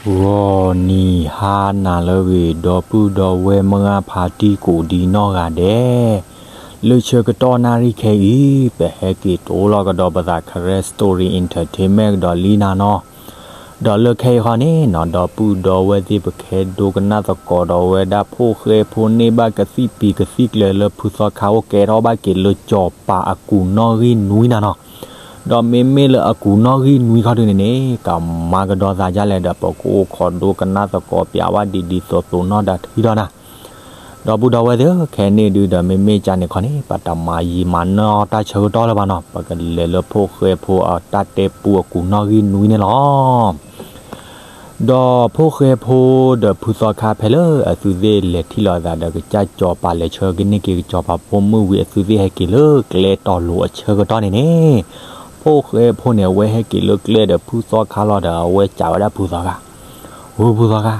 ဂီၤနံၤဟါနၤလၢအဂ့ၤ ဒီပုၢ်ဒီဝဲၢ်မုၢ်ဂၢ်ဖါတံၢ်ကိးဒံနီၢ်ဂၤဒဲး, လၢဆၢကတီၢ်နၣ်ရံၣ်ခဲအံၤ ပဟဲက့ၤတိလီၤကဒီးပသး Karen Story Entertainment ကဒီးလံနၤနီၤ. ဒီးလၢခဲအံၤဃီန့ၣ်နီၤ ဒီပုၢ်ဒီဝဲၢ်သ့ၣ် ပကဟဲဒိကနၣ်သကိးဒီးဝဲဒၣ်ဖိၣ်ဃဲဖိန့ၢ်ဘၣ်ကသံၣ်ပံၤကသံၣ်ကျဲၤလၢဖုသီခါအိၣ်ကဲထီၣ်ဘၣ်က့ၤလၢစီၤပၤအကူးနီၣ်ဂံၢ်နွံနၤနီၤ. ဒီးမ့မ့ၢ်လၢအကူးနီၣ်ဂံၢ်နွံခီဒုန့ၣ်န့ၣ် ကမၤကဒီးသးဒ်လဲၣ်ဒီး ပကအိၣ်ခိးဒိကနၣ်သကိးပျးဝဲဒ်ဒ်သိးသိးနီၣ်ဒီးထံထီၣ်နၤ. ဒီပုၢ်ဒီဝဲၢ်သ့ၣ်ဧၢ ခဲန့ၣ်ဒုဒီး မ့မ့ၢ်ကန့ၣ်ခီန့ၣ် ပတမၤယံာ်မၤနီၢ်တၢ်ဆၢကတီၢ်လၢၤဘၣ်နီၤ ပကလဲၤလၢဖိၣ်ဃဲဖိအတၢ်တဲပူအကူးနီၣ်ဂံၢ်နွံန့ၣ်လီၤ. ဒီးဖိၣ်ဃဲဖိဒီးဖုသီခါ ဖဲလၢအသုသ့ၣ်လဲၤထံၣ်လိာ်သးဒီး ကစၢ်စီၤပၤလဲၤဆှၢကန့ၢ်က့ၤကစီၤပၤဖိမုၣ်ဝံၤ အသုသ့ၣ်ဟဲက့ၤလၢကျဲတီၤလိၤအဆၢကတီၢ်န့ၣ်န့ၣ်, ဖိၣ်ဃဲဖိန့ၣ် အဝဲဟဲက့ၤလၢကျဲဒီးဖုသီခါလီၤဒီး အဝဲစံးဝဲဒၣ်ဖုသီခါ, ဝဲဖုသီခါ,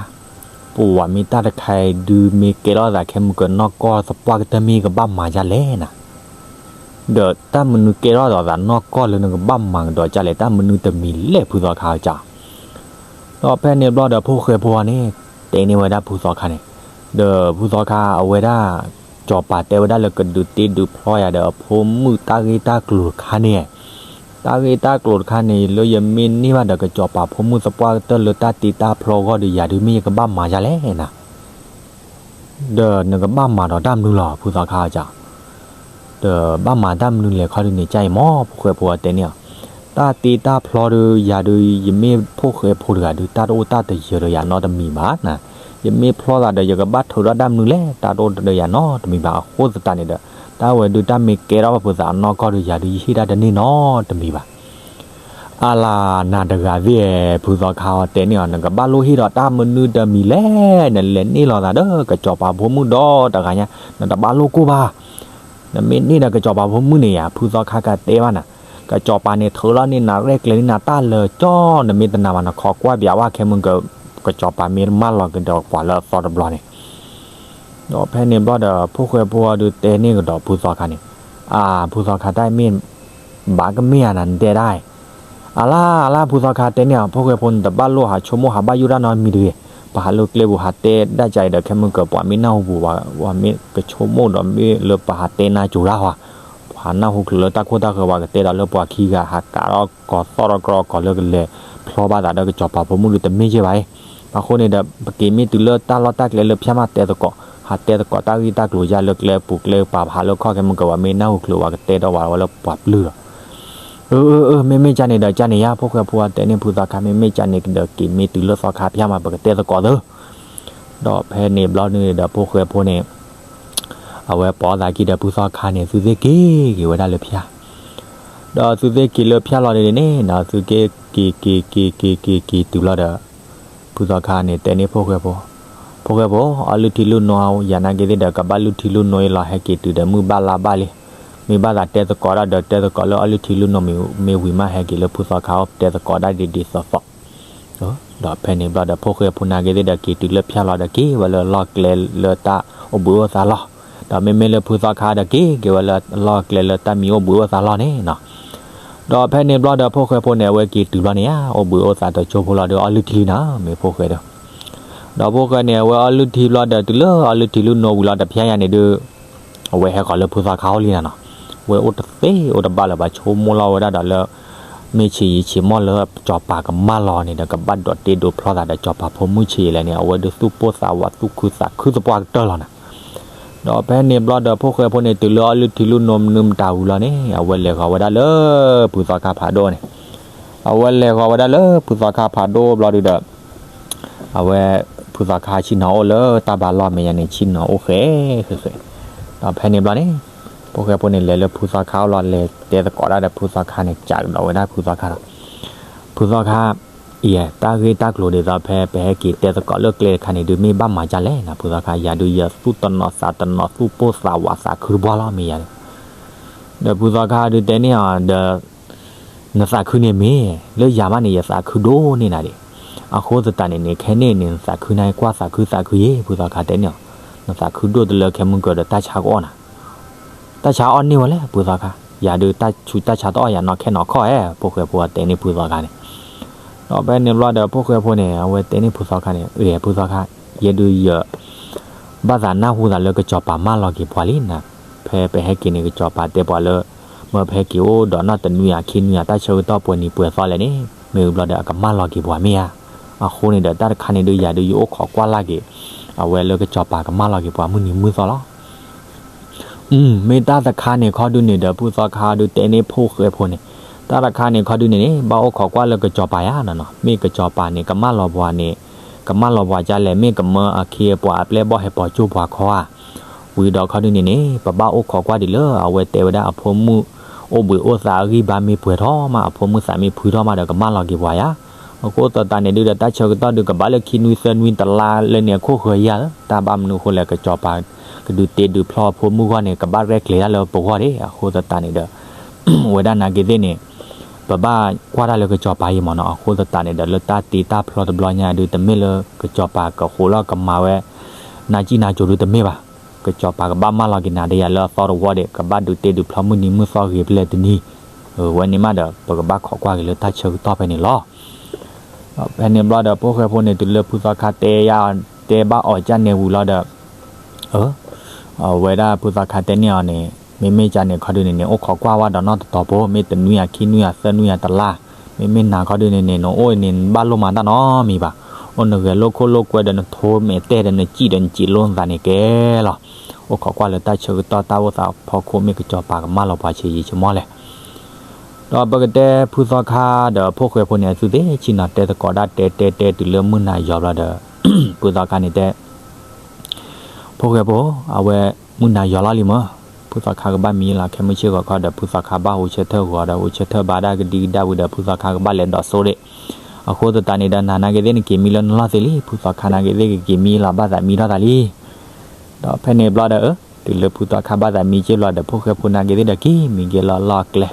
ပဝဲမ့ၢ်တၢ်တခါအံၤဒု မ့ၢ်ကဲထီၣ်သးခဲမုၢ်ကနီၢ်ကီၢ်သပှၢ်ကတၢၢ်မ့ၢ်ကဘၣ်မၤဒ်လဲၣ်နၤ ဒီးတၢ်မနုၤကဲထီၣ်ဒီးသးနီၢ်ကီၢ်လၢနကဘၣ်မၤကဒီးဒ်လဲၣ် တၢ်မနုၤတမံၤလဲၣ် ဖုသီခါဧၢ. ဒီးဖဲန့ၣ်ဘျီဒီး ဖိၣ်ဃဲဖိန့ၣ် တဲန့ၢ်ဝဲဒၣ်ဖုသီခါန့ၣ်, ဒီးဖုသီခါ အဝဲဒၣ် စီၤပၤတဲဝဲဒၣ်လၢကဒုးတ့ဒုးဖျီယၤဒီးအဖိမုၣ်တၢ်ဂ့ၢ်တၢ်ကျိၤတခါန့ၣ်, တၢ်ဂ့ၢ်တၢ်ကျိၤတခါန့ၣ် လၢယမ့ၢ်န့ၢ်ဘၣ်ဒီးကစီၤပၤဖိမုၣ်သပှၢ်ကတၢၢ်လၢတၢ်တ့တၢ်ဖျီအဂီၢ်ဒီး ယၤဒုးမ့ၢ်ယကဘၣ်မၤဒ်လဲၣ်နၤ ဒီးနကဘၣ်မၤဒီးတၢ်မနုၤလီၤ ဖုသီခါဧၢ. ဒီးဘၣ်မၤတၢ်မနုၤလဲၣ်ခီဒုန့ၣ် ကါအံၤမ့ၢ် ဖိၣ်ဃဲဖိတဲန့ၢ်အီၤ, တၢ်တ့တၢ်ဖျီဒီး ယၤဒုး ယမ့ၢ်ဖိၣ်ဃဲဖိတဂၤဒုး တၢ်တအိၣ်တၢ်တယၢၤဒီးယၤနီတမံၤဘၣ်နၤ, ယမ့ၢ်ဖျီသးဒီး ယကဘၣ်ထုးထီၣ်တၢ်မနုၤလဲၣ် တၢ်တအိၣ်ဒီးယၤနီတမံၤဘၣ် အဃိသတးန့ၣ်ဒီး တၢ်ဝဲဒုးတၢ်မ့ၢ်ကဲထီၣ်ဘၣ်ဖုသးအနီၢ်ကီၢ်ဒီး ယၤဒုးယဟ့ၣ်တၢ်တန့ၢ်နီတမံၤဘၣ် အလၤနၤတဂၤသ့ၣ်ဧၢ ဖုသီခါအီၤတဲန့ၢ်အီၤ နကဘၣ်လိၣ်ဟ့ၣ်ဒီးတၢ်မနုၤတမံၤလဲၣ် နလဲၤန့ၢ်လီၤသးဒီး ကစီၤပၤဖိမုၣ်ဒီတဂၤညါ နတဘၣ်လိၣ်ကိၢ်ဘၣ်. နမ့ၢ်န့ၢ်ဒီးကစီၤပၤဖိမုၣ်န့ၣ်ယါ ဖုသီခါကတဲဘၣ်နၤ, ကစီၤပၤန့ၣ်ထုးလီၤန့ၢ်နၤ ရဲၣ်ကျဲၤန့ၢ်နၤတၢ်လၢာ်ကၠီ နမ့ၢ်တနာ်ဘၣ် နခိးကွၢ်ပၠးဝဲခဲမုၢ်က ကစီၤပၤမ့ၢ်မၢလီၤကဒီးပှၤလၢအသီတဘျီန့ၣ် ဒီးဖဲန့ၣ်ဘျီဒီး ဖိၣ်ဃဲဖိအီၤဒုးတဲန့ၢ်ကဒီးဖုသီခါန့ၣ်, အါ ဖုသီခါ တၢ်မ့ၢ်ဘၣ်ကမ့ၢ်ဧါနၤ နတဲဒၣ်အံၤ, အလါ အလါ ဖုသီခါတဲန့ၢ်အီၤ ဖိၣ်ဃဲဖိန့ၣ် တဘၣ်လိၣ်ဟးဆိကမိၣ်ဟးဘၣ်ယိၣ်တၢ်နီတမံၤတဂ့ၤ, ပဟးလၢကျဲပူၤဟးတဲဒၣ်ကါအံၤဒီး ခဲမုၢ်ကပှၤမ့ၢ်နၢ်ဟူပူၤ ပှၤမ့ၢ်ကဆိကမိၣ်ဒီးမ့ၢ်လၢပဟးတဲနါစိၤတၢ်ဟီ, ပှၤနၢ်ဟူချုးလၢတၢ်ခိၣ်တၢ်ဃၢၤပှၤကတဲဒီးလၢပှၤခံဂၤဟးကးထီၣ်ကီၤသီၣ်ထီၣ်ကြီကီၤလၢကလဲၤဖျီဘၣ်သးဒီးကစီၤပၤဖိမုၣ်ဒုးတမ့ၢ်က့ဘၣ်အံၤ, အဃိန့ၣ်ဒီး ပက့ၤမ့ၢ်တုၤလၢတၢ်လီၢ်တၢ်ကျဲလၢဖၠါမးတဲသကိး, ဟးတဲသကိးတၢ်ဂ့ၢ်တၢ်ကျိၤယါလၢကျဲပူၤကျဲပၤ ပဟးလၢခီၣ်ခဲမုၢ်ကပှၤမ့ၢ်နၢ်ဟူချုးပှၤကတဲဒီးဝဲလၢပှၤပျုၢ်လီၤ အၢ အၢ အၢ မ့မ့ၢ်ကါန့ၣ်ဒီးကါန့ၣ်ယါ ဖိၣ်ဃဲဖိအတဲန့ၢ်ဖုသီခါ မ့မ့ၢ်ကါန့ၣ်ဒီးက့ၤမ့ၢ်တုၤလၢသီခါဖၠါမး ပကတဲသကိးသု, ဒီးဖဲန့ၣ်ဘျီန့ၣ်ဒီး ဖိၣ်ဃဲဖိန့ၣ် အဝဲပိာ်သးခံဒီးဖုသီခါန့ၣ် သုသ့ၣ်က့ၤက့ၤဝဲဒၣ်လၢဖၠါ, ဒီးသုသ့ၣ်က့ၤလၢဖၠါလီၤဒ်န့ၣ် ဒီးသုက့ၤက့ၤက့ၤက့ၤက့ၤက့ၤတုၤလီၤဒီး ဖုသီခါန့ၣ်တဲန့ၢ်ဖိၣ်ဃဲဖိ, ဖိၣ်ဃဲဖိ အီလုၢ်ထံလုၢ်နိယၤနာ်က့သ့ၣ်ဒီး ကဘၣ်လုၢ်ထံလုၢ်နိအံၤလီၤ ဟဲက့ၤတုၤဒီးမုၢ်ဘၣ်လါဘၣ်လံ, မ့ၢ်ဘၣ်သးတဲသကိးတၢ်ဒီးတဲသကိးလၢအီလုၢ်ထံလုၢ်နိမ့ၢ်ဝံၤမး ဟဲက့ၤလၢဖုသီခါအိၣ်တဲသကိးတၢ်ဒ်ဒ်သိးသိး ဒီးဖဲန့ၣ်ဘျီဒီး ဖိၣ်ဃဲဖိနာ်က့သ့ၣ်ဒီး က့ၤတုၤလၢဖၠါလီၤဒီး က့ၤဝဲလၢအလီၢ်ကျဲလၢတၢ်အိၣ်ဘှံးအိၣ်သါလီၢ်, ဒီးမ့မ့ၢ်လၢဖုသီခါဒီး က့ၤက့ၤဝဲလၢအလီၢ်ကျဲလၢတၢ်မံၤအိၣ်ဘှံးအိၣ်သါလီၢ်န့ၣ်နီၤ, ဒီးဖဲန့ၣ်ဘျီဒီး ဖိၣ်ဃဲဖိန့ၣ် အဝဲက့ၤတုၤဘျီန့ၣ်ဧါ အိၣ်ဘှံးအိၣ်သါတကၠိဖိလီၤဒီး အီလုၢ်ထံနၤ မ့ၢ်ဖိၣ်ဃဲဒီး ဒီးဖိၣ်ဃဲန့ၣ် အဝဲအီလုၢ်ထံဘျီဒီး တုၤလၢအီလုၢ်ထံလုၢ်နိဝံၤလီၤတဖၠါယါန့ၣ်ဒုး အဝဲဟဲဃီၤလၢဖုသီခါအိၣ်လံနၤနီၤ, ဝဲအိၣ်တသ့အိၣ်တဘၣ်လၢၤဘၣ် ဆိကမိၣ်လီၤဝဲဒၣ်ဒီးလၢ မ့ၢ်ဆံးယံာ်ဆံးမီၢ်လၢစီၤပၤကမၢလီၤန့ၣ်ဒီး ကဘၣ်ဒိးတ့ဒိးဖျီသးဒီးစီၤပၤဖိမုၣ်ဆံးယံာ်လဲၣ်န့ၣ် အဝဲဒုးသူၣ်ပိၢ်သးဝးသူၣ်ခုသးခုသပှၢ်ကတၢၢ်လီၤနၤ, ဒီးဖဲန့ၣ်ဘျီဒီး ဖိၣ်ဃဲဖိန့ၣ် တုၤလၢအီလုၢ်ထံလုၢ်နိမနုၤမတၤဝံၤလီၤန့ၣ် အဝဲလဲၤဃီၤဝဲဒၣ်လၢ ဖုသီခါဖးဒိၣ်န့ၣ်, အဝဲလဲၤဃီၤဝဲဒၣ်လၢဖုသီခါဖးဒိၣ်ဘျီဒုးဒီး အဝဲ ဖုသီခါဆ့ၣ်နီၤအိၣ်လၢတၢ်ဘါလီၢ်မဲာ်ညါန့ၣ် ဆ့ၣ်နီၤအိၣ်ဃဲဃဲဃဲ, ဒီးဖဲန့ၣ်ဘျီန့ၣ် ဖိၣ်ဃဲဖိန့ၣ် လဲၤလၢဖုသီခါအိၣ်လီၤ လဲၤတဲသကိးတၢ်ဒီးဖုသီခါန့ၣ် ကးကဒီးဝဲဒၣ်ဖုသီခါဒီး ဖုသီခါ အံၤ တၢ်ဂ့ၢ်တၢ်ကျိၤဒ်သိးဖဲ ပဟဲက့ၤတဲသကိးလၢကျဲတခါန့ၣ်ဒုး မ့ၢ်ဘၣ်မၤဒ်လဲၣ်နၤ ဖုသီခါ ယၤဒုးယသူၣ်တနီၤသးတနီၤ သူၣ်ပိၢ်သးဝးသးခုတပှၢ်လီၤ မ့ၢ်ယၤဒုး ဒီးဖုသီခါဒုးတဲန့ၢ်အီၤဒီး နသးခုန့ၣ်မ့ၢ် လၢယၤဘၣ်န့ၣ် ယသးခုဒိၣ်န့ၢ်နၤဒံး, အဃိသတးန့ၣ်န့ၣ် ခဲန့ၣ်န့ၣ် နသးခုန့ၣ် ကွၢ်သးခုသးခုယ့ၣ် ဖုသီခါတဲန့ၢ်အီၤ, နသးခုဒိၣ်တလၢခဲမုၢ်ကၢၤဒီးတၢ်ဆါကအီၣ်နၤ, တၢ်ဆါအီၣ်န့ၢ်ဝဲလဲၣ် ဖုသီခါ, ယၤဒုးတၢ်ဆူးတၢ်ဆါတအီၣ်ယၤနီၢ်ခဲနီၢ်ခီၣ်ဧါ ဖိၣ်ဃဲဖိတဲန့ၢ်ဖုသီခါန့ၣ်, ဒီးဖဲန့ၣ်ဘျီဒီး ဖိၣ်ဃဲဖိန့ၣ် အဝဲတဲန့ၢ်ဖုသီခါန့ၣ်, အ့ ဖုသီခါ, ယဲဒုးယ ဘၣ်သးနၢ်ဟူသးလၢကစီၤပၤမၢလီၤက့ၤပှၤလံနၤ, ဖဲပဟဲက့ၤန့ၣ် ကစီၤပၤတဲပှၤလၢ မ့ၢ်ပဟဲက့ၤအိၣ်ဒီးနီၢ်တနွံဧါ ခံနွံဧါ တၢ်ဆၢကတီၢ်ပှဲၤနံၤပှဲၤသီလဲၣ်န့ၣ် မ့ၢ်ဘျီဒီးအကမၢလီၤက့ၤပှၤမ့ၢ်ဧါ. အဃိန့ၣ်ဒီး တၢ်တခါန့ၣ်ဒုးယၤဒုးယအိၣ်ခိးကွၢ်လၢ်က့ၤ အဝဲလၢကစီၤပၤကမၢလီၤက့ၤပှၤမုၢ်နံၤမုၢ်သီလီၤ. မ့ၢ်တၢ်တခါန့ၣ်ခီဒုန့ၣ်ဒီး ဖုသီခါဒုးတဲန့ၢ်ဖိၣ်ဃဲဖိန့ၣ်, တၢ်တခါန့ၣ်ခီဒုန့ၣ်န့ၣ် ဘၣ်အိၣ်ခိးကွၢ်လၢကစီၤပၤယါနီၤနီၤ, မ့ၢ်ကစီၤပၤန့ၣ် ကမၢလီၤပှၤန့ၣ်, ကမၢလီၤပှၤကလဲၣ်, မ့ၢ်ကမၢအခ့အပှၤအပျဲၢ်ဘီၣ်ဟဲပိာ်ကၠိပှၤခီဧါ. ဝံၤဒီးခီဒုန့ၣ်န့ၣ် ပဘၣ်အိၣ်ခိးကွၢ်ဒံးလၢအဝဲတဲဝဲဒၣ်အဖိမုၣ် အိၣ်ဘှံးအိၣ်သါအဂံၢ်ဘါမ့ၢ်ပှဲၤထီၣ်မး အဖိမုၣ်သးမ့ၢ်ဖှံထီၣ်မးဒီးကမၢလီၤက့ၤပှၤယါ. အဃိသတးန့ၣ်ဒုးဒီး တၢ်ဆၢကတီၢ်ဒုးကဘၣ်လၢခံနွံသၢနွံတလါလၢန့ၣ် အခိၣ်ဃၢၤယါလၢ တၢ်ဘၣ်မနုၤအဃိလဲၣ် ကစီၤပၤကဒုးတ့ဒုးဖျီအဖိမုၣ်ဂီၢ်န့ၣ် ကဘၣ်ရဲၣ်ကျဲၤတၢ်လၢပဂီၢ်ဒၣ်. အဃိသတးန့ၣ်ဒီး ဝဲဒၣ်နာ်က့သ့ၣ်န့ၣ် ပဘၣ်ကွၢ်တၢ်လၢကစီၤပၤအံၤမ့ၢ်နီၤ. အဃိသတးန့ၣ်ဒီး လၢတၢ်တ့တၢ်ဖျီတဘျီညါဒုး တမ့ၢ်လၢကစီၤပၤကဃိးလီၤကမၤဝဲ နါစံၣ်နါစိၤဒုးတမ့ၢ်ဘၣ်. ကစီၤပၤကဘၣ်မၢလီၤက့ၤနၤဒီးယၤလၢအသီတဝီဒၣ် ကဘၣ်ဒုးတ့ဒုးဖျီမုၢ်နံၤမုၢ်သီဂ့ၤဖဲလဲၣ်တနံၤ, ဝဲန့ၣ်မးဒီး ပကဘၣ်ခိးကွၢ်က့ၤလၢတၢ်ဆၢကတီၢ်ဖဲန့ၣ်လီၤ. ဖဲန့ၣ်ဘျီဒီး ဖိၣ်ဃဲဖိန့ၣ် တုၤလၢဖုသီခါတဲယါ တဲဘၣ်အီၤကၢ်နဲဝံၤလီၤဒီး အဝဲဒၣ်ဖုသီခါတဲန့ၢ်အီၤန့ၣ် မ့မ့ၢ်ကၢ်န့ၣ်ခီဒုန့ၣ်န့ၣ် အိၣ်ခိးကွၢ်ဝဲဒီးနီၢ်တတီၤဖိ မ့ၢ်တနွံဧါ ခံနွံဧါ သၢနွံဧါ တလါ, မ့မ့ၢ်နၤခီဒုန့ၣ်န့ၣ် နအိၣ်န့ၣ် နဘၣ်လိၣ်မၤတၢ်နီတမံၤဘၣ်. အိၣ်နဂဲၤလိာ်ခိၣ်လိာ်ကွဲဒီး နထိမဲာ်တဲဒီး နစံၣ်ဒီး နစံၣ်လိာ်နသးန့ၣ်ကဲလီၤ. အိၣ်ခိးကွၢ်လၢတၢ်ဆၢကတီၢ်တၢ်အိၣ်သးဖီခိၣ် မ့ၢ်ကစီၤပၤကမၢလီၤပှၤဆဲးယံာ်ဆဲးမီၢ်လဲၣ်. ဒီးပကတဲဖုသီခါဒီးဖိၣ်ဃဲဖိန့ၣ် အသုသ့ၣ်ဆ့ၣ်နီၤတဲသကိးဒၣ်တဲတဲတဲတုၤလၢမုၢ်နၤယီၤဘျီဒီး ဖုသီခါန့ၣ်တဲ ဖိၣ်ဃဲဖိ, အဝဲမုၢ်နၤယီၤလီၤလံမၢ်. ဖုသီခါကဘၣ်မံလီၤ ခဲမုၢ်ဆ့ၣ်ဂီၤခီဒီး ဖုသီခါဘၣ်ဟူးဆၢထၢၣ်ဂီၤဒီး ဟူးဆၢထၢၣ်ဘါဒၣ်ကဒံကဒါဝံၤဒီး ဖုသီခါကဘၣ်လဲၤဒိးစိဒၣ်. အဃိသတးန့ၣ်ဒီး နၤနာ်က့သ့ၣ်နက့ၤမံလၢနလီၢ်သ့လံ, ဖုသီခါနာ်က့သ့ၣ်ကက့ၤမံလီၤ ဘၣ်သးမံထီၣ်သးလံ. ဒီးဖဲန့ၣ်ဘျီဒီး တုၤလၢဖုသီခါဘၣ်သးမံက့ၢ်ဘျီဒီး ဖိၣ်ဃဲဖိနာ်က့သ့ၣ်ဒီးက့ၤမံက့ၤလၢအလီၢ်အကျဲ,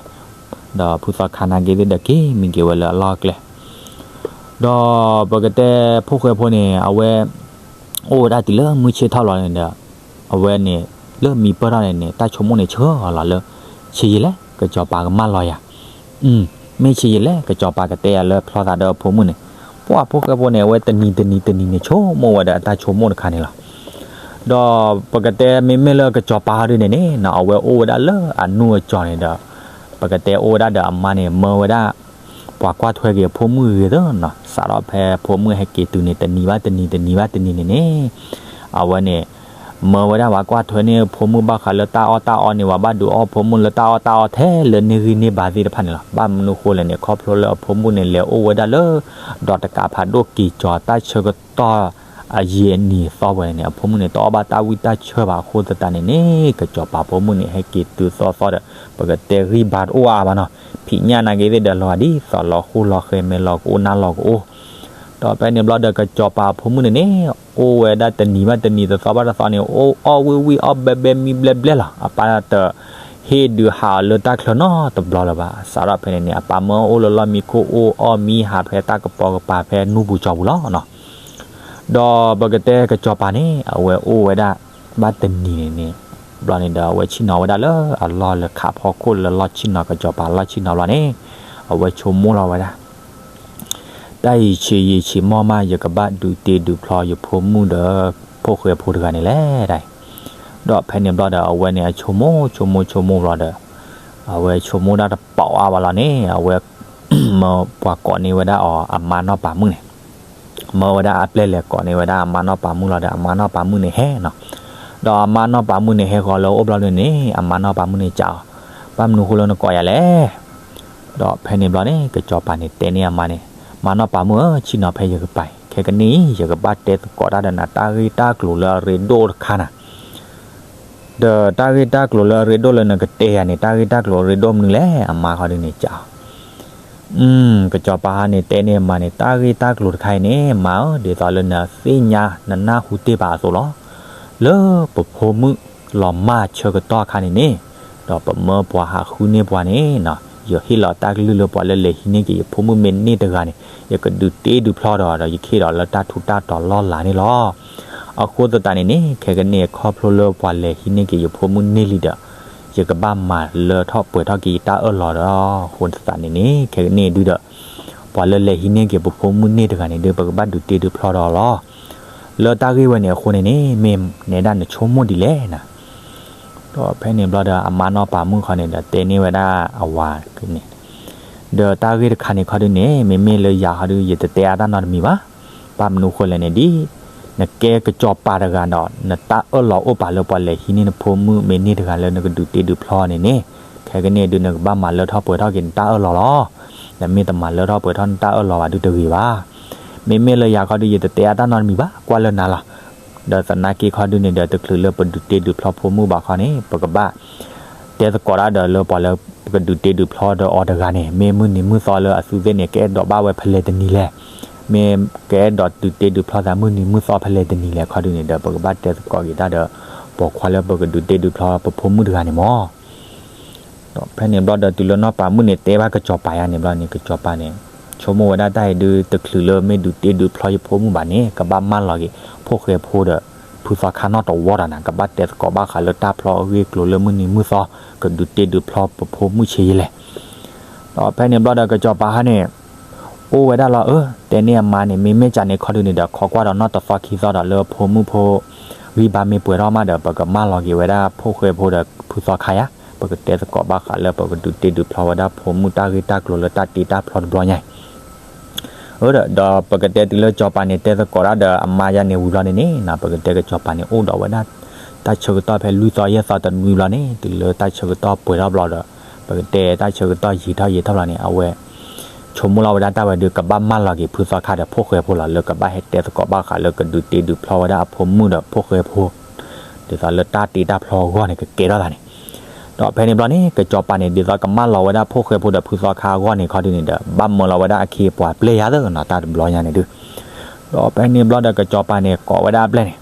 ဒီးဖုသီခါနာ်က့သ့ၣ်ဒီးက့ၤမံက့ၤဝဲလၢအလီၢ်အကျဲ. ဒီးပကတဲဖိၣ်ဃဲဖိန့ၣ် အဝဲ အိၣ်ဝဲဒၣ်တုၤလၢမုၢ်ဆ့ၣ်ထီၣ်လီၤန့ၣ်ဒီး အဝဲန့ၣ် လၢမံပၢၢ်ထီၣ်န့ၣ်န့ၣ် တၢ်ဆိကမိၣ်န့ၣ်ဆၢအီၤလီၤလၢ ဆဲးယံာ်လဲၣ် ကစီၤပၤကမၢလီၤယၤ, မ့ၢ်ဆဲးယံာ်လဲၣ် ကစီၤပၤကတဲယၤလၢဖျီသးဒီးအဖိမုၣ်န့ၣ်. ပှၤဖိၣ်ဃဲဖိန့ၣ် အဝဲတနံၤတနံၤတနံၤန့ၣ် ဆိကမိၣ်ဝဲဒီးအတၢ်ဆိကမိၣ်တခါန့ၣ်လီၤ. ဒီးပကတဲမ့မ့ၢ်လၢကစီၤပၤဒုန့ၣ်န့ၣ် အဝဲအိၣ်ဝဲဒၣ်လၢအနူၢ်အကၠီၤန့ၣ်ဒီး ပကတဲအိၣ်ဝဲဒၣ်ဒီးအမါန့ၣ် မၢဝဲဒၣ် ပှၤကွၢ်ထွဲက့ၤအဖိမုၣ်ဂ့ၤသၢနီၤ, စးထီၣ်ဖဲဖိမုၣ်ဟဲက့ၤတုၤန့ၣ် တနံၤဘၣ်တနံၤ တနံၤဘၣ်တနံၤန့ၣ်န့ၣ် အဝဲန့ၣ် မၢဝဲဒၣ်ပှၤကွၢ်ထွဲန့ၢ်အဖိမုၣ်ဘၣ်ဃးလၢတၢ်အီၣ်တၢ်အီန့ၣ် ပှၤဘၣ်ဒုးအီၣ်ဖိမုၣ်လၢတၢ်အီၣ်တၢ်အီထဲလၢန့ၢ်ဂံၢ်န့ၢ်ဘါသ့ၣ်တဖၣ်န့ၣ်လီၤ. ဘၣ်မနုၤဃိလဲၣ်န့ၣ် ခီဖျိလၢအဖိမုၣ်န့ၣ်လဲၤအိၣ်ဝဲဒၣ်လၢ ဒီးတကးဖးဒိၣ်က့ၤကၠီၤတၢ်ဆၢကတီၢ် အယံာ်အနံၤအသီဝဲန့ၣ် အဖိမုၣ်န့ၣ် တအီၣ်ဘၣ်တၢ်ဝံၣ်တၢ်ဆၢဘၣ်အဃိသတးန့ၣ်န့ၣ် ကစီၤပၤဖိမုၣ်န့ၣ် ဟဲက့ၤတုၤသီသီဒီး ပကတဲဂံၢ်ဘါတအိၣ်အါဘၣ်နီၤ, ဖံးညၣ်နာ်က့သ့ၣ်ဒီးလီၤဂာ်ဒ်သိးလီၤဃိလီၤဃဲမဲာ်လီၤကအိၣ်နါလီၤကအိၣ်. ဒီးဖဲန့ၣ်ဘျီဒီးကစီၤပၤဖိမုၣ်န့ၣ်န့ၣ် အိၣ်ဝဲဒၣ်တနံၤဘၣ်တနံၤတသီဘၣ်တသီန့ၣ် အိၣ်အီၣ်ဝံၣ်ဝံၣ်အီၣ်ဘဲဘဲမံဘျဲဘျဲလီၤ. အပၢ်တဟ့ၣ်ဒုးဟးအီၤလၢတၢ်ချၢနီတဘျီလၢၤဘၣ်. စးထီၣ်ဖဲန့ၣ်န့ၣ် အပၢ်မၢအိၣ်လၢလီၢ်မံခိၣ်အိၣ်အီၣ်မံဟးဖဲတၢ်ကပီၤကပၤဖဲနူၢ်ပူၤကၠီပူၤလီၤနီၤ. ဒီးပကတဲကစီၤပၤန့ၣ် အဝဲအိၣ်ဝဲဒၣ် ဘၣ်တနံၤန့ၣ်န့ၣ် ဘျီန့ၣ်ဒီးအဝဲဆ့ၣ်နီၤဝဲဒၣ်လၢအလီၢ်လၢခးဖီခိၣ်လၢလီၢ်ဆ့ၣ်နီၤဘျီန့ၣ် အဝဲဆိကမိၣ်လီၤဝဲဒၣ် တၢ်အံၤဆံးယံာ်ဆံးမီၢ်မး ယကဘၣ်ဒုးတ့ဒုးဖျီယဖိမုၣ်ဒီး ဖိၣ်ဃဲဖိတဂၤန့ၣ်လဲၣ်ဒၣ်အံၤ. ဒီးဖဲန့ၣ်ဘျီဒီး အဝဲန့ၣ်အဆိကမိၣ်ဆိကမိၣ်ဆိကမိၣ်ဘျီဒီး အဝဲဆိကမိၣ်ဒၣ်တပီၤအါဘၣ်လီၤန့ၣ် အဝဲမၢပှၤကိးန့ၢ်ဝဲဒၣ်အီၤအမါနီၢ်ပၤမုၣ်န့ၣ် မၢဝဲဒၣ်အပျဲၢ်လဲၤကိးန့ၢ်ဝဲဒၣ်အမါနီၢ်ပၤမုၣ်လီၤဒီး အမါနီၢ်ပၤမုၣ်န့ၣ်ဟဲနီၤ. ဒီးအမါနီၢ်ပၤမုၣ်န့ၣ်ဟဲဃီၤလၢအအိၣ်ဘျီန့ၣ်န့ၣ် အမါနီၢ်ပၤမုၣ်န့ၣ်ကးအီၤ, ဘၣ်မနုၤဃိလၢနကိးယၤလဲၣ်. ဒီးဖဲန့ၣ်ဘျီန့ၣ် ကစီၤပၤန့ၣ်တဲန့ၢ်အမါန့ၣ်, မါနီၢ်ပၤမုၣ်ဧၢ, ဆ့ၣ်နီၤဖဲယကပၤအံၤ, ခဲကနံၣ်အံၤ ယကဘၣ်တဲသကိးတၢ်ဒီးနၤ တၢ်ဂ့ၢ်တၢ်ကျိၤလၢအရ့ဒိၣ်တခါနၤ ဒီးတၢ်ဂ့ၢ်တၢ်ကျိၤလၢအရ့ဒိၣ်လၢနကတဲယၤန့ၣ် တၢ်ဂ့ၢ်တၢ်ကျိၤအရ့ဒိၣ်မနုၤလဲၣ်. အမါခီဒုန့ၣ်ကးအီၤ, ကစီၤပၤဟါန့ၣ်တဲန့ၢ်အမါန့ၣ် တၢ်ဂ့ၢ်တၢ်ကျိၤတခါအံၤန့ၣ် မါဧၢ, ဒ်သိးလၢနသ့ၣ်ညါနနၢ်ဟူတ့ၢ်ဘၣ်အသိးလီၤ. လၢပဖိမုၣ်လီၤမၢ်ဆၢကတီၢ်အခါန့ၣ်န့ၣ်, ဒီးပမၢပှၤဟးဃုန့ၢ်ပှၤန့ၣ်, ယဟ့ၣ်လီၤတၢ်ကလုၢ်လၢပှၤလၢလဲၤဟံးန့ၢ်က့ၤယဖိမုၣ်မ့ၢ်န့ၢ်တဂၤန့ၣ် ယကဒုးတ့ဒုးဖျီဒီး ဒီးယကဟ့ၣ်ဒီးလၢတၢ်ထူးတၢ်တီၤလီၢ်လၤန့ၣ်လီၤ. အဃိသတးန့ၣ်န့ၣ် ခဲကနံၣ်ခီဖျိလၢပှၤလဲၤဟံးန့ၢ်က့ၤယဖိမုၣ်န့ၢ်လံဒီး ယကဘၣ်မၤလၢထီၣ်ပှဲၤထီၣ်က့ၤယတၢ်အၢၣ်လီၤဒီး အဃိသတးန့ၣ်န့ၣ် ခဲကနံၣ်ဒုဒီး ပှၤလၢလဲၤဟံးန့ၢ်က့ၤပဖိမုၣ်န့ၢ်တဂၤန့ၣ်ဒီး ပကဘၣ်ဒုးတ့ဒုးဖျီဒီးအီၤလီၤ. လၢတၢ်ဂ့ၢ်ဝဲန့ၣ်အဃိန့ၣ်န့ၣ် မ့ၢ်နဲဒၣ်နဆိကမိၣ်ဒ်လဲၣ်နၤ. ဒီးဖဲန့ၣ်ဘျီဒီးအမါနီၢ်ပၤမုၣ်ခီန့ၣ်ဒီးတဲန့ၢ်ဝဲဒၣ်အဝၤန့ၣ်, ဒီးတၢ်ဂ့ၢ်တခါန့ၣ်ခီဒုန့ၣ် မ့မ့ၢ်လၢယၤခီဒု ယတတဲအါတၢ်နီတမံၤဘၣ်. ဘၣ်မနုၤဃိလဲၣ်န့ၣ် ဒ် နကဲကစီၤပၤတဂၤဒီး နတၢ်အၢၣ်လီၤအိၣ်ပာ်လၢပှၤလဲၤဟံးန့ၢ်နဖိမုၣ်မ့ၢ်န့ၢ်တဂၤလၢနကဒုးတ့ဒုးဖျီန့ၣ်န့ၣ်, ခဲကနံၣ်အံၤဒု နကဘၣ်မၤလၢထီၣ်ပှဲၤထီၣ်က့ၤနတၢ်အၢၣ်လီၤလီၤ. နမ့ၢ်တမၤလၢထီၣ်ပှဲၤထီၣ်နတၢ်အၢၣ်လီၤဘၣ်ဒုတဂ့ၤဘၣ်. မ့မ့ၢ်လၢယၤခီဒု ယတတဲအါတၢ်နီတမံၤဘၣ် ကွၢ်လၢနၤလီၤ. ဒီးသနာ်က့ခီဒုန့ၣ်ဒီး တချုးလၢပဒုးတ့ဒုးဖျီဖိမုၣ်ဘၣ်ခီန့ၣ် ပကဘၣ် တဲသကိးတၢ်ဒီးလၢပှၤလၢပကဒုးတ့ဒုးဖျီဒီးအီၤတဂၤန့ၣ် မ့ၢ်မုၢ်နံၤမုၢ်သီလၢအသုသ့ၣ်န့ၣ် ကအဲၣ်ဒိးဘၣ်ဝဲဖဲလဲၣ်တနံၤလဲၣ်. မ့ၢ်ကအဲၣ်ဒိးဒုးတ့ဒုးဖျီသးမုၢ်နံၤမုၢ်သီဖဲလဲၣ်တနံၤလဲၣ်ခီဒုန့ၣ်ဒီး ပကဘၣ်တဲသကိးက့ၤတၢ်ဒီး ပိာ်ခွါလၢပကဒုးတ့ဒုးဖျီပဖိမုၣ်တဂၤန့ၣ်မၢ်. ဒီးဖဲန့ၣ်ဘျီဒီးတုၤလၢနီၢ်ပၤမုၣ်န့ၣ်တဲဘၣ်ကစီၤပၤယါန့ၣ်ဘျီန့ၣ် ကစီၤပၤန့ၣ် ဆိကမိၣ်ဝဲဒၣ်တၢ်အံၤဒု တချုးလၢမ့ၢ်ဒုးတ့ဒုးဖျီယဖိမုၣ်ဘၣ်န့ၣ် ကဘၣ်မၢလီၤက့ၤ ဖိၣ်ဃဲဖိဒီး ဖုသီခါနီၢ်တဝီဒီးနၤ ကဘၣ်တဲသကိးဘၣ်ဃးလၢတၢ်ဖျီအဂ့ၢ်အကျိၤလၢမုၢ်နံၤမုၢ်သီ ကဒုးတ့ဒုးဖျီပဖိမုၣ်ဆ့ယလဲၣ်. ဒီးဖဲန့ၣ်ဘျီဒီးကစီၤပၤဟါန့ၣ် အိၣ်ဝဲဒၣ်လီၤ အၢ တဲန့ၢ်အမါန့ၣ် မ့မ့ၢ်ကန့ၣ်ခီဒုန့ၣ်ဒီး ခိးကွၢ်ဒီးနီၢ်တသီခံသီဒီးလၢဖိမုၣ်ဖိ ဂံၢ်ဘါမ့ၢ်ပှဲၤထီၣ်မးဒီး ပကမၢလီၤက့ၤဝဲဒၣ်ဖိၣ်ဃဲဖိဒီးဖုသီခါယါ ပကတဲသကိးဘၣ်ဃးလၢပကဒုးတ့ဒုးဖျီဝဲဒၣ်ဖိမုၣ်တၢ်ဂ့ၢ်တၢ်ကျိၤလၢတၢ်တ့တၢ်ဖျီတဘျီညါ အၢ ဒီးပကတဲတုၤလၢစီၤပၤန့ၣ် တဲသကိးတၢ်ဒီးအမါယါန့ၣ်ဝံၤဘျီန့ၣ်န့ၣ် ပကတဲကစီၤပၤန့ၣ် အိၣ်ဒီးဝဲဒၣ် တၢ်ဆၢကတီၢ်ဖဲလွံၢ်သီယဲၢ်သီတနွံဘျီန့ၣ် တုၤလၢတၢ်ဆၢကတီၢ်ပှဲၤထီၣ်ဘျီဒီး ပကတဲတၢ်ဆၢကတီၢ်ယံာ်ထီၣ်ယံာ်ထီၣ်ဘျီန့ၣ် အဝဲ ဆိကမိၣ်လီၤဝဲဒၣ်တၢ်ဝဲဒု ကဘၣ်မၢလီၤက့ၤဖုသီခါဒီးဖိၣ်ဃဲဖိလီၤ လၢကဘၣ်ဟဲတဲသကိးဘၣ်ဃးလၢကဒုးတ့ဒုးဖျီဝဲဒၣ်အဖိမုၣ်ဒီးဖိၣ်ဃဲဖိ ဒ်သိးလၢတၢ်တ့တၢ်ဖျီအဂီၢ်န့ၣ် ကကဲထီၣ်သးန့ၣ် ဒီးဖဲန့ၣ်ဘျီန့ၣ် ကစီၤပၤန့ၣ် ဒ်သိးကမၢလီၤဝဲဒၣ်ဖိၣ်ဃဲဖိဒီးဖုသီခါအဂီၢ်န့ၣ်ခီဒုန့ၣ်ဒီး ဘၣ်မၢလီၤဝဲဒၣ်အခ့အပှၤအပျဲၢ်ယါသ့နီၤ တၢ်တဘျီညါန့ၣ်ဒု ဒီးဖဲန့ၣ်ဘျီဒီးကစီၤပၤန့ၣ် ကိးဝဲဒၣ်အပျဲၢ်န့ၣ်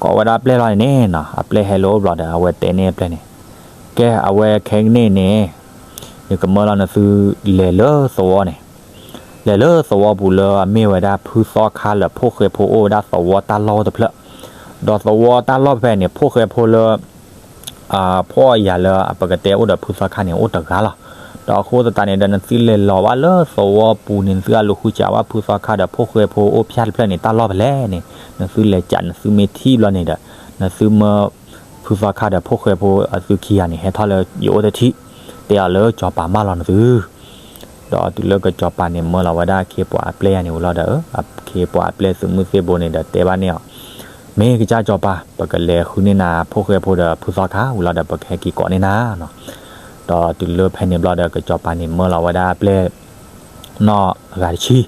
ကိးဝဲဒၣ်အပျဲၢ်လီၤန့ၣ်နီၤ အပျဲၢ်ဟဲလၢအအိၣ်ဘျီဒီး အဝဲတဲန့ၢ်အပျဲၢ်န့ၣ် ကဲ အဝဲခဲကနံၣ်န့ၣ် ယကမၢလီၤနသုလဲၤလၢသဝီန့ၣ် လဲၤလၢသဝီပူၤလၢအမ့ၢ်ဝဲဒၣ်ဖုသီခါလၢာ် ဖိၣ်ဃဲဖိအိၣ်ဝဲဒၣ်သဝီတၢ်လီၢ်အိၣ်တဖျၢၣ်, ဒီးသဝီတၢ်လီၢ်ဖဲန့ၣ် ဖိၣ်ဃဲဖိလၢ ဖှီၣ်အယၤလၢပကတဲအိၣ်ဒီးဖုသီခါန့ၣ် အိၣ်တဂၤလီၤ. ဒီးအဃိသတးန့ၣ်ဒီး နသုလဲၤလီၤဘၣ်လၢသဝီပူၤန့ၣ် နသုအလူၤဃုစးဘၣ်ဖုသီခါဒီးဖိၣ်ဃဲဖိအိၣ်ဖျၢၣ်တဖျၢၣ်န့ၣ် တၢ်လီၢ်ဖဲလဲၣ်န့ၣ် နသုလဲၤစး နသုမ့ၢ်ထံၣ်ဘျီန့ၣ်ဒီး နသုမၢ ဖုသီခါဒီးဖိၣ်ဃဲဖိအသုခံဂၤန့ၣ် ဟဲထီၣ်လၢယအိၣ်တထံၣ်, တဲအီၤလၢစီၤပၤမၢလီၤနသု ဒီးတုၤလၢကစီၤပၤန့ၣ် မၢလီၤဝဲဒၣ်အခ့အပှၤအပျဲၢ်ယါန့ၣ်ဝံၤလီၤဒီး အခ့အပှၤအပျဲၢ်သုးမုၢ်သ့ၣ်ဘိန့ၣ်ဒီးတဲဘၣ်န့ၢ်အီၤ, မ့ၢ်ကစၢ်စီၤပၤ ပကလဲၤဃုန့ၢ်နၤဖိၣ်ဃဲဖိဒီးဖုသီခါဝံၤလီၤဒီး ပကဟဲက့ၤကိးန့ၢ်နၤနီၤ. ဒီးတုၤလၢဖဲန့ၣ်ဘျီဒီး ကစီၤပၤန့ၣ် မၢလီၤဝဲဒၣ်အပျဲၢ် နီၢ်အဂၤတဆံ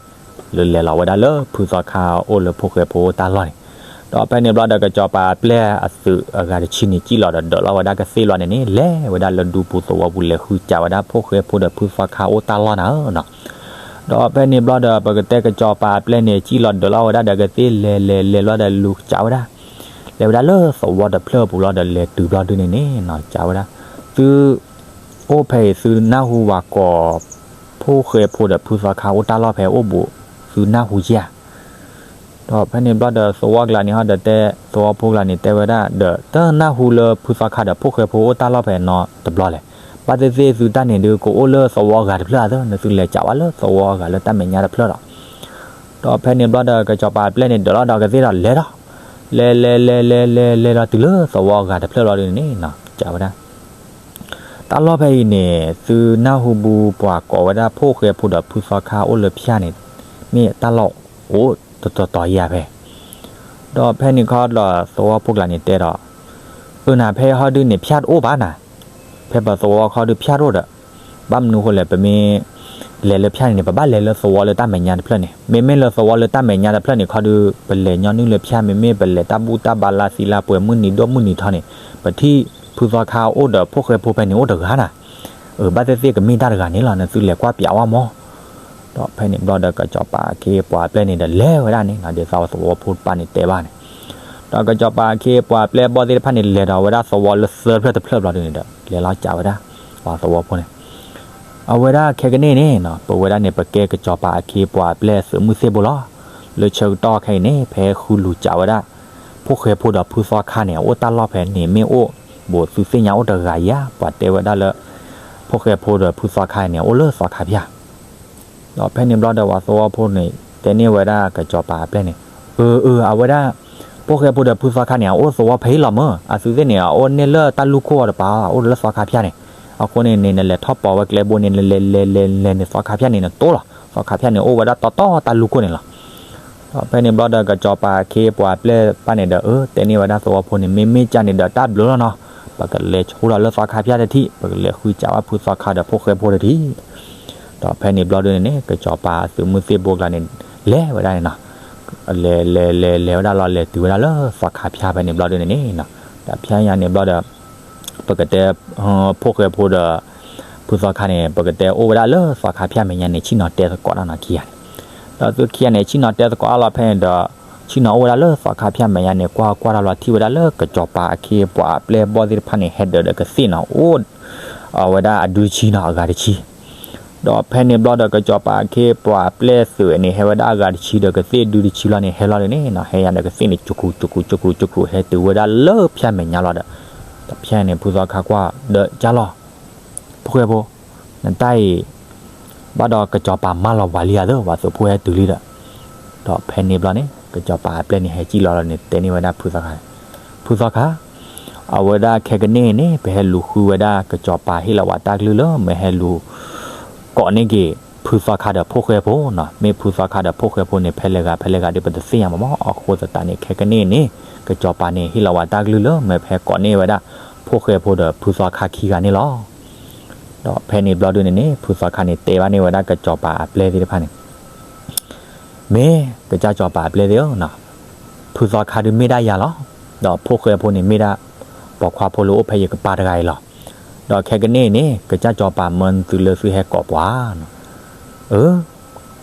လၢလဲၤလီၤဝဲဒၣ်လၢဖုသီခါအိၣ်လၢဖိၣ်ဃဲဖိအိၣ်တၢ်လီၢ်န့ၣ်, ဒီးဖဲန့ၣ်ဘျီဒီး ကစီၤပၤအပျဲၢ်အသုးအဂၤတဆံန့ၣ် စံၣ်လီၤဒီးဒၢးလီၤဝဲဒၣ်ကသ့ၣ်ဘျီန့ၣ်န့ၣ် လဲၤဝဲဒၣ်လၢဒူပူၤသဝီပူၤ လဲၤဃုစးဝဲဒၣ်ဖိၣ်ဃဲဖိဒီးဖုသီခါအိၣ်တၢ်လီၢ်နၤဧၢနီၤ. ဒီးဖဲန့ၣ်ဘျီဒီး ပကတဲကစီၤပၤအပျဲၢ်န့ၣ် စံၣ်လီၤဒၢးလီၤဝဲဒၣ်ဒီးကသ့ၣ် လဲၤလဲၤလဲၤလီၤဒီးလူၤစးဝဲဒၣ် လဲၤဝဲဒၣ်လၢသဝီတဖျၢၣ်အပူၤလီၤဒီး လဲၤတုၤဘျီဒုန့ၣ်န့ၣ်နီၤ စးဝဲဒၣ်, သု အိၣ်ဖဲအံၤ သုနၢ်ဟူဝဲကိး ဖိၣ်ဃဲဖိဒီးဖုသီခါအိၣ်တၢ်လီၢ်ဖဲအိၣ်ဘူး သုနၢ်ဟူဧါ. ဒီးဖဲန့ၣ်ဘျီဒီး သဝီကျါန့ၣ်ဟီဒီးတဲ သဝီဖိကျါန့ၣ်တဲဝဲဒၣ်ဒီး တနၢ်ဟူလၢဖုသီခါဒီးဖိၣ်ဃဲဖိအိၣ်တၢ်လီၢ်ဖဲနီတဘျီလဲၣ်. ဘၣ်သ့ၣ်သ့ၣ်သုတၢ်န့ၣ်ဒုး ကအိၣ်လၢသဝီအဂၤတဖျၢၣ်အသိး နသုလဲၤစးဝဲလၢသဝီအဂၤလၢတၢ်မဲာ်ညါတဖျၢၣ်ဒီး ဒီးဖဲန့ၣ်ဘျီဒီး ကစီၤပၤအပျဲၢ်န့ၣ် ဒၢးလီၤဒီးကသ့ၣ်ဒီးလဲၤဒီး လဲၤလဲၤလဲၤလဲၤလဲၤလဲၤလီၤတုၤလၢသဝီအဂၤတဖျၢၣ်လီၤဒုန့ၣ်နီၤ စးဝဲဒၣ် တၢ်လီၢ်ဖဲအံၤန့ၣ် သုနၢ်ဟူဘူးပှၤကိးဝဲဒၣ် ဖိၣ်ဃဲဖိဒီးဖုသီခါအိၣ်လၢဖၠၣ်န့ၣ် မ့ၢ်တၢ်လီၢ်အိၣ်တတီၤတီၤယၤဖဲ ဒီးဖဲန့ၣ်ခီဒီးသဝီဖိကျါန့ၣ်တဲဒီး အၢ နၤ ဖဲဟီဒုန့ၣ် ဖၠၣ်တအိၣ်ဘၣ်နၤ, ဖဲပသဝီခီဒု ဖၠၣ်တအိၣ်ဒီး ဘၣ်မနုၤဃိလဲၣ် ပမ့ၢ်လဲၤလၢဖၠၣ်န့ၣ်န့ၣ် ပဘၣ်လဲၤလၢသဝီလၢတၢ်မဲာ်ညါတဖျၢၣ်န့ၣ်, မ့မ့ၢ်လၢသဝီလၢတၢ်မဲာ်ညါတဖျၢၣ်န့ၣ်ခီဒု ပလဲၤညီနုၢ်လၢဖၠၣ် မ့မ့ၢ်ပလဲၤတၢ်ဘူၣ်တၢ်ဘါလါသံလါပှဲၤမုၢ်နံၤဒိၣ်မုၢ်နံၤထီန့ၣ် ပထံၣ်ဖုသီခါအိၣ်ဒီးဖိၣ်ဃဲဖိဖဲန့ၣ်အိၣ်တဂၤနၤ, အၢ ဘၣ်သ့ၣ်သ့ၣ်ကမ့ၢ်တၢ်တဂၤန့ၣ်လီၤ နသုလဲၤကွၢ်ပၠးဝဲမၢ်. ဒီးဖဲန့ၣ်ဘျီဒီး ကစီၤပၤအခ့အပှၤအပျဲၢ်န့ၣ်ဒီးလဲၤဝဲဒၣ်န့ၣ်နီၤ ဒ်သိးသဝီဖိတဖၣ်န့ၣ်တဲဘၣ်န့ၣ်, ဒီးကစီၤပၤအခ့အပှၤအပျဲၢ်အဘီၣ်သ့ၣ်တဖၣ်န့ၣ် လဲၤဒီးဝဲဒၣ်သဝီလၢသၢဖျၢၣ်တဖျၢၣ်ဘျီဒုန့ၣ်ဒီး လဲၤလီၤစးဝဲဒၣ် ပှၤသဝီဖိန့ၣ် အဝဲဒၣ်ခဲကနံၣ်န့ၣ်နီၤ ပဝဲဒၣ်န့ၣ် ပကဲကစီၤပၤအခ့အပှၤအပျဲၢ်သုးမုၢ်သ့ၣ်ဘိလီၤ. လၢဆၢကတီၢ်ခဲအံၤန့ၣ် ဖဲဃုလူၤစးဝဲဒၣ် ဖိၣ်ဃဲဖိဒီးဖုသီခါန့ၣ် အအိၣ်တၢ်လီၢ်ဖဲန့ၣ်မ့ၢ်အိၣ်ဘူး သုသ့ၣ်ညါအိၣ်တဂၤဧါ, ပှၤတဲဝဲဒၣ်လၢ ဖိၣ်ဃဲဖိဒီးဖုသီခါန့ၣ် အိၣ်လၢသီခါဖၠၣ် ဒီးဖဲန့ၣ်ဘျီဒီးပှၤသဝီဖိန့ၣ် တဲန့ၢ်ဝဲဒၣ်ကစီၤပၤအပျဲၢ်န့ၣ်, အၢ အၢ အဝဲဒၣ် ဖိၣ်ဃဲဖိဒီးဖုသီခါန့ၣ် အအိၣ်သဝီဖဲအံၤလီၤမၢ်, အသုသ့ၣ်န့ၣ် အအိၣ်န့ၢ်လၢတၢ်လူၢ်ခိၣ်အီၤတပၤ, အိၣ်လၢသီခါဖၠၣ်န့ၣ်, အဃိန့ၣ်န့ၣ် နလဲၤထီၣ်ပိာ်ဝဲကျဲဘိန့ၣ် နလဲၤလဲၤလဲၤလဲၤန့ၣ် သီခါဖၠၣ်န့ၣ် နတိၢ်လီၤ, သီခါဖၠၣ်န့ၣ် အိၣ်ဝဲဒၣ်တီတီတၢ်လူၢ်ခိၣ်န့ၣ်လီၤ. ဒီးဖဲန့ၣ်ဘျီဒီး ကစီၤပၤအခ့အပှၤအပျဲၢ်တဖၣ်န့ၣ်ဒီး အၢ တဲန့ၢ်ဝဲဒၣ်သဝီဖိန့ၣ် မ့မ့ၢ်ကၢ်န့ၣ်ဒီး တၢ်ဘျုးလီၤနီၤ, ပကလဲၤဆူလီၤလၢသီခါဖၠၣ်တထံၣ်, ပကလဲၤဃုစးဝဲဖုသီခါဒီးဖိၣ်ဃဲဖိတထံၣ်. ဒီးဖဲန့ၣ်ဘျီဒုန့ၣ်န့ၣ် ကစီၤပၤအသုးမုၢ်သ့ၣ်ဘိကျါန့ၣ် လဲၤဝဲဒၣ်န့ၣ်နီၤ, လဲၤလဲၤလဲၤလဲၤဝဲဒၣ်လီၤ လဲၤတုၤဝဲဒၣ်လၢသီခါဖၠၣ်ဖဲန့ၣ်ဘျီဒုန့ၣ်န့ၣ်နီၤ, ဒီးဖဲညါန့ၣ်ဘျီဒီး ပကတဲ ဖိၣ်ဃဲဖိဒီး ဖုသီခါန့ၣ် ပကတဲအိၣ်ဝဲဒၣ်လၢသီခါဖၠၣ်မဲာ်ညါန့ၣ် ဆ့ၣ်နီၤတဲသကိးတၢ်နီၤခံဂၤန့ၣ်, ဒီးသုခံဂၤန့ၣ် ဆ့ၣ်နီၤတဲသကိးတၢ်လီၤဖဲန့ၣ်ဒီး ဆ့ၣ်နီၤအိၣ်ဝဲဒၣ်လၢသီခါဖၠၣ်မဲာ်ညါန့ၣ် ကွၢ်ကွၢ်တၢ်လီၤထံၣ်ဝဲဒၣ်လၢကစီၤပၤအခ့အပှၤအပျဲၢ်ဘီၣ်သ့ၣ်တဖၣ်န့ၣ် ဟဲဒၢးဒီးကသ့ၣ်နီၤ အိၣ် အဝဲဒၣ်အဒုတဆံနီၤ အဂၤတဆံ ဒီးဖဲန့ၣ်ဘျီဒီးကစီၤပၤအခ့အပှၤအပျဲၢ်သုးန့ၣ် ဟဲဝဲဒၣ်အဂၤတဆံဒီးကသ့ၣ်ဒုတဆံလီၤန့ၣ် ဟဲလီၤဒုန့ၣ်နီၤ ဟဲယါဒီးကသ့ၣ်န့ၣ် ကကူကကူကကူကကူ ဟဲတုၤဝဲဒၣ်လၢဖၠၣ်မဲာ်ညါလီၤဒီး ဒီးဖၠၣ်န့ၣ် ဖုသီခါကွၢ်ဒီးကၢ်လီၤ ဖိၣ်ဃဲဖိ နတၢ်အံၤ ဘၣ်ဒီးကစီၤပၤမၢလီၤပှၤလံဧါသၢ ပှၤသုးဖိဟဲတုၤလံဒီး ဒီးဖဲန့ၣ်ဘျီန့ၣ် ကစီၤပၤအပျဲၢ်န့ၣ် ဟဲစံၣ်လီၤလီၤန့ၣ် တဲန့ၢ်ဝဲဒၣ်ဖုသီခါန့ၣ်, ဖုသီခါ အဝဲဒၣ်ခဲကနံၣ်အံၤန့ၣ် ပဟဲလူၤဃုဝဲဒၣ်ကစီၤပၤဟ့ၣ်လီၤဝဲတၢ်ကလုၢ်လၢ မ့ၢ်ဟဲလူၤ ကိးန့ၢ်က့ၤ ဖုသီခါဒီးဖိၣ်ဃဲဖိနီၤ, မ့ၢ်ဖုသီခါဒီးဖိၣ်ဃဲဖိန့ၣ် ဖဲလဲၣ်ဂၤဖဲလဲၣ်ဂၤဒီး ပတသ့ၣ်ညါမးမး, အဃိသတးန့ၣ် ခဲကနံၣ်အံၤန့ၣ် ကစီၤပၤန့ၣ် ဟ့ၣ်လီၤဝဲတၢ်ကလုၢ်လၢ မ့ၢ်ပဟဲကိးန့ၢ်ဝဲဒၣ် ဖိၣ်ဃဲဖိဒီးဖုသီခါခံဂၤန့ၣ်လီၤ. ဒီးဖဲန့ၣ်ဘျီဒုန့ၣ်န့ၣ် ဖုသီခါန့ၣ် တဲဘၣ်န့ၢ်ဝဲဒၣ်ကစီၤပၤအပျဲၢ်သ့ၣ်တဖၣ်န့ၣ် မ့ၢ်ကစၢ်စီၤပၤအပျဲၢ်သ့ၣ်ဧၢ, ဖုသီခါဒုမ့ၢ်ဒၣ်ယၤလီၤ. ဒီးဖိၣ်ဃဲဖိန့ၣ်မ့ၢ်ဒၣ် ပိာ်ခွါဖိလၢအိၣ်ဖဲယကပၤတဂၤအံၤလီၤ. ဒီးခဲကနံၣ်အံၤန့ၣ် ကစၢ်စီၤပၤမၢသုလၢသုဟဲကိးပှၤနီၤ, အၢ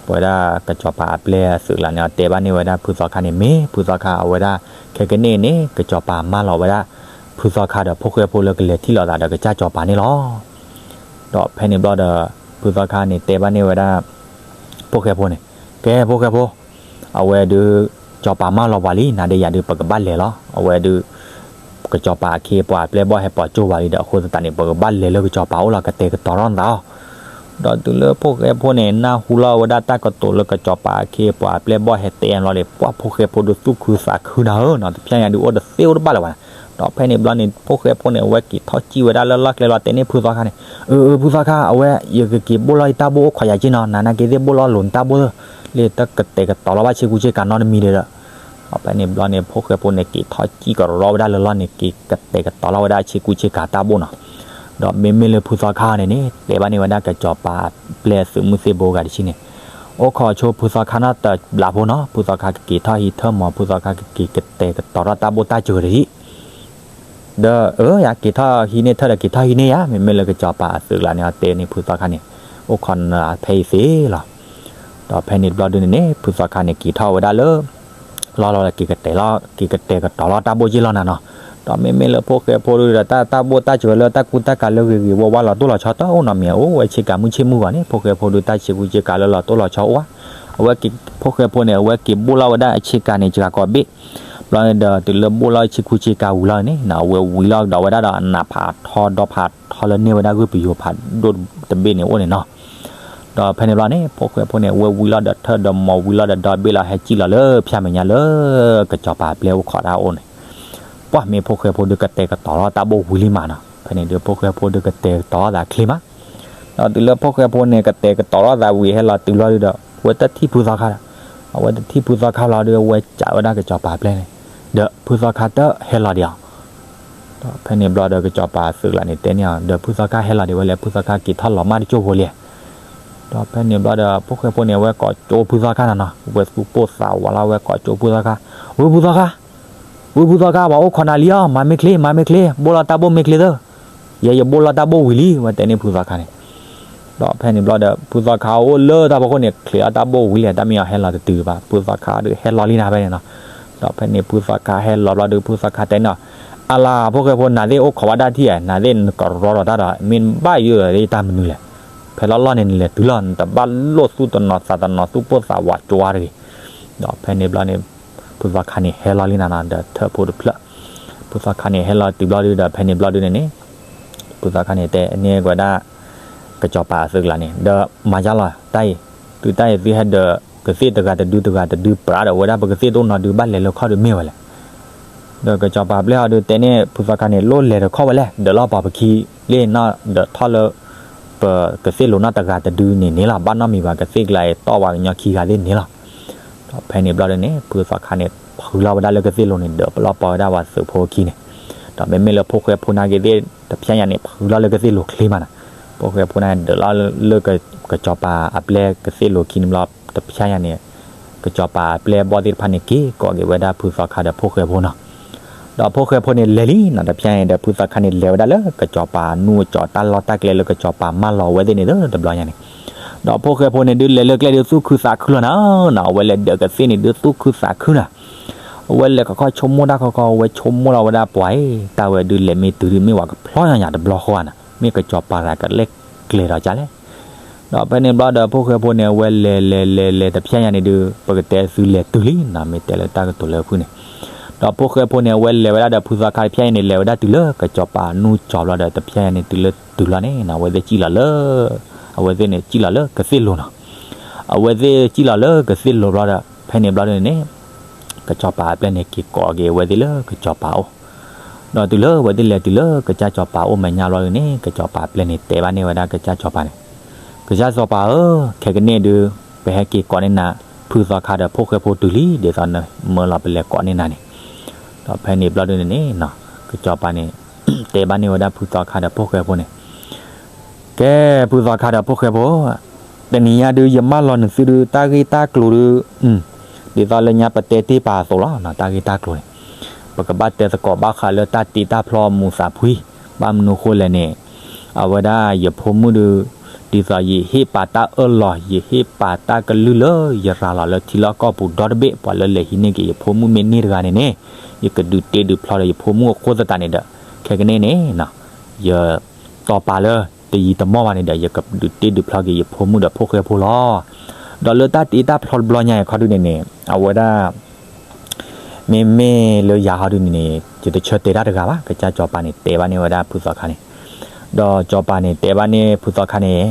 ပဝဲဒၣ်ကစီၤပၤအပျဲၢ်အသုးလၢန့ၣ် အတဲဘၣ်န့ၢ်ဝဲဒၣ်ဖုသီခါန့ၣ် မ့ၢ်ဖုသီခါအဝဲဒၣ် ခဲကနံၣ်အံၤန့ၣ် ကစီၤပၤမၢလီၤဝဲဒၣ် ဖုသီခါဒီးဖိၣ်ဃဲဖိလၢကလဲၤထံၣ်လိာ်သးဒီးကစၢ်စီၤပၤန့ၣ်လီၤ. ဒီးဖဲန့ၣ်ဘျီဒီး ဖုသီခါန့ၣ် တဲဘၣ်န့ၢ်ဝဲဒၣ် ဖိၣ်ဃဲဖိန့ၣ်, ကဲ ဖိၣ်ဃဲဖိ, အဝဲဒုး စီၤပၤမၢလီၤပှၤလံ နၤဒီးယၤဒုး ပကဘၣ်လဲၤလီၤ. အဝဲဒုး ကစီၤပၤအခ့အပှၤအပျဲၢ်ဘီၣ်ဟဲပိာ်ကၠိပှၤလံဒီး အဃိသတးန့ၣ် ပကဘၣ်လဲၤလၢကစီၤပၤအိၣ်လီၤ ကတဲာ်ကတီၤထီၣ်နသးအီၤ. ဒီးတုၤလၢဖိၣ်ဃဲဖိန့ၣ် နၢ်ဟူလီၤဝဲဒၣ်တၢ်ကတိၤလၢကစီၤပၤအခ့အပှၤအပျဲၢ်ဘီၣ်ဟဲတဲအီၤလီၤဒီး ပှၢ်ဖိၣ်ဃဲဖိဒုးသူၣ်ခုသးခုနၤဧၢနီၤ, တဖၠၣ်ညါဒုးအိၣ်တသ့အိၣ်တဘၣ်လၢၤဘၣ်န့ၣ်. ဒီးဖဲန့ၣ်ဘျီန့ၣ် ဖိၣ်ဃဲဖိန့ၣ် အဝဲက့ၤထီၣ်စံၣ်ဝဲဒၣ်လၢလီၢ်ကျဲလီၤ တဲန့ၢ်ဖုသီခါန့ၣ်, အၢ အၢ ဖုသီခါ အဝဲ ယကက့ၤဘိၣ်လီၢ်ယတၢ်ဘိၣ်အိၣ်ခိးယၤက့နီၤ, နၤနာ်က့သ့ၣ်ဘိၣ်လီၢ်လိာ်နတၢ်ဘိၣ်သၢ လၢတကတဲာ်ကတီၤလီၤဘၣ်ဆ့ကူဆ့ကၤနီတမံၤဒီး ဒီးဖဲန့ၣ်ဘျီန့ၣ် ဖိၣ်ဃဲဖိန့ၣ် က့ၤထီၣ်စံၣ်ကရီဝဲဒၣ်လၢလီၢ်န့ၣ် က့ၤကတဲာ်ကတီၤလီၤဝဲဒၣ်ဆ့ကူဆ့ကၤတၢ်ဘိၣ်နီၤ. ဒီးမ့မ့ၢ်လၢဖုသီခါန့ၣ်န့ၣ် တဲဘၣ်န့ၢ်ဝဲဒၣ်ကစီၤပၤအပျဲၢ်သုးမုၢ်သ့ၣ်ဘိဂၤတဆံန့ၣ်, အိၣ်ခိးဆိဖုသီခါနီတဘျီဖိနီၤ, ဖုသီခါကက့ၤထီၣ်ဟံးထၢၣ်မီၤ ဖုသီခါကက့ၤကတဲာ်ကတီၤထီၣ်တၢ်ဘိၣ်တၢ်စၢၤတဟံၣ် ဒီး အၢ ယက့ၤထီၣ်ဟံးန့ၢ်ထၢၣ်ဒီးက့ၤထီၣ်ဟံးန့ၢ်ယၤ, မ့မ့ၢ်လၢကစီၤပၤအသုးလၢန့ၣ် အတဲန့ၢ်ဖုသီခါန့ၣ် အိၣ်ခိးနၤဖဲအံၤသ့လီၤ. ဒီးဖဲန့ၣ်ဘျီဒုန့ၣ်န့ၣ် ဖုသီခါန့ၣ် က့ၤထီၣ်ဝဲဒၣ်လၢ လီၢ်လီၤဒီး က့ၤကတဲာ်လီၤ က့ၤကတဲာ်ကတီၤလီၤတၢ်ဘိၣ်က့လီၤနၤနီၤ. ဒီးမ့မ့ၢ်လၢဖိၣ်ဃဲဖိဒုဒီး တၢ်တၢ်ဘိၣ်တၢ်စၢၤလၢတၢ်ကူတၢ်ကၤလၢဂ့ၤဂ့ၤဝါဝါလီၤတိၢ်လီၤဆီ တအိၣ်နီတမံၤ အိၣ်ဝဲဆ့ကၤမုၢ်ဆ့ၣ်မုၢ်ဂီၤန့ၣ် ဖိၣ်ဃဲဖိဒုတၢ်ဆ့ကူဆ့ကၤလၢလီၤတိၢ်လီၤဆီအိၣ်ဧါ. အဝဲက့ၤ ဖိၣ်ဃဲဖိန့ၣ် အဝဲက့ၤဘိၣ်လီၤဝဲဒၣ်အဆ့ကၤန့ၣ် စှၤကီးဘ့ၣ် ဘျီန့ၣ်ဒီး တုၤလၢဘိၣ်လီၤဆ့ကူဆ့ကၤဝံၤလီၤန့ၣ် အဝဲဝံၤလီၤဒီးဝဲဒၣ်ဒီးအနးဖးထီဒီဖးထီလၢန့ၢ်ဝဲဒၣ်ဂုၢ်ပယိၤဖးဒိၣ်တဘ့ၣ်န့ၣ်အိၣ်န့ၣ်နီၤ. ဒီးဖဲန့ၣ်ဘျီန့ၣ် ဖိၣ်ဃဲဖိန့ၣ် အဝဲဝံၤလီၤဒီးထၢၣ်ဒီးမီၤဝံၤလီၤဒီးဒီဘ့ၣ်လီၤ ဟဲစံၣ်လီၤလၢဖၠၣ်မဲာ်ညါလၢ ကစီၤပၤအပျဲၢ်အိၣ်ခိးတၢ်အိၣ်န့ၣ် ပှၢ်မ့ၢ်ဖိၣ်ဃဲဖိဒုကတဲာ်ကတီၤလီၤတၢ်ဘိၣ်ဝံၤလံမးနီၤ. ဖဲန့ၣ်ဒုး ဖိၣ်ဃဲဖိဒုကတဲာ်ကတီၤလီၤသးချ့မး ဒီးတုၤလၢဖိၣ်ဃဲဖိန့ၣ် ကတဲာ်ကတီၤလီၤသးဝံၤဟဲလီၤတုၤလီၤဒုဒီး အဝဲတထံၣ်ဖုသီခါဒီး အဝဲတထံၣ်ဖုသီခါလီၤဒုး အဝဲစံးဝဲဒၣ်ကစီၤပၤအပျဲၢ်န့ၣ် ဒီးဖုသီခါတဟဲလီၤဒံးအီၤ. ဒီးဖဲန့ၣ်ဘျီဒီး ကစီၤပၤအသုးလၢန့ၣ် တဲန့ၢ်အီၤ ဒီးဖုသီခါဟဲလီၤဒံးဝဲလဲၣ် ဖုသီခါက့ၤထီၣ်လီၤမၢ်တကၠိၢ်ဖိလံ. ဒီးဖဲန့ၣ်ဘျီဒီး ဖိၣ်ဃဲဖိန့ၣ် အဝဲကိးကၠိဖုသီခါနီၤနီၤ အဝဲသူၣ်ပိၢ်သးဝးလီၤ အဝဲကိးကၠိဖုသီခါ, ဝဲ ဖုသီခါ ဝဲဖုသီခါ ပှၤအိၣ်ခိးနၤလံအီၤ မၤမ့ၢ်ချ့ မၤမ့ၢ်ချ့ ဘိၣ်လီၤတၢ်ဘိၣ်မ့ၢ်ချ့သၢ ယဲယဘိၣ်လီၤတၢ်ဘိၣ်ဝံၤလံ ဝဲတဲန့ၢ်ဖုသီခါန့ၣ်. ဒီးဖဲန့ၣ်ဘျီဒီး ဖုသီခါအိၣ်လၢတၢ်ဖီခိၣ်န့ၣ် ချံးအီၤတၢ်ဘိၣ်ဝံၤလံ တၢ်မ့ၢ်အီၤဟဲလီၤတတုၤဘၣ် ဖုသီခါဒုးဟဲလီၤလံနၤဖဲန့ၣ်နီၤ. ဒီးဖဲန့ၣ်ဖုသီခါဟဲလီၤဘျီဒုး ဖုသီခါတဲန့ၢ်အီၤ, အလၤ ဖိၣ်ဃဲဖိ နၤသ့ၣ်အိၣ်ခိးဝဲဒၣ်ထံၣ်ဧါ နၤသ့ၣ်နကရီဒီးတၢ်ဒီး မ့ၢ်နဘၣ်ယိၣ်ဒီးတၢ်မနုၤလဲၣ်. ဖဲလီၤလီၢ်န့ၣ် နလဲၤတုၤလီၤ နတဘၣ်လိၣ်သူၣ်တနီၤသးတနီၤ သူၣ်ပိၢ်သးဝးကၠိအါတဂ့ၤ. ဒီးဖဲန့ၣ်ဘျီန့ၣ် ဖုသီခါန့ၣ် ဟဲလီၤလံနၤနီၤ ဒီးထၢၣ်ဖိတဖျၢၣ် ဖုသီခါန့ၣ် ဟဲလီၤတုၤဘျီဒုးဒီး ဖဲန့ၣ်ဘျီဒုးန့ၣ်န့ၣ် ဖုသီခါန့ၣ် တဲန့ၢ်ဝဲဒၣ် ကစီၤပၤအသုးကလးန့ၣ် ဒီးမၤယါလီၤ တၢ်အံၤ သုတၢ်အံၤသုဟဲဒၢးကသ့ၣ်တဂၤတဒုတဂၤတဒုပြးဒီး ဝဲဒၣ်ပကသ့ၣ်တအိၣ်နီတဒု ဘၣ်လဲၤလၢခီၣ်ဒုးမ့ၢ်ဝဲလဲၣ်. ဒီးကစီၤပၤအပျဲၢ်ဟီဒုးတဲန့ၣ် ဖုသီခါန့ၣ် လိၣ်လဲၤတခီၣ်ဝဲလဲၣ်, ဒၢးလီၤပှၤပခံလ့ၣ်နီၣ် ဒီးထီၣ်လၢ ပကသ့ၣ်လိၤနီၣ်တဂၤတဒုန့ၣ်န့ၣ်လီၤ. ဘၣ်နီတမံၤဘၣ် ကသ့ၣ်ကျါအံၤတီၢ်ဝဲကညီခံဂၤသ့ၣ်န့ၣ်လီၤ. ဒီးဖဲန့ၣ်ဘျီဒုးန့ၣ် ဖုသီခါန့ၣ် ဖုလီၤဝဲဒၣ်လၢကသ့ၣ်လိၤန့ၣ် ဒၢးလီၤပှၤဝဲဒၣ်ပှၤသုးဖိခံန့ၣ်, ဒီးမ့မ့ၢ်လၢဖိၣ်ဃဲဖိနာ်က့ၤသ့ၣ် တဖျဲညါန့ၣ် ဖုလီၤလၢကသ့ၣ်လိၤချ့မးနီၤ. ဖိၣ်ဃဲဖိနာ်က့ၤ ဒၢးလီၤလၢကစီၤပၤအပျဲၢ်ကသ့ၣ်လိၤခံန့ၣ်ဘျီ တဖျဲညါန့ၣ် ကစီၤပၤအပျဲၢ်အဘီၣ်သ့ၣ်တဖၣ်န့ၣ် က့ၤကိးက့ၤဝဲဒၣ်ဖုသီခါဒီးဖိၣ်ဃဲဖိနီၤ. ဒီးဖိၣ်ဃဲဖိန့ၣ်လဲၤလံနီၤ. တဖျဲညါန့ၣ်ဒီး ဖုသီခါန့ၣ် လဲၤဝဲဒၣ်လၢကစီၤပၤနူၢ်ကၠီၤတၢ်လီၢ်တၢ်ကျဲလၢကစီၤပၤမၢလီၤဝဲသ့ၣ်န့ၣ် တဘျီညါန့ၣ်, ဒီးဖိၣ်ဃဲဖိန့ၣ်ဒုး လဲၤလၢကျဲဒုး သူၣ်ခုသးခုလီၤနီၤ. အဝဲလဲၤဒၢးကသ့ၣ်န့ၣ်ဒုး သူၣ်ခုသးခုနီၤ. အဝဲလဲၤခီခီဆိကမိၣ်တၢ်ခီခီ အဝဲဆိကမိၣ်လီၤဝဲဒၣ်ပှၤအံၤ တၢ်ဝဲဒုးလဲၤမ့ၢ်တုၤဒုး မ့ၢ်ဝဲကဖျီညါညါတဘျီဃီဧါနီၤ, မ့ၢ်ကစီၤပၤသးကလဲၤကျဲၤဒီးကလဲၣ်. ဒီးဖဲန့ၣ်ဘျီဒီး ဖိၣ်ဃဲဖိန့ၣ် အဝဲလဲၤလဲၤလဲၤလဲၤ တဖျဲညါန့ၣ်ဒုး ပကတဲသုလဲၤတုၤလံနီၤ, မ့ၢ်တဲလၢတၢ်ကတိၤလၢဖုၣ်န့ၣ်. ဒီးဖိၣ်ဃဲဖိန့ၣ် အဝဲလဲၤဝဲဒၣ်ဒီးဖုသီခါ တဖျဲညါန့ၣ် လဲၤဝဲဒၣ်တုၤလၢကစီၤပၤနူၢ်ကၠီၤဘျီဒီး တဖျဲညါန့ၣ် တုၤလၢတုၤလီၤန့ၣ်နီၤ, အဝဲသ့ၣ်စံၣ်လီၤလၢ အဝဲသ့ၣ်န့ၣ်စံၣ်လီၤလၢကသ့ၣ်လိၤနီၤ. အဝဲသ့ၣ်စံၣ်လီၤလၢကသ့ၣ်လိၤဘျီဒီး ဖဲန့ၣ်ဘျီဒုးန့ၣ် ကစီၤပၤအပျဲၢ်န့ၣ် က့ၤကိးက့ၤအဝဲသ့ၣ်လၢကစီၤပၤအိၣ်. ဒီးတုၤလၢအဝဲသ့ၣ်လဲၤတုၤလၢကစၢ်စီၤပၤအိၣ်မဲာ်ညါဘျီဒုးန့ၣ် ကစီၤပၤအပျဲၢ်န့ၣ် တဲဘၣ်န့ၢ်ဝဲဒၣ်ကစၢ်စီၤပၤန့ၣ်, ကစၢ်စီၤပၤဧၢ, ခဲကနံၣ်ဒုး ပဟဲက့ၤကိးန့ၢ်နၤ ဖုသီခါဒီးဖိၣ်ဃဲဖိတုၤလံ, ဒ်သိးနမၢလီၤပလဲၤကိးန့ၢ်နၤန့ၣ်. ဒီးဖဲန့ၣ်ဘျီဒုးန့ၣ်န့ၣ် ကစီၤပၤန့ၣ် တဲဘၣ်န့ၢ်ဝဲဒၣ်ဖုသီခါဒီးဖိၣ်ဃဲဖိန့ၣ်, ကဲ ဖုသီခါဒီးဖိၣ်ဃဲဖိ, တနံၤညါဒုး ယမၢလီၤနသုဒုး တၢ်ဂ့ၢ်တၢ်ကျိၤဒုး ဒ်သိးလၢညါပတဲတ့ၢ်ပာ်အသိးလီၤ. တၢ်ဂ့ၢ်တၢ်ကျိၤန့ၣ် ပကဘၣ်တဲသကိးဘၣ်ဃးလၢတၢ်တ့တၢ်ဖျီအမူးသးဖှံ, ဘၣ်မနုၤဃိလဲၣ်န့ၣ် အဝဲဒၣ်ယဖိမုၣ်ဒုး ဒ်သိးယဟ့ၣ်ပာ်တၢ်အၢၣ်လီၤ ယဟ့ၣ်ပာ်တၢ်ကလုၢ်လၢယရၤလီၤလၢထံလီၢ်ကီၢ်ပူၤဒီတဘ့ၣ် ပှၤလၢလဲၤဟံးန့ၢ်က့ၤယဖိမုၣ်မ့ၢ်န့ၢ်တဂၤန့ၣ်န့ၣ် ယကဒုးတ့ဒုးဖျီဒီးယဖိမုၣ်အဃိသတးန့ၣ်ဒီး ခဲကနံၣ်န့ၣ် ယတီၤပာ်လၢတယံာ်တမီၢ်ဘၣ်န့ၣ်ဒီး ယကဒုးတ့ဒုးဖျီက့ၤယဖိမုၣ်ဒီးဖိၣ်ဃဲဖိလီၤ. ဒီးလၢတၢ်တ့တၢ်ဖျီတဘျီညါအံၤခီဒုးန့ၣ်န့ၣ် အဝဲဒၣ် မ့မ့ၢ်လၢယၤဟီဒုးန့ၣ်န့ၣ် ယတဆၢတဲာ်တၢ်တဂၤဘၣ်, ကစၢ်စီၤပၤန့ၣ် တဲဘၣ်န့ၢ်ဝဲဒၣ်ဖုသီခါန့ၣ်. ဒီးစီၤပၤန့ၣ် တဲဘၣ်န့ၢ်ဖုသီခါန့ၣ်,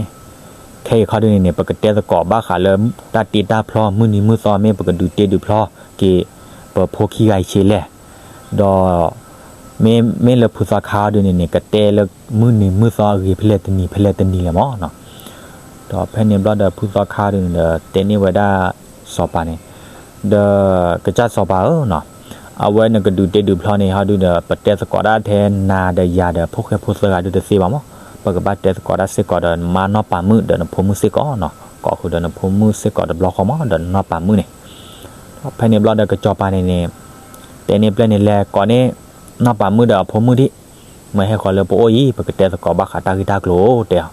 ခဲအံၤခီဒုးန့ၣ်န့ၣ် ပကတဲသကိးဘၣ်ဃးလၢ တၢ်တ့တၢ်ဖျီမုၢ်နံၤမုၢ်သီ မ့ၢ်ပကဒုးတ့ဒုးဖျီက့ၤ ပဖိခံဂၤအံၤဆံးလဲၣ်. ဒီး မ့မ့ၢ်လၢဖုသီခါဟီဒုးန့ၣ်န့ၣ် ကတဲလၢမုၢ်နံၤမုၢ်သီအဂ့ၤ ဖဲလဲၣ်တနံၤ ဖဲလဲၣ်တနံၤလဲၣ်မးနီၤ. ဒီးဖဲန့ၣ်ဘျီဒီး ဖုသီခါဒုးန့ၣ်ဒီး တဲန့ၢ်ဝဲဒၣ်စီၤပၤန့ၣ်, ဒီးကစၢ်စီၤပၤဧၢနီၤ, အဝဲနကဒုးတ့ဒုးဖျီန့ၣ် ဟီဒုးဒီး ပတဲသကိးတၢ်ထဲနၤဒီးယၤဒီး ဖိၣ်ဃဲဖိသၢဂၤဒုးတသ့ဘၣ်မး, ပကဘၣ်တဲသကိးတၢ်စ့ၢ်ကီးဒီး မါနီၢ်ပၤမုၣ်ဒီးနဖိမုၣ်စ့ၢ်ကီးနီၤ, ကိးဃုာ်ဒီးနဖိမုၣ်စ့ၢ်ကီးတဘျီဃီမး ဒီးနီၢ်ပၤမုၣ်န့ၣ်. ဒီးဖဲန့ၣ်ဘျီဒီး ကစီၤပၤန့ၣ်န့ၣ် တဲန့ၢ်ပျဲၢ်န့ၣ် လဲၤကိးန့ၢ် နီၢ်ပၤမုၣ်ဒီးအဖိမုၣ်ဒံး, မ့ၢ်ဟဲဃီၤလၢပအိၣ်အံၤ ပကတဲသကိးဘၣ်ဃးတၢ်ဂ့ၢ်တၢ်ကျိၤတဲအီၤ.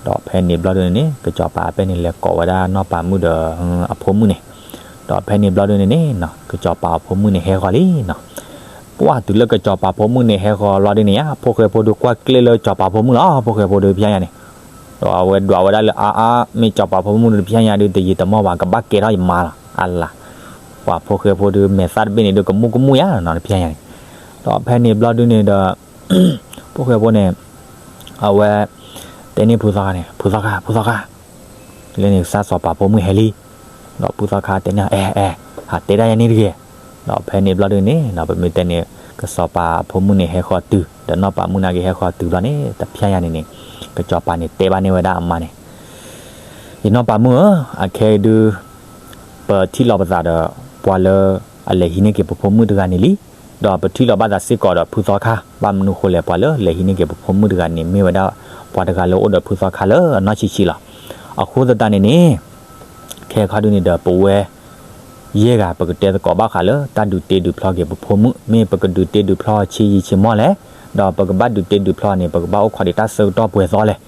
ဒီးဖဲန့ၣ်ဘျီဒုးန့ၣ်န့ၣ် ကစီၤပၤအပျဲၢ်န့ၣ် လဲၤကိးဝဲဒၣ်နီၢ်ပၤမုၣ်ဒီးအဖိမုၣ်န့ၣ်. ဒီးဖဲန့ၣ်ဘျီဒုးန့ၣ်န့ၣ် ကစီၤပၤအဖိမုၣ်န့ၣ် ဟဲဃီၤလံနီၤ. ပှၢ်တုၤလၢကစီၤပၤဖိမုၣ်န့ၣ် ဟဲဃီၤလီၤဒုးန့ၣ်ဧါ, ဖိၣ်ဃဲဖိဒုးကွၢ်ကျဲလၢကစီၤပၤဖိမုၣ်လီၤ, ဖိၣ်ဃဲဖိဒုးဖဲညါန့ၣ် ဒီးအဝဲဒွးဝဲဒၣ်လၢအါအါ မ့ၢ်ကစီၤပၤဖိမုၣ်ဒုးတဖဲညါဒုး တယံာ်တမီၢ်ဘၣ် ကဘၣ်ကဲထီၣ်ယမါလီၤ, အလၤ, ပှၤဖိၣ်ဃဲဖိဒုးမဲာ်သၣ်တဘ့ၣ်န့ၣ်ဒုး ကမူၣ်ကမူၣ်ယါနီၤ တဖဲညါန့ၣ်. ဒီးဖဲန့ၣ်ဘျီဒုးန့ၣ်ဒီး ဖိၣ်ဃဲဖိန့ၣ် အဝဲ တဲန့ၢ်ဖုသီခါန့ၣ် ဖုသီခါ ဖုသီခါ လၢန့ၣ် ကစၢ်စီၤပၤဖိမုၣ်ဟဲလံ. ဒီးဖုသီခါတဲန့ၢ် အဲ အဲ ဟးတဲဒၣ်ယၤန့ၣ်တဂ့ၤ. ဒီးဖဲန့ၣ်ဘျီဒုးန့ၣ် ပမ့ၢ်တဲန့ၣ် ကစီၤပၤဖိမုၣ်န့ၣ်ဟဲဃီၤတုၤ ဒီးနီၢ်ပၤမုၣ်နာ်က့ဟဲဃီၤတုၤဘျီန့ၣ် တဖဲညါန့ၣ်န့ၣ် ကစီၤပၤန့ၣ်တဲဘၣ်န့ၢ်ဝဲဒၣ်အမါန့ၣ်, ယနီၢ်ပၤမုၣ်ဧၢ, အခဲအံၤဒုး ပထံၣ်လီၤပသးဒီး ပှၤလၢအလဲၤဟံးန့ၢ်က့ၤပဖိမုၣ်တဂၤန့ၣ်လံ. ဒီးပထံၣ်လီၤဘၣ်သးစ့ၢ်ကီးဒီးဖုသီခါ, ဘၣ်မနုၤဃိလဲၣ် ပှၤလၢလဲၤဟံးန့ၢ်က့ၤပဖိမုၣ်တဂၤန့ၣ် မ့ၢ်ဝဲဒၣ် ပှၤတဂၤလၢအိၣ်ဒီးဖုသီခါလၢအနီၢ်ဆံးဆံးလီၤ. အဃိသတးန့ၣ်န့ၣ် ခဲခီဒုးန့ၣ်ဒီး ပဝဲ ယဲၢ်ဂၤ ပကတဲသကိးဘၣ်ဃးလၢ တၢ်ဒုးတ့ဒုးဖျီက့ၤပဖိမုၣ်, မ့ၢ်ပကဒုးတ့ဒုးဖျီဆံးယံာ်ဆံးမီၢ်လဲၣ်, ဒီးပကဘၣ်ဒုးတ့ဒုးဖျီန့ၣ် ပကဘၣ်အိၣ်ခိးဒံးတၢ်ဆၢကတီၢ်ပှဲၤသီလဲၣ်.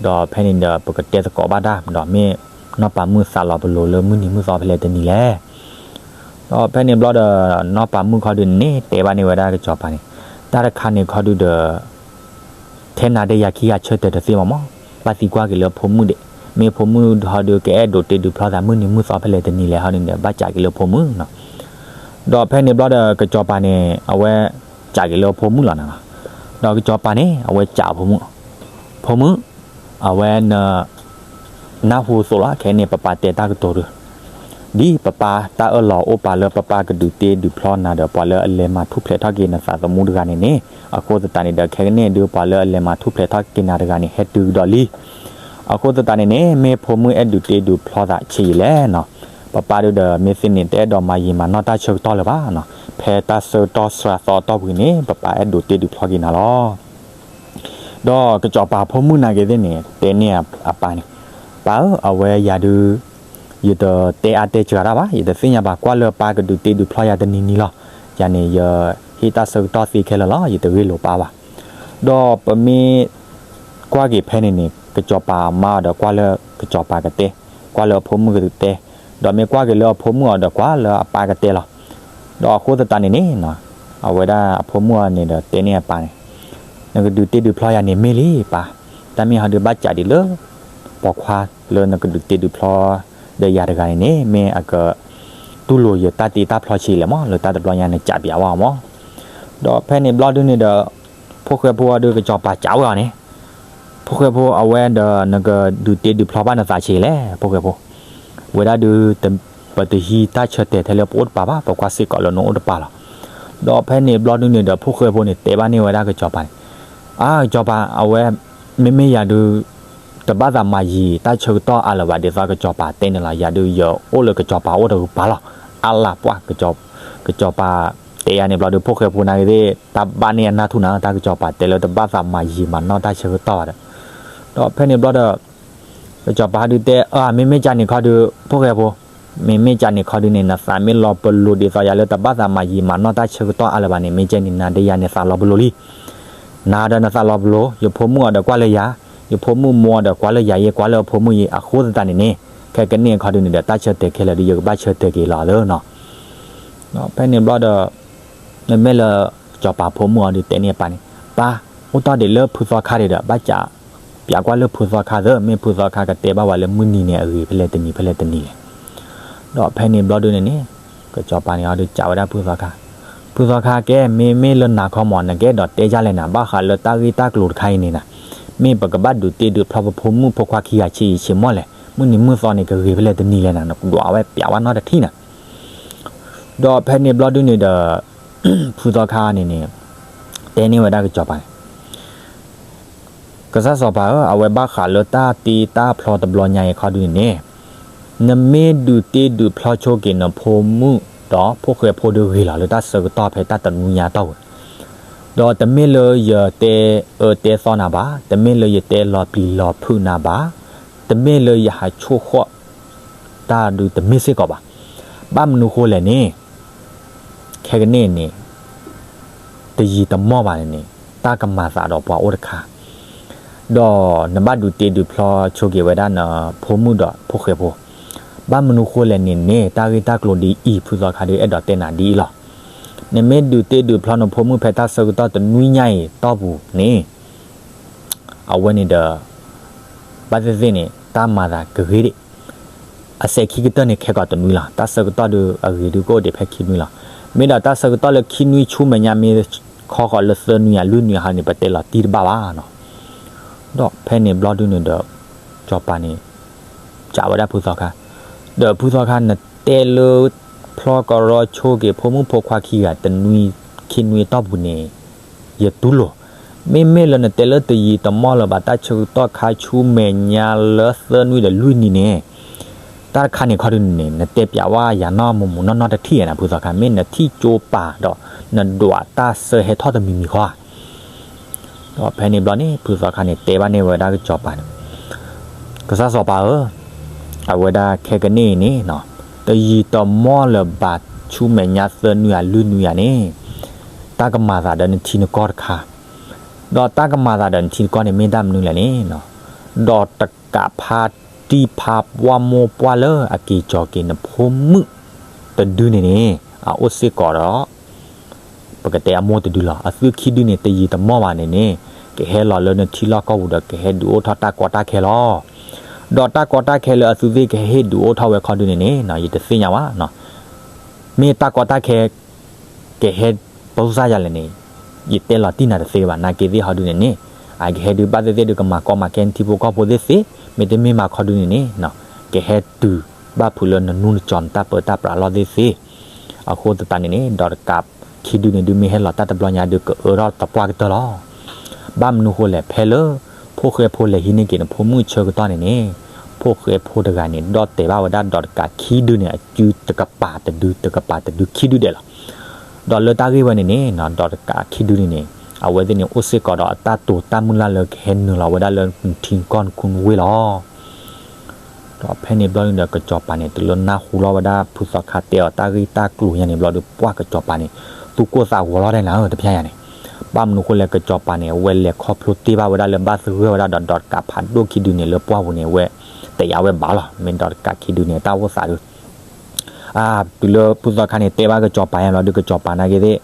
ဒီးဖဲန့ၣ်ဒီး ပကတဲသကိးဘၣ်တၢ် ဒီးမ့ၢ်နီၢ်ပၤမုၣ်သးလီၤပလိာ်လၢမုၢ်နံၤမုၢ်သီဖဲလဲၣ်တနံၤလဲၣ်. ဒီးဖဲန့ၣ်ဘျီဒီး နီၢ်ပၤမုၣ်ခီဒုးန့ၣ်န့ၣ် တဲဘၣ်န့ၢ်ဝဲဒၣ်ကစီၤပၤန့ၣ်, တၢ်တခါန့ၣ်ခီဒုးဒီး ထဲနၤဒီးယၤခံဂၤဆၢတဲာ်တသ့ဘၣ်မး, ဘၣ်သံကွၢ်က့ၤလၢဖိမုၣ်ဒံး, မ့ၢ်ဖိမုၣ်ဟီဒုးကအဲၣ်ဒိးတ့ဒုးဖျီသးမုၢ်နံၤမုၢ်သီဖဲလဲၣ်တနံၤလဲၣ်ဟီဒုးန့ၣ်ဒီး ဘၣ်စံးက့ၤလၢဖိမုၣ်နီၤ. ဒီးဖဲန့ၣ်ဘျီဒီး ကစီၤပၤန့ၣ် အဝဲစံးက့ၤလၢဖိမုၣ်လီၤနီၤ. ဒီးကစီၤပၤန့ၣ် အဝဲစံးဖိမုၣ်, ဖိမုၣ်, အဝဲန နၢ်ဟူသိးလီၤ. ခဲအံၤန့ၣ် ပပၢ်တဲတၢ်ကတိၤဒီး ဒ်ပပၢ်တၢ်အၢၣ်လီၤအိၣ်ပာ်လၢ ပပၢ်ကဒုးတ့ဒုးဖျီနၤဒီး ပှၤလၢအလဲၤမၤထူၣ်ဖျဲးထီၣ်က့ၤနသးသမူတဂၤန့ၣ်န့ၣ်, အဃိသတးန့ၣ်ဒီး ခဲကနံၣ်အံၤဒုး ပှၤလၢအလဲၤမၤထူၣ်ဖျဲးထီၣ်က့ၤနၤတဂၤန့ၣ် ဟဲတုၤကဒီးလံ. အဃိသတးန့ၣ်န့ၣ် မ့ၢ်ဖိမုၣ်အဲၣ်ဒုးတ့ဒုးဖျီသးဆံးယံာ်လဲၣ်နီၤ. ပပၢ်ဒုးဒီး မ့ၢ်သ့န့ၣ် တအဲၣ်ဒိးမၤယံာ်မၤနီၢ်တၢ်ဆၢကတီၢ်လၢၤဘၣ်နီၤ. ဖဲတၢ်ဆၢကတီၢ်စှၤသီအတီၢ်ပူၤန့ၣ် ပပၢ်အဲၣ်ဒုးတ့ဒုးဖျီက့ၤနၤလီၤ. ဒီးကစီၤပၤဖိမုၣ်နာ်က့ၤသ့ၣ်န့ၣ် တဲန့ၢ်အပၢ်န့ၣ်, ပၢ်ဧၢ, အဝဲယၤဒုး ယတတဲအါတဲစှၤတၢ်ဘၣ်, ယတသ့ၣ်ညါဘၣ်, ကွၢ်လၢပၢ်ကဒုးတ့ဒုးဖျီယၤတနံၤနံၤလီၤ. ယၤန့ၣ် ယဟ့ၣ်တၢ်ဆၢကတီၢ်သ့ခဲလၢာ်လီၤ, ယတဂ့ၢ်လိာ်ပၢ်ဘၣ်. ဒီးပမ့ၢ်ကွၢ်က့ၤဖဲန့ၣ်န့ၣ် ကစီၤပၤအမါအီၤဒီးကွၢ်လၢကစီၤပၤကတဲ, ကွၢ်လၢအဖိမုၣ်ကတဲ, ဒီးမ့ၢ်ကွၢ်က့ၤလၢအဖိမုၣ်အီၤဒီးကွၢ်လၢအပၢ်ကတဲလီၤ. ဒီးအဃိသတးန့ၣ်န့ၣ် အဝဲဒၣ်အဖိမုၣ်အီၤန့ၣ်ဒီးတဲန့ၢ်အပၢ်န့ၣ်, နကဒုးတ့ဒုးဖျီယၤန့ၣ်မ့ၢ်လံပၢ်, တၢ်မ့ၢ်ဟီဒုးဘၣ်စးဒံးလၢ ပိာ်ခွါလၢနကဒုးတ့ဒုးဖျီဒီးယၤတဂၤန့ၣ်န့ၣ် မ့ၢ်အကတူၢ်လိာ်ယတၢ်တ့တၢ်ဖျီဆံးလဲၣ်မး, လၢတၢ်တဘျီညါနကးပၠးဝဲအီၤမး. ဒီးဖဲန့ၣ်ဘျီဒုန့ၣ်ဒီး ဖိၣ်ဃဲဖိအီၤဒုးကစီၤပၤကးဝဲအီၤန့ၣ်, ဖိၣ်ဃဲဖိ အဝဲဒီးနကဒုးတ့ဒုးဖျီဘၣ်နသးဆံးလဲၣ် ဖိၣ်ဃဲဖိ, ဝဲဒၣ်ဒုး ပတဟံးတၢ်ဆၢတဲာ်ထဲလၢပအိၣ်တပၤဘၣ်, ပကွၢ်စ့ၢ်ကီးလၢနအိၣ်တပၤလီၤ. ဒီးဖဲန့ၣ်ဘျီဒုန့ၣ်ဒီး ဖိၣ်ဃဲဖိန့ၣ် တဲဘၣ်န့ၢ်ဝဲဒၣ်ကစီၤပၤန့ၣ်, အါ ကစီၤပၤ အဝဲ မ့မ့ၢ်ယၤဒုး တဘၣ်သးမၤယံာ်တၢ်ဆၢကတီၢ်အါလၢၤဘၣ်, ဒ်သိးကစီၤပၤတဲန့ၣ်လီၤ. ယၤဒုးယအိၣ်လၢကစီၤပၤအိၣ်တဂၤပၤလီၤ. အါလၢပှၢ် ကစီၤပၤတဲယၤန့ၣ်ဘျီဒုး ဖိၣ်ဃဲဖိနာ်က့ၤသ့ၣ် တၢ်ဘၣ်န့ၢ်အနၢ်ထူၣ်နၤ, တၢ်ကစီၤပၤတဲလၢတဘၣ်သးမၤယံာ်မၤနီၢ်တၢ်ဆၢကတီၢ်ဘၣ်ဒီး, ဒီးဖဲန့ၣ်ဘျီဒီး ကစီၤပၤဒုးတဲ အါ မ့မ့ၢ်ကန့ၣ်ခီဒုး ဖိၣ်ဃဲဖိ, မ့မ့ၢ်ကန့ၣ်ခီဒုးန့ၣ် နသးမ့ၢ်လီၤပလိာ်ဒ်သိးယၤလၢတဘၣ်သးမၤယံာ်မၤနီၢ်တၢ်ဆၢကတီၢ်အါလၢၤဘၣ်န့ၣ် မ့ၢ်ကဲန့ၣ် နၤဒီးယၤန့ၣ်သးလီၤပလိာ်လံ. နၤဒီးနသးလီၤပလိာ်, ယဖိမုၣ်အီၤဒီးကွၢ်လၢယၤ, ယဖိမုၣ်မိၢ်အီၤဒီးကွၢ်လၢယၤယဲ ကွၢ်လၢအဖိမုၣ်ယဲ, အဃိသတးန့ၣ်န့ၣ် ခဲကနံၣ်အခီဒုးန့ၣ်ဒီး တၢ်ဆၢတဲာ်ခဲလၢာ်ဒုး ယကဘၣ်ဆၢတဲာ်က့ၤလီၤလၢနီၤ. ဖဲန့ၣ်ဘျီဒီး မ့မ့ၢ်လၢ ကစီၤပၤဖိမုၣ်အီၤဒုးတဲန့ၢ်အပၢ်န့ၣ်, ပၢ်, အိၣ်တ့ၢ်ဒံးလၢဖုသီခါဒံးဒီး ဘၣ်စး ပၠးကွၢ်လၢဖုသီခါသ့, မ့ၢ်ဖုသီခါကတဲဘၣ်ဝဲလၢမုၢ်နံၤန့ၣ်အဂ့ၤဖဲလဲၣ်တနံၤဖဲလဲၣ်တနံၤလဲၣ်. ဒီးဖဲန့ၣ်ဘျီဒုန့ၣ်န့ၣ် ကစီၤပၤန့ၣ်အီၤဒုးစံးဝဲဒၣ်ဖုသီခါ, ဖုသီခါကဲ မ့မ့ၢ်လၢနၤခီမး နကအဲၣ်ဒိးတဲဒ်လဲၣ်နၤ, ဘၣ်ဃးလၢတၢ်ဂ့ၢ်တၢ်ကျိၤတခါအံၤန့ၣ်နၤ, မ့ၢ်ပကဘၣ်ဒုးတ့ဒုးဖျီပဖိမုၣ်ဖိခွါခံဂၤဆံးဆံးမီၢ်လဲၣ်, မုၢ်နံၤမုၢ်သီန့ၣ် ကဂ့ၤဖဲလဲၣ်တနံၤလဲၣ်နၤ, နဒွးဝဲပၠးဝဲနီတထံၣ်နၤ. ဒီးဖဲန့ၣ်ဘျီဒုန့ၣ်ဒီး ဖုသီခါန့ၣ်န့ၣ် တဲန့ၢ်ဝဲဒၣ်ကစီၤပၤန့ၣ် ကစၢ်စီၤပၤဧၢ, အဝဲဘၣ်ဃးလၢတၢ်တ့တၢ်ဖျီတဘျီညါအံၤခီဒုန့ၣ်န့ၣ်, နမ့ၢ်ဒုးတ့ဒုးဖျီဆိက့ၤနဖိမုၣ်ဒီးဖိၣ်ဃဲဖိဒုးဂ့ၤလီၤလၢတၢ်ဆၢကတီၢ်ဖဲတၢ်တနွံညါတီၢ်ပူၤ, ဒီးတမ့ၢ်လၢယတဲအၢတဲသီနၤဘၣ်, တမ့ၢ်လၢယတဲလီၤပျံၤလီၤဖုးနၤဘၣ်, တမ့ၢ်လၢယဟးဆိၣ်ဃီၣ်တၢ်ဒုးတမ့ၢ်စ့ၢ်ကီးဘၣ်. ဘၣ်မနုၤဃိလဲၣ်န့ၣ် ခဲကနံၣ်န့ၣ် တယံာ်တမီၢ်ဘၣ်န့ၣ်န့ၣ် တၢ်ကမၤသးဒီးပှၤအိၣ်တခါ, ဒီးနဘၣ်ဒုးတ့ဒုးဖျီဆိက့ၤဝဲဒၣ်နဖိမုၣ်ဒီးဖိၣ်ဃဲဖိ, ဘၣ်မနုၤဃိလဲၣ်န့ၣ်န့ၣ် တၢ်ဂ့ၢ်တၢ်ကျိၤဒ်အံၤ ဖုသီခါဒုးအဲၣ်ဒိးတဲနၤဒ်အံၤလီၤ. နမ့ၢ်ဒုးတ့ဒုးဖျီနဖိမုၣ်ဖဲတၢ်ဆၢကတီၢ်တနွံညါအံၤတီၢ်ပူၤန့ၣ် အဝဲန့ၣ်ဒီး ဘၣ်သ့ၣ်သ့ၣ်န့ၣ် တၢ်မၤသးကဂ့ၤဒံး, အစဲးခံကတၢၢ်န့ၣ် ခဲကိာ်တနွံလီၤ. တၢ်ဆၢကတီၢ်ဒုးအဂ့ၤဒုးကအိၣ်ဒံးဖဲခံနွံလီၤ. မ့ၢ်ဒီးတၢ်ဆၢကတီၢ်လၢခံနွံဆူမဲာ်ညါ မ့ၢ်ခီဃီၤလၢသၢနွံယၤလွံၢ်နွံယၤဟီန့ၣ် ပတဲလီၤတံၢ်တဘၣ်ဘၣ်နီၤ. ဒီးဖဲန့ၣ်ဘျီဒုန့ၣ်ဒီး စီၤပၤန့ၣ် စံးဝဲဒၣ်ဖုသီခါ, ဒီးဖုသီခါ နတဲလၢဖျီကရီဆိက့ၤဖိမုၣ်ဖိခွါခံဂၤတနွံ ခံနွံတီၢ်ပူၤန့ၣ် ယတူၢ်လိာ်, မ့မ့ၢ်လၢနတဲလၢတယံာ်တမီၢ်လၢၤဘၣ် တၢ်ဆၢကတီၢ်ခါဆူမဲာ်ညါလၢသၢနွံဒီးလွံၢ်နွံန့ၣ်, တၢ်တခါန့ၣ်ခီဒုန့ၣ် နတဲပၠးဝဲယၤနီၢ်မူမူနီၢ်နီၢ်တထံၣ်ဧါနၤ ဖုသီခါ, မ့ၢ်နထံၣ်ကၠိပာ်ဒီး နဒွးတၢ်ဆၢဟဲထီၣ်တမံၤမံၤဃီဧါ. ဒီးဖဲန့ၣ်ဘျီန့ၣ် ဖုသီခါန့ၣ် တဲဘၣ်န့ၢ်ဝဲဒၣ်ကစီၤပၤန့ၣ်, ကစၢ်စီၤပၤဧၢ, အဝဲဒၣ်ခဲကနံၣ်အံၤန့ၣ် တယံာ်တမီၢ်လၢၤဘၣ် ဆူမဲာ်ညါသၢနွံယၤလွံၢ်နွံယၤန့ၣ် တၢ်ကမၤသးဒီးနထံနကီၢ်တခါ, ဒီးတၢ်ကမၤသးဒီးနထံနကီၢ်န့ၣ် မ့ၢ်တၢ်မနုၤလဲၣ်န့ၣ်, ဒီးတကးဖးတံၢ်ဖးပှၢ်မိၢ်ပှၢ်လၢအက့ၤကၠီၤက့ၤနဖိမုၣ်တဒုန့ၣ်န့ၣ် အအိၣ်စ့ၢ်ကီးဒီး ပကတဲအမိၢ်တဒုလီၤ. အသုခံဒုန့ၣ် တယံာ်တမီၢ်ဘၣ်န့ၣ်န့ၣ် ကဟဲလီၤလၢနထံလီၢ်ကီၢ်ပူၤဒီး ကဟဲဒုးအိၣ်ထီၣ်တၢ်ကီတၢ်ခဲလီၤ. ဒီးတၢ်ကီတၢ်ခဲလၢအသုသ့ၣ်ကဟဲဒုးအိၣ်ထီၣ်ဝဲခီဒုန့ၣ်န့ၣ် ယတသ့ၣ်ညါဘၣ်. မ့ၢ်တၢ်ကီတၢ်ခဲ ကဟဲပၢဆၢယၤလဲၣ်န့ၣ် ယတဲလီၤတံၢ်နၤတသ့ဘၣ်. နာ်က့ၤသ့ၣ်ဟီဒုန့ၣ်န့ၣ် အကဟဲဒုးဘၣ်သ့ၣ်သ့ၣ်ဒုး ကမၤကီမၤခဲနထံဖိကီၢ်ဖိသ့ၣ်သ့ၣ် မ့တမ့ၢ်မၤခီဒုန့ၣ်န့ၣ် ကဟဲတုၤဘၣ်ဖုးလၢနနူနကၠီနတၢ်ပၢတၢ်ပြးလီၢ်သ့ၣ်သ့ၣ်. အဃိသတးန့ၣ်န့ၣ် ဒီးတကးခံဒုန့ၣ် ဒုးမ့ၢ်ဟဲလီၤတၢ်တဘျီညါဒုးကအၢထီၣ်သပှၢ်ကတၢၢ်လီၤ. ဘၣ်မနုၤဃိလဲၣ် ဖဲလၢ ဖိၣ်ဃဲဖိလဲၤဟံးန့ၢ်က့ၤနဖိမုၣ်ဆၢကတီၢ်န့ၣ်န့ၣ် ဖိၣ်ဃဲဖိတဂၤန့ၣ် ဒီၣ်တဲာ်ဘၣ်ဝဲဒၣ်ဒီးတကးခံဒုန့ၣ် အစုတကပၤတဒု တကပၤတဒုခံဒုဒဲးလီၤ. ဒီးလၢတၢ်ဂ့ၢ်ဝဲန့ၣ်န့ၣ် ဒီးတကးခံဒုန့ၣ်န့ၣ် အဝဲသ့ၣ်န့ၣ် အိၣ်စ့ၢ်ကီးဒီးအတၢ်တိာ်တၢ်မုၢ်လၢ်လၢကဟဲနုာ်လီၤဝဲဒၣ်လၢနထံကီၢ်နခူနဝ့ၢ်လီၤ. ဒီးဖဲန့ၣ်ဘျီဒုန့ၣ်ဒီး ကစီၤပၤန့ၣ် တုၤလၢနၢ်ဟူလီၤဝဲဒၣ်ဖုသီခါတဲအီၤတၢ်ဂ့ၢ်တၢ်ကျိၤညါန့ၣ်ဘျီဒုး ပှၢ်ကစီၤပၤန့ၣ် သူၣ်ကိၢ်သးဂီၤလီၤဒဲးနၤဧၢ တဖျဲညါန့ၣ်. ဘၣ်မနုၤဃိလဲၣ် ကစီၤပၤန့ၣ် အဝဲလဲၤခီဖျိတ့ၢ်ဘၣ်ဝဲဒၣ်လၢဘၣ်သဂၢၢ်ဝဲဒၣ်ဒီးဒီးတကးဖးဒိၣ်ခံဒုန့ၣ် လၢပှၢ်ပူၤန့ၣ် အဝဲတယာ်ဝဲဘၣ်လီၤ. မ့ၢ်ဒီးတကးခံဒုန့ၣ် တၢ်အိၣ်သးဒုး အါ တုၤလၢဖုသီခါန့ၣ် တဲဘၣ်ကစီၤပၤညါဘျီဒုး ကစီၤပၤနာ်က့သ့ၣ်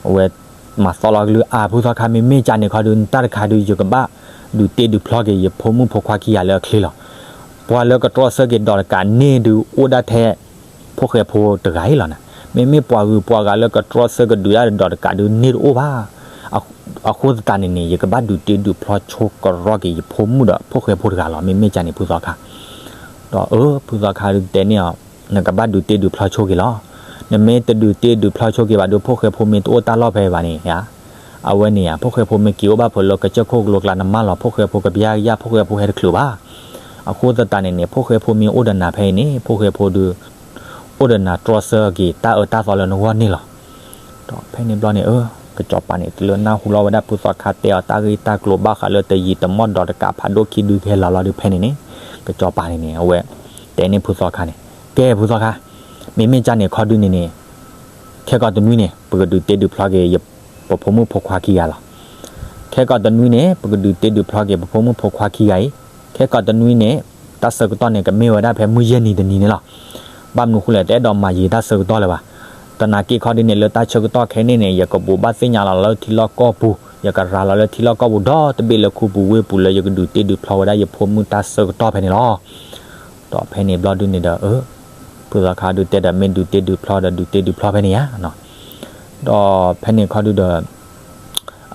အဝဲမၤသီၣ်လီၤကလုၢ် အါ ဖုသီခါ မ့မ့ၢ်ကန့ၣ်ခီဒုး နတၢ်တခါဒုး ယကဘၣ်ဒုးတ့ဒုးဖျီက့ၤယဖိမုၣ်ဖိခွါခံဂၤလၢအချ့လီၤ. ပှၤလၢကတြီဆၢက့ၤဒီးတကးန့ၣ်ဒုး အိၣ်ဒၣ်ထဲ ဖိၣ်ဃဲဖိတဂၤအံၤလီၤနၤ. မ့မ့ၢ်ပှၤဂုၤပှၤဂၤလၢကတြီဆၢကဒုးဒၣ်ဒီးတကးဒုးန့ၣ်တအိၣ်ဘၣ်. အဃိသတးန့ၣ်န့ၣ် ယကဘၣ်ဒုးတ့ဒုးဖျီဆိကရီက့ၤယဖိမုၣ်ဒီးဖိၣ်ဃဲဖိတဂၤလီၤ. မ့မ့ၢ်ကန့ၣ် ဖုသီခါ ဒီးအၢ ဖုသီခါဒုးတဲန့ၢ်အီၤ နကဘၣ်ဒုးတ့ဒုးဖျီဆိက့ၤလီၤ. နမ့ၢ်တဒုးတ့ဒုးဖျီဆိက့ၤဘၣ်ဒုး ဖိၣ်ဃဲဖိမ့ၢ်တအိၣ်တၢ်လီၢ်ဖဲဘၣ်န့ၣ် အဝဲန့ၣ်ဧါ ဖိၣ်ဃဲဖိမ့ၢ်က့ၤအိၣ်ဘၣ်ဖဲလၢကစၢၢ်ခိၣ်ကလိကျါ နမၢလီၤ ဖိၣ်ဃဲဖိကပျၢ်ကယၢ် ဖိၣ်ဃဲဖိဟဲတချုးဘၣ်. အဃိသတးန့ၣ်န့ၣ် ဖိၣ်ဃဲဖိမ့ၢ်အိၣ်ဒီးနၤဖဲအံၤန့ၣ် ဖိၣ်ဃဲဖိဒုး အိၣ်ဒီးနၤတြီဆၢက့ၤတၢ်အၢတၢ်သီလၢနဂီၢ်န့ၣ်လီၤ. ဒီးဖဲန့ၣ်ဘျီန့ၣ် အၢ ကစီၤပၤန့ၣ် တုၤလၢနၢ်ဟူလီၤဝဲဒၣ်ဖုသီခါတဲအီၤတၢ်ဂ့ၢ်တၢ်ကျိၤဘၣ်ဃးလၢတယံာ်တမီၢ်ဒီးတကးဖးဒိၣ်ခံဒုကဟဲလီၤလီၤဒုးဖဲန့ၣ်န့ၣ် ကစီၤပၤန့ၣ်န့ၣ် အဝဲတဲန့ၢ်ဖုသီခါန့ၣ် ကဲ ဖုသီခါ မ့မ့ၢ်ကန့ၣ်ခီဒုးန့ၣ်န့ၣ် ခဲကိာ်တနွံန့ၣ် ပကဒုးတ့ဒုးဖျီက့ၤ ပဖိမုၣ်ဖိခွါခံဂၤလီၤ. ခဲကိာ်တနွံန့ၣ် ပကဒုးတ့ဒုးဖျီက့ၤ ပဖိမုၣ်ဖိခွါခံဂၤအံၤ, ခဲကိာ်တနွံန့ၣ် တၢ်ဆၢကတီၢ်န့ၣ် ကမ့ၢ်ဝဲဒၣ်ဖဲမုၢ်ယဲၢ်နံၤတနံၤန့ၣ်လီၤ. ဘၣ်မနုၤဃိလဲၣ် တအဲၣ်ဒိးမၤယံၤတၢ်ဆၢကတီၢ်လၢၤဘၣ်. သနာ်က့ခီဒ်န့ၣ် လၢတၢ်ဆၢကတီၢ်ခဲအံၤန့ၣ် ယကဘိးဘၣ်သ့ၣ်ညါလီၤလၢထံလီၢ်ကီၢ်ပူၤ, ယကရၤလီၤလၢထံလီၢ်ကီၢ်ပူၤဒီတဘ့ၣ်လၢခူပူၤဝ့ၢ်ပူၤလၢယကဒုးတ့ဒုးဖျီဝဲဒၣ်ယဖိမုၣ်တၢ်ဆၢကတီၢ်ဖဲန့ၣ်လီၤ. ဒီးဖဲန့ၣ်ဘျီဒုန့ၣ်ဒီး အၢ ဖုသီခါဒုးတဲဒီးမ့ၢ်ဒုးတ့ဒုးဖျီဒီးဒုးတ့ဒုးဖျီဖဲန့ၣ်ဧါ. ဒီးဖဲန့ၣ်ခီဒုဒီး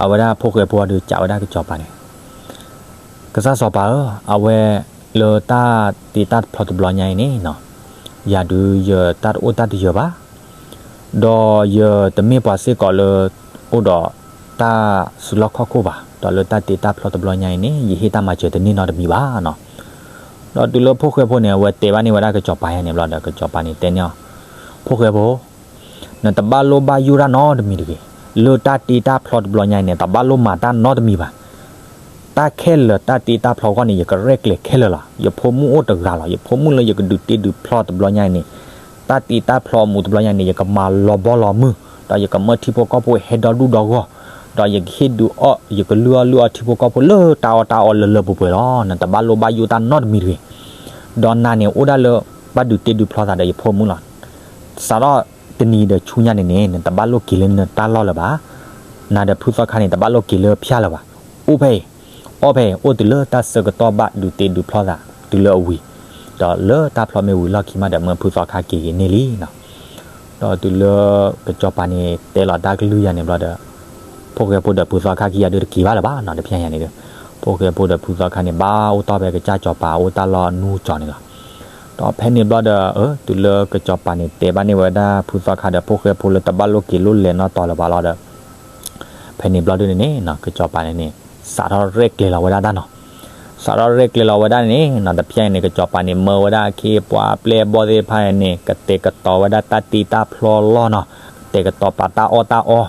အဝဲဒၣ်ဖိၣ်ဃဲဖိအီၤဒုးကးဝဲဒၣ်ကစီၤပၤန့ၣ် ကစၢ်စီၤပၤဧၢ, အဝဲလၢတၢ်တ့တၢ်ဖျီတဘျီညါအံၤန့ၣ် ယၤဒုးယတၢ်တအိၣ်တၢ်တယၢၤဘၣ်, ဒီးယတမ့ၢ်ပှၤစ့ၢ်ကီးလၢ အိၣ်ဒီးတၢ်စုလီၢ်ခီၣ်ခိၣ်ဘၣ်, ဒီးလၢတၢ်တ့တၢ်ဖျီတဘျီညါအံၤန့ၣ် ယဟ့ၣ်တၢ်မၤစၢၤတန့ၢ်နီတမံၤဘၣ်နီၤ. ဒီးတုၤလၢဖိၣ်ဃဲဖိန့ၣ် အဝဲတဲဘၣ်န့ၢ်ဝဲဒၣ်ကစီၤပၤယါန့ၣ်ဘျီဒီး ကစီၤပၤန့ၣ်တဲန့ၢ်အီၤ, ဖိၣ်ဃဲဖိ နတဘၣ်လိၣ်ဘၣ်ယိၣ်တၢ်နီတမံၤတဂ့ၤ. လၢတၢ်တ့တၢ်ဖျီတဘျီညါအံၤန့ၣ် တဘၣ်လိၣ်မၤတၢ်နီတမံၤဘၣ်. တၢ်ခဲလၢာ်တၢ်တ့တၢ်ဖျီအဂီၢ်န့ၣ် ယကရဲၣ်ကျဲၤခဲလၢာ်လီၤ. ယဖိမုၣ်အိၣ်တဂၤလီၤ. ယဖိမုၣ်လၢယကဒုးတ့ဒုးဖျီတဘျီညါအံၤန့ၣ် တၢ်တ့တၢ်ဖျီအမူးတဘျီညါန့ၣ် ယကမၤလီၤဘီလီၤမုၢ်, ဒီးယကမၢထံဖိကီၢ်ဖိဟဲဒီဒူၣ်ဒီဂီၢ်, ဒီးယကဟ့ၣ်ဒုးအီၣ် ယကလုၢ်အီၣ်လုၢ်အီထံဖိကီၢ်ဖိလၢတၢ်အီၣ်တၢ်အီလၢလၢပှဲၤပှဲၤလီၤ. နတဘၣ်လိၣ်ဘၣ်ယိၣ်တၢ်နီတမံၤတဂ့ၤ. ဒီးနၤန့ၣ်အိၣ်ဒၣ်လၢ ဘၣ်ဒုးတ့ဒုးဖျီသးဒီးယဖိမုၣ်လီၤ. စးထီၣ်တနံၤဒီးဆူညါန့ၣ်န့ၣ် နတဘၣ်လိၣ်က့ၤလၢနတၢ်လီၢ်လၢၤဘၣ်. နၤဒီးဖုသီခါန့ၣ် တဘၣ်လိၣ်က့ၤလၢဖၠၣ်လၢၤဘၣ်. အိၣ်ဖဲအံၤ, အီၣ်ဖဲအံၤ, အိၣ်တုၤလၢတၢ်ဆၢကတီၢ်ဘၣ်ဒုးတ့ဒုးဖျီသး တုၤလၢအဝံၤ, ဒီးလၢတၢ်ဖျီမ့ၢ်ဝံၤလီၢ်ခံမးဒီး မၢဖုသီခါက့ၤက့ၤန့ၢ်လံနီၤ. ဒီးတုၤလၢကစီၤပၤန့ၣ် တဲလီၤတၢ်ကလုၢ်ယါန့ၣ်ဘျီဒီး ဖိၣ်ဃဲဖိဒီးဖုသီခါခံဂၤဒုးတက့ၤဘၣ်လၢၤဘၣ်နီၤ တဖၠၣ်ယါန့ၣ်ဒီး ဖိၣ်ဃဲဖိဒီးဖုသီခါန့ၣ် ဘၣ်အိၣ်တီၢ်ဖဲကစၢ်စီၤပၤအိၣ်တၢ်လီၢ်နူကၠီန့ၣ်လီၤ. ဒီးဖဲန့ၣ်ဘျီဒီး အၢ တုၤလၢကစီၤပၤန့ၣ် တဲဘၣ်န့ၢ်ဝဲဒၣ်ဖုသီခါဒီး ဖိၣ်ဃဲဖိလၢတဘၣ်လိၣ်က့ၤလိၣ်လဲၤနီတီၤလၢၤဘၣ်လီၤဒီး ဖဲန့ၣ်ဘျီဒုန့ၣ်န့ၣ် ကစီၤပၤန့ၣ်န့ၣ် စးထီၣ်ရဲၣ်ကျဲၤလီၤဝဲဒၣ်တၢ်နီၤ. စးထီၣ်ရဲၣ်ကျဲၤလီၤဝဲဒၣ်န့ၣ်နီၤ တဖၠၣ်အံၤန့ၣ် ကစီၤပၤန့ၣ် မၢဝဲဒၣ်အခ့အပှၤအပျဲၢ်အဘီၣ်သ့ၣ်တဖၣ်န့ၣ် ကတဲာ်ကတီၤဝဲဒၣ်တၢ်တ့တၢ်ဖျီလီၢ်နီၤ, ကတဲာ်ကတီၤပာ်တၢ်အီၣ်တၢ်အီ.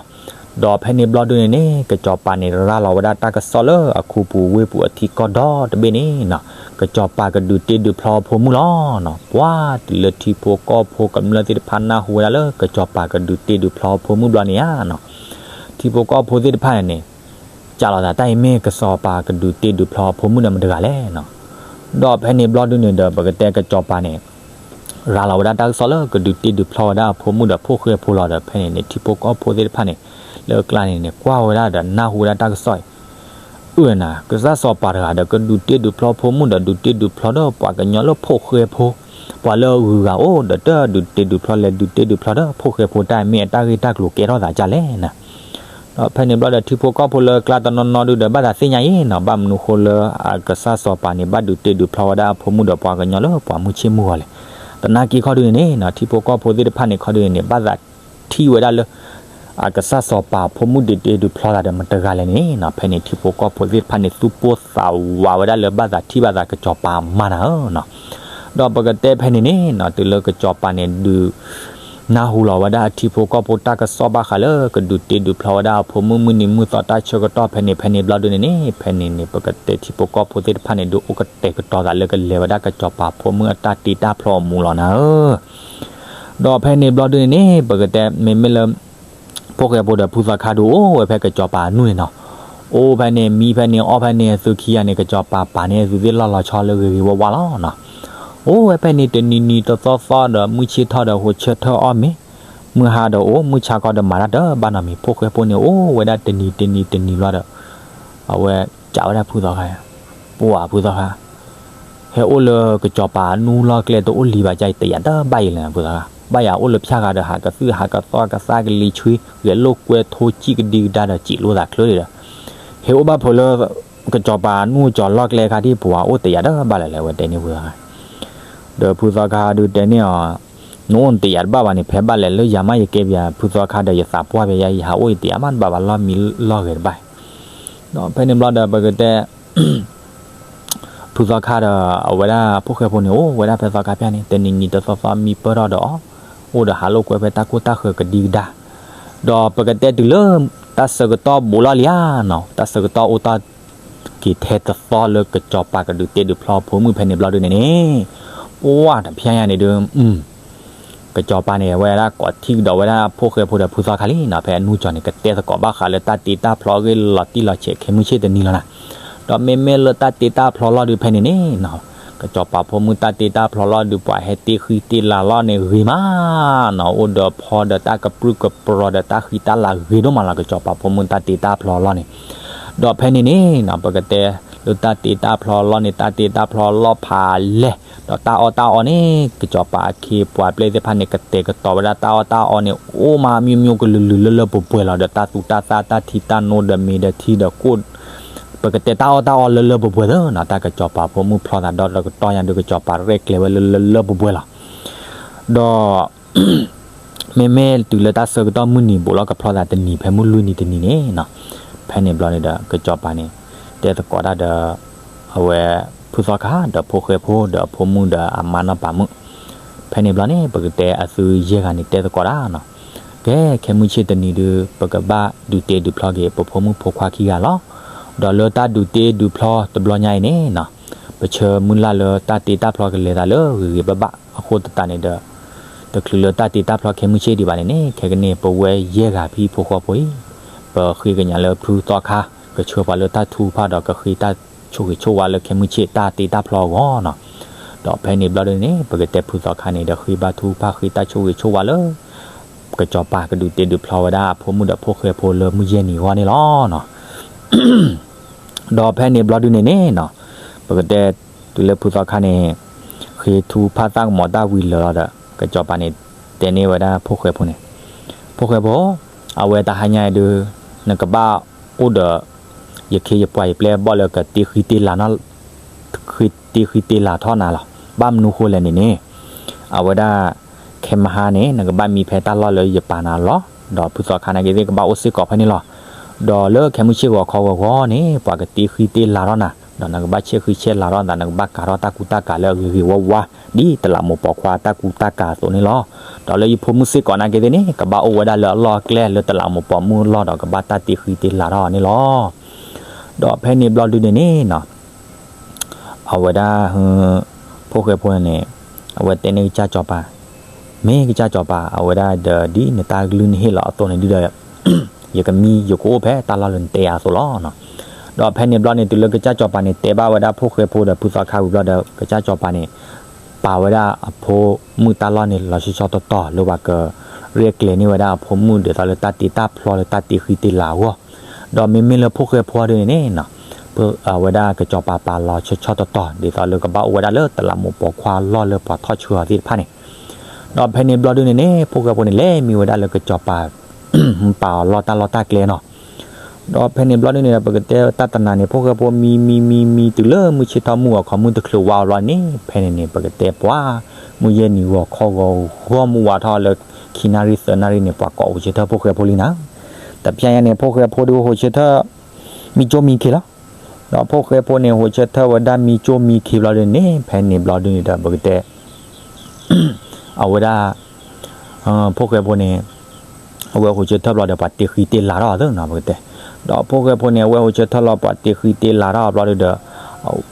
ဒီးဖဲန့ၣ်ဘျီဒုန့ၣ်န့ၣ် ကစီၤပၤန့ၣ် ရၤလီၤဝဲဒၣ်တၢ်ကစီၣ်လၢအခူပူၤဝ့ၢ်ပူၤအထံကီၢ်ဒီတဘ့ၣ်န့ၣ်နီၤ, ကစီၤပၤကဒုးတ့ဒုးဖျီဖိမုၣ်လီၤနီၤ. ပှၤတုၤလၢထံဖိကီၢ်ဖိကမျၢၢ်သ့ၣ်တဖၣ်နၢ်ဟူဝဲဒၣ်လၢ ကစီၤပၤကဒုးတ့ဒုးဖျီဖိမုၣ်ဘျီန့ၣ်ဧါနီၤ, ထံဖိကီၢ်ဖိသ့ၣ်တဖၣ်န့ၣ်န့ၣ် ကးလိာ်သးတၢ်အံၤမ့ၢ်ကစီၤပၤကဒုးတ့ဒုးဖျီဖိမုၣ်ဒီးမတၤတဂၤလဲၣ်နီၤ. ဒီးဖဲန့ၣ်ဘျီဒုန့ၣ်ဒီး ပကတဲကစီၤပၤန့ၣ် ရၤလီၤဝဲဒၣ်တၢ်ကစီၣ်လၢကဒုးတ့ဒုးဖျီဝဲဒၣ်အဖိမုၣ်ဒီးဖိၣ်ဃဲဖိလီၤဒီး ဖဲန့ၣ်န့ၣ် ထံဖိကီၢ်ဖိသ့ၣ်တဖၣ်န့ၣ် လၢအကျါန့ၣ်န့ၣ် ကွၢ်ဝဲဒၣ်ဒီးနၢ်ဟူဝဲဒၣ်တၢ်ကစီၣ်အံၤ အၢၣ်နၤ ကစၢ်စီၤပၤတဂၤဒီး ကဒုးတ့ဒုးဖျီဖိမုၣ်ဒီး ဒုးတ့ဒုးဖျီဒီးပှၤကညီလၢဖိၣ်ဃဲဖိ, ပှၤလၢအဂုၤအဂၤအိၣ်ဒီး တဒုးတ့ဒုးဖျီလဲၤဒုးတ့ဒုးဖျီဒီး ဖိၣ်ဃဲဖိတၢ်အံၤမ့ၢ်အတၢ်ဂ့ၢ်တၢ်ကျိၤကဲထီၣ်သးဒ်လဲၣ်နၤ. ဒီးဖဲန့ၣ်ဘျီဒီး ထံဖိကီၢ်ဖိလၢကျါတနီၤနီၤဒုဒီး ဘၣ်သးသ့ၣ်ညါအံၤနီၤ, ဘၣ်မနုၤဃိလၢအကစၢ်စီၤပၤန့ၣ် ဘၣ်ဒုးတ့ဒုးဖျီဝဲဒၣ်အဖိမုၣ်ဒီးပှၤကညီလၢပှၤမုၢ်ဆ့ၣ်မုၢ်ဂီၤလဲၣ်. သနာ်က့ခီဒုန့ၣ်နီၤ, ထံဖိကီၢ်ဖိသ့ၣ်တဖၣ်န့ၣ်ခီဒုန့ၣ် ဘၣ်သးထံၣ်ဝဲဒၣ်လၢ အကစၢ်စီၤပၤအဖိမုၣ်ဒုးတ့ဒုးဖျီသးဒီးမတဂၤလဲၣ်န့ၣ်နီၤ, ဖဲန့ၣ်ထံဖိကီၢ်ဖိသ့ၣ်တဖၣ်န့ၣ် သူၣ်ပိၢ်သးဝးဝဲဒၣ်လၢ ဘၣ်သးထံၣ်ဘၣ်သးကစီၤပၤမါနၤဧၢနီၤ. ဒီးပကတဲဖဲန့ၣ်န့ၣ်နီၤ, တုၤလၢကစီၤပၤန့ၣ် ဒုး နၢ်ဟူလီၤဝဲဒၣ်အထံဖိကီၢ်ဖိတၢ်ကစီၣ်ဘၣ်ဃးလၢ ကဒုးတ့ဒုးဖျီဝဲဒၣ်အဖိမုၣ်မုၢ်နံၤမုၢ်သီတၢ်ဆၢကတီၢ်ဖဲန့ၣ် ဖဲန့ၣ်ဘျီဒုန့ၣ်န့ၣ်, ဖဲန့ၣ်န့ၣ် ပကတဲထံဖိကီၢ်ဖိသ့ၣ်တဖၣ်န့ၣ် ဒုးအိၣ်ကတဲာ်ကတီၤသးလၢကလဲၤဝဲဒၣ်ကစီၤပၤဖိမုၣ်အတၢ်တ့တၢ်ဖျီအမူးလီၤနၤဧၢ. ဒီးဖဲန့ၣ်ဘျီဒုန့ၣ်န့ၣ် ပကတဲမ့မ့ၢ်လၢ ဖိၣ်ဃဲဖိဒီးဖုသီခါဒုးအိၣ်ဝဲဖဲကစီၤပၤအနူၢ်န့ၣ်နီၤ. အိၣ်ဖဲန့ၣ် မံဖဲန့ၣ် အီၣ်ဖဲန့ၣ် အသုခံဂၤန့ၣ် ကစီၤပၤပာ်န့ၢ်အသုသ့ၣ်လီၢ်လီၤဆီလၢဂ့ၤဂ့ၤဝါဝါလီၤနီၤ. အိၣ်ဝဲဖဲန့ၣ် တနံၤနံၤတသီသီဒီး မုၢ်ဆ့ၣ်ထီၣ်ဒီး ဟိးဆၢထၢၣ်အီၣ်မ့ၤ, မုၢ်ဟါဒီးအိၣ်, မုၢ်ဆါခီဒီးမၤတၢ်တဘၣ်နီတမံၤ. ဖိၣ်ဃဲဖိန့ၣ် အိၣ်ဝဲဒၣ်တနံၤတနံၤတနံၤလီၤဒီး အဝဲစံးဝဲဒၣ်ဖုသီခါ, ပှၤဖုသီခါ ဟဲအိၣ်လၢကစီၤပၤအနူၢ်လီၢ်ကျဲတအိၣ်လံဘၣ် ကဲတယာ်တဘၣ်အံၤလဲၣ် ဖုသီခါ, ဘၣ်ယၤအိၣ်လၢဖၠၣ်ဂၤဒီး ဟးကသုၣ်ဟးကသီကသါကလံၤဆှံ ဂဲၤလိာ်ကွဲထိစံၣ်ကဒံကဒါဒီး စံးလိာ်သးချၢဒံးဒီး ဟဲအိၣ်ဘၣ်ဖုးလၢ ကစီၤပၤအနူၢ်ကၠီၤလီၢ်ကျဲခါဒံး ပှၤအိၣ်တယာ်တဘၣ်လဲၣ်လဲၣ် ဝဲတဲန့ၢ်ဖုသီခါ. ဒီးဖုသီခါဒုးတဲန့ၢ်အီၤ, နအိၣ်နတယာ်တဘၣ်ဘၣ်န့ၣ် ဖဲဘၣ်လဲၣ်လၢယၤမး ယကဲပယၤ ဖုသီခါဒီး ယသးပှၢ်ပယၤ ယဟးအိၣ်ယတယာ်မးတဘၣ်ဘၣ် လီၢ်မံလီၢ်ဂဲၤတဘၣ်. ဒီးဖဲန့ၣ်ဘျီဒီး ပကတဲ ဖုသီခါဒီး အဝဲဒၣ်ဖိၣ်ဃဲဖိန့ၣ် အိၣ်ဝဲဒၣ်ဖဲသီခါဖၠၣ်န့ၣ် တနံၤနံၤတသီသီမံပၢၢ်ထီၣ်ဒီး အိၣ်ဒီးဟးလိာ်ကွဲဖဲတၢ်ကိၢ်တၢ်ဃၢၤကဒံကဒါ. ဒီးပကတဲတုၤလၢ တၢ်ဆၢကတီၢ်ဘူးလီၢ်လံဧါနီၤ, တၢ်ဆၢကတီၢ်အိၣ်တ့ၢ်က့ၤထဲတသီလၢကစီၤပၤကဒုးတ့ဒုးဖျီဖိမုၣ်ဖဲန့ၣ်ဘျီဒုန့ၣ်န့ၣ်, ပှၤတဖၠၣ်ညါန့ၣ်ဒုး ကစီၤပၤန့ၣ် အဝဲဒၣ်ကိးထံၣ်ကဒီးဝဲဒၣ်ဖိၣ်ဃဲဖိဒီးဖုသီခါလံနီၤ, ဖဲအနူၢ်ကၠီၤန့ၣ် ကတဲသကိးဘၣ်ဃးလၢတၢ်တ့တၢ်ဖျီအဂ့ၢ်လီၤတံၢ်လီၤဆဲး ခဲမုၢ်ဆ့ၣ်တနံၤလီၤနၤ. ဒီးမ့မ့ၢ်လၢတၢ်တ့တၢ်ဖျီလီၢ်ဒုးဖဲန့ၣ်န့ၣ်နီၤ, ကစီၤပၤဖိမုၣ်တၢ်တ့တၢ်ဖျီလီၢ်ဒုး ပှၤဟဲတ့ဃံတ့လၤလီၢ်န့ၣ်ဂ့ၤမးနီၤ, အိၣ်ဒီးဖီဒီးတၢ်ကပြုၢ်ကပြီၤဒီးတၢ်ဃံတၢ်လၤဂ့ၤဒိၣ်မးလီၤ ကစီၤပၤဖိမုၣ်တၢ်တ့တၢ်ဖျီလီၢ်န့ၣ်. ဒီးဖဲန့ၣ်န့ၣ်နီၤ ပကတဲလၢတၢ်တ့တၢ်ဖျီလီၢ်န့ၣ် တၢ်တ့တၢ်ဖျီလီၢ်ဖးလဲၢ်, ဒီးတၢ်အီၣ်တၢ်အီန့ၣ် ကစီၤပၤအခ့အပှၤပျဲၢ်သ့ၣ်တဖၣ်န့ၣ် ကတဲာ်ကတီၤဝဲဒၣ်တၢ်အီၣ်တၢ်အီန့ၣ် အိၣ်မးမ့ၢ်မ့ၢ်ကလုာ်လုာ်လၢလၢပှဲၤပှဲၤလီၤ, ဒီးတၢ်သူတၢ်သၣ်တၢ်ထံတၢ်နိဒီးမ့ၤဒီးထံဒီးကိၣ်, ပကတဲတၢ်အီၣ်တၢ်အီလၢလၢပှဲၤပှဲၤသ့နီၤ, တၢ်ကစီၤပၤဖိမုၣ်ဖျီသးဒီတကတီၢ်ညါဒုး ကစီၤပၤရဲၣ်ကျဲၤဝဲလၢလၢလၢပှဲၤပှဲၤလီၤ. ဒီး မ့မ့ၢ်တုၤလၢတၢ်ဆၢကတီၢ်မုၢ်နံၤဘူးလီၤကဖျီသးတနံၤ ဖဲမုၢ်လွံၢ်နံၤတနံၤန့ၣ်နီၤ, ဖဲန့ၣ်ဘျီန့ၣ်ဒီး ကစီၤပၤန့ၣ် တဲသကိးတၢ်ဒီး အဝဲ ဖုသီခါဒီးဖိၣ်ဃဲဖိဒီးအဖိမုၣ်ဒီးအမါနီၢ်ပၤမုၣ်, ဖဲန့ၣ်ဘျီန့ၣ် ပကတဲအသုယဲၢ်ဂၤန့ၣ် တဲသကိးတၢ်နီၤ, ကဲ ခဲမုၢ်ဆ့ၣ်တနံၤဒုး ပကဘၣ်ဒုးတ့ဒုးဖျီက့ၤ ပဖိမုၣ်ဖိခွါခံဂၤလီၤ. ဒီးလၢတၢ်ဒုးတ့ဒုးဖျီတဘျီညါအံၤန့ၣ်နီၤ, ပဆၢမုၢ်လၢ်လၢတၢ်တ့တၢ်ဖျီကလဲၤသးလၢဂ့ၤဂ့ၤဘၣ်ဘၣ်အဃိသတးန့ၣ်ဒီး တချုးလၢတၢ်တ့တၢ်ဖျီခဲမုၢ်ဆ့ၣ်ဒံးဘၣ်န့ၣ်န့ၣ် ခဲကနံၣ် ပဝဲယဲၢ်ဂၤဖံဖိဃီဖိအံၤ ပဃ့ကညးလၢဖုသီခါ ကဆှၢပှၤလၢတၢ်ထုကဖၣ်ဒီး ကဃ့တၢ်ဆိၣ်ဂ့ၤဆိၣ်ဝါလၢခဲမုၢ်ဆ့ၣ်တၢ်တ့တၢ်ဖျီအဂီၢ်နီၤ. ဒီးဖဲန့ၣ်ဘျီဒုန့ၣ် ပကတဲဖုသီခါန့ၣ်ဒီး ဃ့ဘါထုကဖၣ် ဃ့တၢ်ဆိၣ်ဂ့ၤဆိၣ်ဝါလၢ ကစီၤပၤကဒုးတ့ဒုးဖျီဝဲဒၣ်အဖိမုၣ်ဒီးဖိၣ်ဃဲဖိလၢမုၢ်ယဲၢ်နံၤအဂီၢ်န့ၣ်လီၤ. ဒီးဖဲန့ၣ်ဘျီဒုန့ၣ်န့ၣ်နီၤ, ပကတဲတုၤလၢဖုသီခါန့ၣ် ဃ့ထုကဖၣ်သၣ်ကမီၤတၢ်ဝံၤလၢာ်လီၤဒီး ကစီၤပၤန့ၣ် တဲန့ၢ်ဝဲဒၣ်ဖိၣ်ဃဲဖိန့ၣ်, ဖိၣ်ဃဲဖိ, အဝဲတဟါညါအံၤဒုး နကဘၣ်အိၣ်ဒီး ယခ့ယပှၤယပျဲၢ်အဘီၣ်လၢကတ့ဃံတ့လၤနီၤ ဃ့တ့ဃံတ့လၤထီၣ်နၤလီၤ. ဘၣ်မနုၤဃိလဲၣ်န့ၣ်န့ၣ်, အဝဲဒၣ် ခဲမဟါန့ၣ် နကဘၣ်မံဖဲတၢ်လီၢ်လၢယပာ်နၤလီၤ. ဒီးဖုသီခါနာ်က့သ့ၣ် ကဘၣ်အိၣ်စ့ၢ်ကီးဖဲန့ၣ်လီၤ. ဒီးလၢခဲမုၢ်ဆ့ၣ်ဂီၤခီဂီၤဂီၤန့ၣ် ပှၤကတ့ဃံတ့လၤထီၣ်နၤ, ဒီးနကဘၣ်ဆဲးဃံဆဲးလၤထီၣ်နသး, နကဘၣ်ကၤထီၣ်တၢ်ကူတၢ်ကၤလၢအဂ့ၤဂ့ၤဝါဝါ ဒ်တလးမူးပိာ်ခွါတၢ်ကူတၢ်ကၤအသိးန့ၣ်လီၤ. ဒီးလၢယဖိမုၣ်စ့ၢ်ကီးနာ်က့သ့ၣ်န့ၣ် ကဘၣ်အိၣ်ဝဲဒၣ်လၢအလီၢ်အကျဲလၢတလးမူးပိာ်မုၣ်အလီၢ်ဒီး ကဘၣ်တၢ်တ့ဃံတ့လၤထီၣ်န့ၣ်လီၤ. ဒီးဖဲန့ၣ်ဘျီဒုန့ၣ်န့ၣ်နီၤ, အဝဲဒၣ် ဖိၣ်ဃဲဖိန့ၣ် အဝဲတဲန့ၢ်ကစၢ်စီၤပၤ, မ့ၢ်ကစၢ်စီၤပၤ အဝဲဒၣ်ဒီးဒ်နတၢ်ကလုၢ်နဟ့ၣ်လီၤအသိးန့ၣ်ဒုဒီး ယကမံယကအိၣ်ဖဲတၢ်လီၢ်လၢနတဲယၤအသိးလီၤ. ဒီးဖဲန့ၣ်ဘျီန့ၣ် တုၤလၢကစၢ်စီၤပၤန့ၣ် တဲဘၣ်ဝဲဒၣ်ဖိၣ်ဃဲဖိဒီးဖုသီခါဝံၤဘျီဒီး ကစၢ်စီၤပၤန့ၣ် ပာ်ဝဲဒၣ်အဖိမုၣ်တၢ်လီၢ်န့ၣ် လီၤဆီဆီတီတီ လၢပှၤကရဲၣ်ကျဲၤန့ၢ်ဝဲဒၣ်အဖိမုၣ်ဒ်သိးလၢတၢ်တ့တၢ်ဖျီလၢတၢ်တ့ဃံတ့လၤအဂီၢ်, ဒီးမ့မ့ၢ်လၢဖိၣ်ဃဲဖိဒ်န့ၣ်န့ၣ် အဝဲဒၣ်ကစီၤပၤပာ်လီၤဆီဆီတီတီ ဒ်သိးလၢကဘၣ်အိၣ်ဝဲဒၣ်လၢတလးမူးပိာ်ခွါအလီၢ်လၢပှၤထီၣ်ဆှၢအီၤသ့ၣ်တဖၣ်န့ၣ်, ဒီးဖဲန့ၣ်ဘျီဒုန့ၣ်န့ၣ် ဖိၣ်ဃဲဖိန့ၣ် လဲၤမံဝဲဒၣ်လၢကစီၤပၤ ပာ်အီၤလီၢ်တၢ်လီၢ်တၢ်ကျဲနီၤ. ဒီးဖဲန့ၣ်ဘျီဒုန့ၣ်ဒီး ပကတဲတၢ်တနၤန့ၣ် ဖိၣ်ဃဲဖိမံမံမံမံတုၤလၢမုၢ်ဆ့ၣ်ထီၣ်မုၢ်ဂီၤခီမုၢ်တချုးဝါဘျီန့ၣ် ဖဲန့ၣ်န့ၣ် ပကတဲပှၤ မုၢ်ယဲၢ်နံၤဂီၤခီဂီၤဂီၤမုၢ်ဝါထီၣ်လၢ ခံနၣ်ရံၣ်သၢနၣ်ရံၣ်န့ၣ် ပှၤကိးဟူးဆၢထၢၣ်ဖိၣ်ဃဲဖိလံနၤ. တဖဲညါန့ၣ် ဖိၣ်ဃဲဖိဒုဟူးဆၢထၢၣ် မံကၠိမံခ့လီၤ. ဒီးဖိၣ်ဃဲဖိန့ၣ် ဟူးဆၢထၢၣ်ဝဲဒၣ်မံကၠိမံခ့ဘျီဒုန့ၣ် ဖဲန့ၣ်ဘျီဒုန့ၣ်ဒီး ပကတဲ အဝဲဒၣ် ဖိၣ်ဃဲဖိန့ၣ် အဝဲဟူးဆၢထၢၣ်ဘျီဒီး ပှၤတ့ဃံတ့လၤထီၣ်သ့နီၤ ပကတဲ. ဒီးဖိၣ်ဃဲဖိန့ၣ် အဝဲဟူးဆၢထၢၣ်လီၤ ပှၤတ့ဃံတ့လၤထီၣ်ဘျီဒုဒီး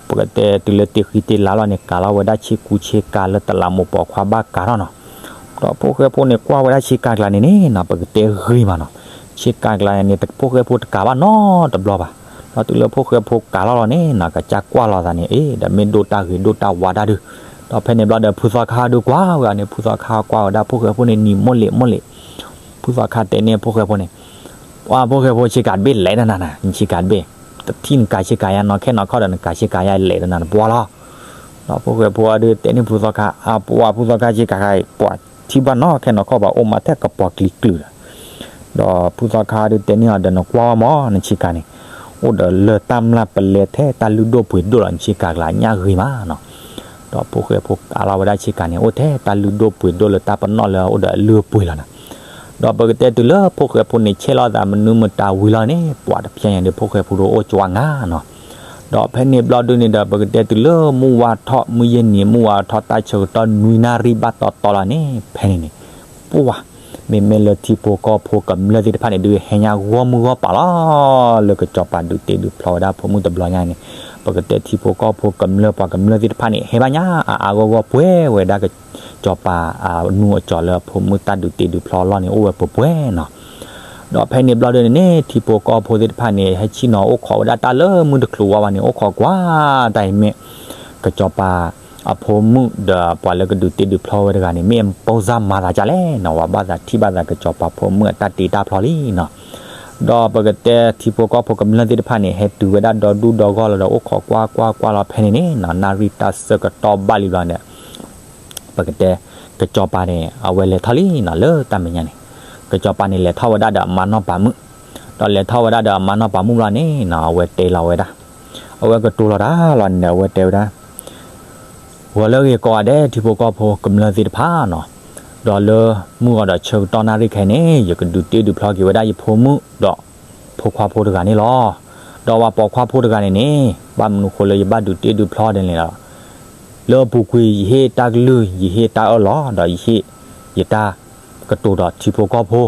ပကတဲတုၤလၢတ့ဃံတ့လၤလီၤန့ၣ် ကၤလီၤဝဲဒၣ်ဆ့ကူဆ့ကၤလၢတလးမူးပိာ်ခွါဘၣ်ကၤထီၣ်နီၤ. ဒီးဖိၣ်ဃဲဖိန့ၣ် ကွၢ်ဝဲဒၣ်ဆ့ကၤကျါန့ၣ်န့ၣ်နီၤ ပကတဲဂ့ၤမးနီၤ. ဆ့ကၤကျါန့ၣ် ဖိၣ်ဃဲဖိတကၤဘၣ်နီတဘျီဘၣ်. ဒီးတုၤလၢဖိၣ်ဃဲဖိကၤလီၤလီၤန့ၣ်နီၤ ကစၢ်ကွၢ်လီၤသးန့ၣ် အ့ ဒီးမ့ၢ်ဒိၣ်တၢ်ဂ့ၤဒိၣ်တၢ်ဝါတၢ်ဒုး. ဒီးဖဲန့ၣ်ဘျီဒီး ဖုသီခါဒုကွၢ်ဝဲန့ၣ် ဖုသီခါကွၢ်ဝဲဒၣ်ဖိၣ်ဃဲဖိန့ၣ် နံၤမိၢ်လ့းမိၢ်လ့း ဖုသီခါတဲန့ၢ်ဖိၣ်ဃဲဖိန့ၣ်, ပှၤဖိၣ်ဃဲဖိဆ့ကၤတဘ့ၣ်လဲၤတနၤနၤ နဆ့ကၤတဘ့ၣ်, တထံၣ်နကၤဆ့ကၤယါနီၤ ခဲနီၤခီဒီးနကၤဆ့ကၤယါလဲၤတနၤနပှၢ်လီၤ. ဒီးဖိၣ်ဃဲဖိအဒုတဲန့ၢ်ဖုသီခါ အပှၤဖုသီခါဆ့ကၤခါ ပှၤထံၣ်ဘၣ်နီၤ ခဲနီၤခီပှၤအိၣ်မးထဲကပီၤကျံၤကျုာ်ဒီး ဒီးဖုသီခါဒုတဲန့ၢ်အီၤဒီးနကွၢ်ဝဲမး နဆ့ကၤန့ၣ် အိၣ်ဒီးလၢတၢ်မျၢ်ပလဲထဲတၢ်လုၢ်ဒိၣ်ပှ့ၤဒိၣ်လီၤ နဆ့ကၤကျါညၣ်ဂ့ၤမးနီၤ. ဒီးဖိၣ်ဃဲဖိကၤလီၤဝဲဒၣ်ဆ့ကၤန့ၣ် အိၣ်ထဲတၢ်လုၢ်ဒိၣ်ပှ့ၤဒိၣ်လၢတၢ်ပနီၣ်လၢအအိၣ်ဒီးအလုၢ်အပှ့ၤလီၤနၤ. ဒီးပကတဲတုၤလၢဖိၣ်ဃဲဖိန့ၣ် ဆဲးလီၤသးမနုၤမတၤဝံၤလီၤန့ၣ် ပှၤတဖျဲညါဒုးဖိၣ်ဃဲဖိဒုအိၣ်ကၠွါငါနီၤ. ဒီးဖဲန့ၣ်ဘျီဒုန့ၣ်ဒီး ပကတဲတုၤလၢမုၢ်ဝါထီၣ် မုၢ်ယဲၢ်နံၤမုၢ်ဝါထီၣ်တၢ်ဆၢကတီၢ်နွံနၣ်ရံၣ်ဘၣ်တီတီလီၤန့ၣ် ဖဲန့ၣ်န့ၣ် ပှၤ မ့မ့ၢ်လၢထံဖိကီၢ်ဖိကမျၢၢ်သ့ၣ်တဖၣ်န့ၣ်ဒုး ဟဲညါဂီၢ်မုၢ်ဂီၢ်ပၤလီၤ. လၢကစီၤပၤဒုးတ့ဒုးဖျီဝဲဒၣ်အဖိမုၣ်တဘျီညါန့ၣ် ပကတဲထံဖိကီၢ်ဖိကမျၢၢ်ပှၤကမျၢၢ်သ့ၣ်တဖၣ်န့ၣ် ဟဲဘၣ်ညါအါအါဂီၢ်ဂီၢ်ပှဲၤဝဲဒၣ်ကစီၤပၤအနူအကၠီၤလၢအဖိမုၣ်တၢ်ဒုးတ့ဒုးဖျီအလီၢ်န့ၣ် အိၣ်ဝဲပှဲၤပှဲၤနီၤ. ဒီးဖဲန့ၣ်ဘျီဒုန့ၣ်န့ၣ် ထံဖိကီၢ်ဖိသ့ၣ်တဖၣ်န့ၣ် ဟဲဆ့ၣ်နီၤအိၣ်ခိးဝဲဒၣ်တၢ်လၢမုၢ်တချုးဝါဘၣ်န့ၣ် အိၣ်ခိးကွၢ်တၢ်အံၤမ့ၢ် ကစီၤပၤအဖိမုၣ်ဒီးပှၤလၢကဒုးတ့ဒုးဖျီဝဲတဂၤန့ၣ် မ့ၢ်အပိစၢ်မၤသးဒ်လဲၣ်နီၤ ဝဲဘၣ်သးထံၣ်ဘၣ်သးကစီၤပၤဖိမုၣ်အတၢ်တ့တၢ်ဖျီလံနီၤ. ဒီးပကတဲထံဖိကီၢ်ဖိကမျၢၢ်သ့ၣ်တဖၣ်န့ၣ် ဟဲတုၤဝဲဒၣ်ဒီဒူၣ်ဒီဂီၢ်လီၤဒီး အိၣ်ခိးကွၢ်ကွၢ်ကွၢ်လီၤဖဲန့ၣ်န့ၣ်နီၤ နၣ်ရံၣ်တၢ်ဆၢကတီၢ်ဘၣ်လံဘျီန့ၣ် ပကတဲ ကစီၤပၤန့ၣ် အဝဲလဲၤထီၣ်လံနီၤ လၢတၢ်မဲာ်ညါန့ၣ် ကစီၤပၤန့ၣ်လဲၤထီၣ်ဝဲဒၣ်ဒီးအမါနီၢ်ပၤမုၣ်, ဒီးလဲၤထီၣ်ဝဲဒၣ်ဒီးအမါနီၢ်ပၤမုၣ်ဘျီန့ၣ်နီၤ အဝဲတဲလီၤဝဲဒၣ်, အဝဲကတိၤလီၤတၢ်လီၤန့ၣ် အဝဲတဲဝဲဒၣ် ဂီၤလၢဂ့ၤကိးဂၤဒဲး ထံဖိကီၢ်ဖိကမျၢၢ်သ့ၣ်တဖၣ်နီၤ, ဒီးလၢမုၢ်ဂီၤဒီးဆၢကတီၢ်နၣ်ရံၣ်ခဲအံၤန့ၣ် ယကဒုးတ့ဒုးဖျီက့ၤဝဲဒၣ်ယဖိမုၣ်ဒီးဖိခွါဖိတဂၤန့ၣ်လီၤ. ဒီးပှၤပိာ်ခွါဖိတဂၤန့ၣ်န့ၣ် ဘၣ်မနုၤဃိလၢယဘၣ်ဒုးတ့ဒုးဖျီဒ်န့ၣ်လီၤ. လၢအပူၤကွံာ် ယဟ့ၣ်တၢ်ကလုၢ် ယဟ့ၣ်တၢ်အၢၣ်လီၤ ဒီးယဟ့ၣ်ယတၢ်ကတိၤဒီးထံဖိကီၢ်ဖိ,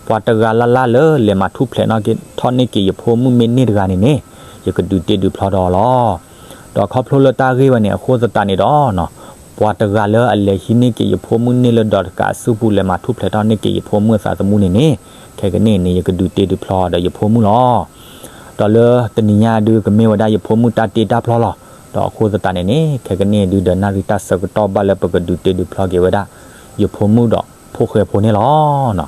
ပှၤတဂၤလၢ်လၢ်လၢလဲၤမၤထူၣ်ဖျဲးထီၣ်န့ၢ်က့ၤယဖိမုၣ်မ့ၢ်န့ၢ်တဂၤန့ၣ်န့ၣ် ယကဒုးတ့ဒုးဖျီဒီးအီၤလီၤ. ဒီးခီဖျိလၢတၢ်ဂ့ၢ်ဝဲန့ၣ် အဃိသတးန့ၣ်ဒီး ပှၤတဂၤလၢအလဲၤဟံးန့ၢ်က့ၤယဖိမုၣ်န့ၢ်လၢဒီးတကးအစုပူၤ လဲၤမၤထူၣ်ဖျဲးထီၣ်န့ၢ်က့ၤယဖိမုၣ်အသးသမူန့ၣ်န့ၣ် ခဲကနံၣ်အံၤန့ၣ် ယကဒုးတ့ဒုးဖျီဒီးယဖိမုၣ်လီၤ. ဒီးလၢတနံၤညါဒုးကမ့ၢ်ဝဲဒၣ်ယဖိမုၣ်တၢ်တ့တၢ်ဖျီလီၤ. ဒီးအဃိသတးန့ၣ်န့ၣ် ခဲကနံၣ်အံၤဒုးဒီးနၣ်ရံၣ်တၢ်ဆၢကတီၢ်ဘၣ်လၢပကဒုးတ့ဒုးဖျီက့ၤဝဲဒၣ် ယဖိမုၣ်ဒီးဖိၣ်ဃဲဖိန့ၣ်လီၤ.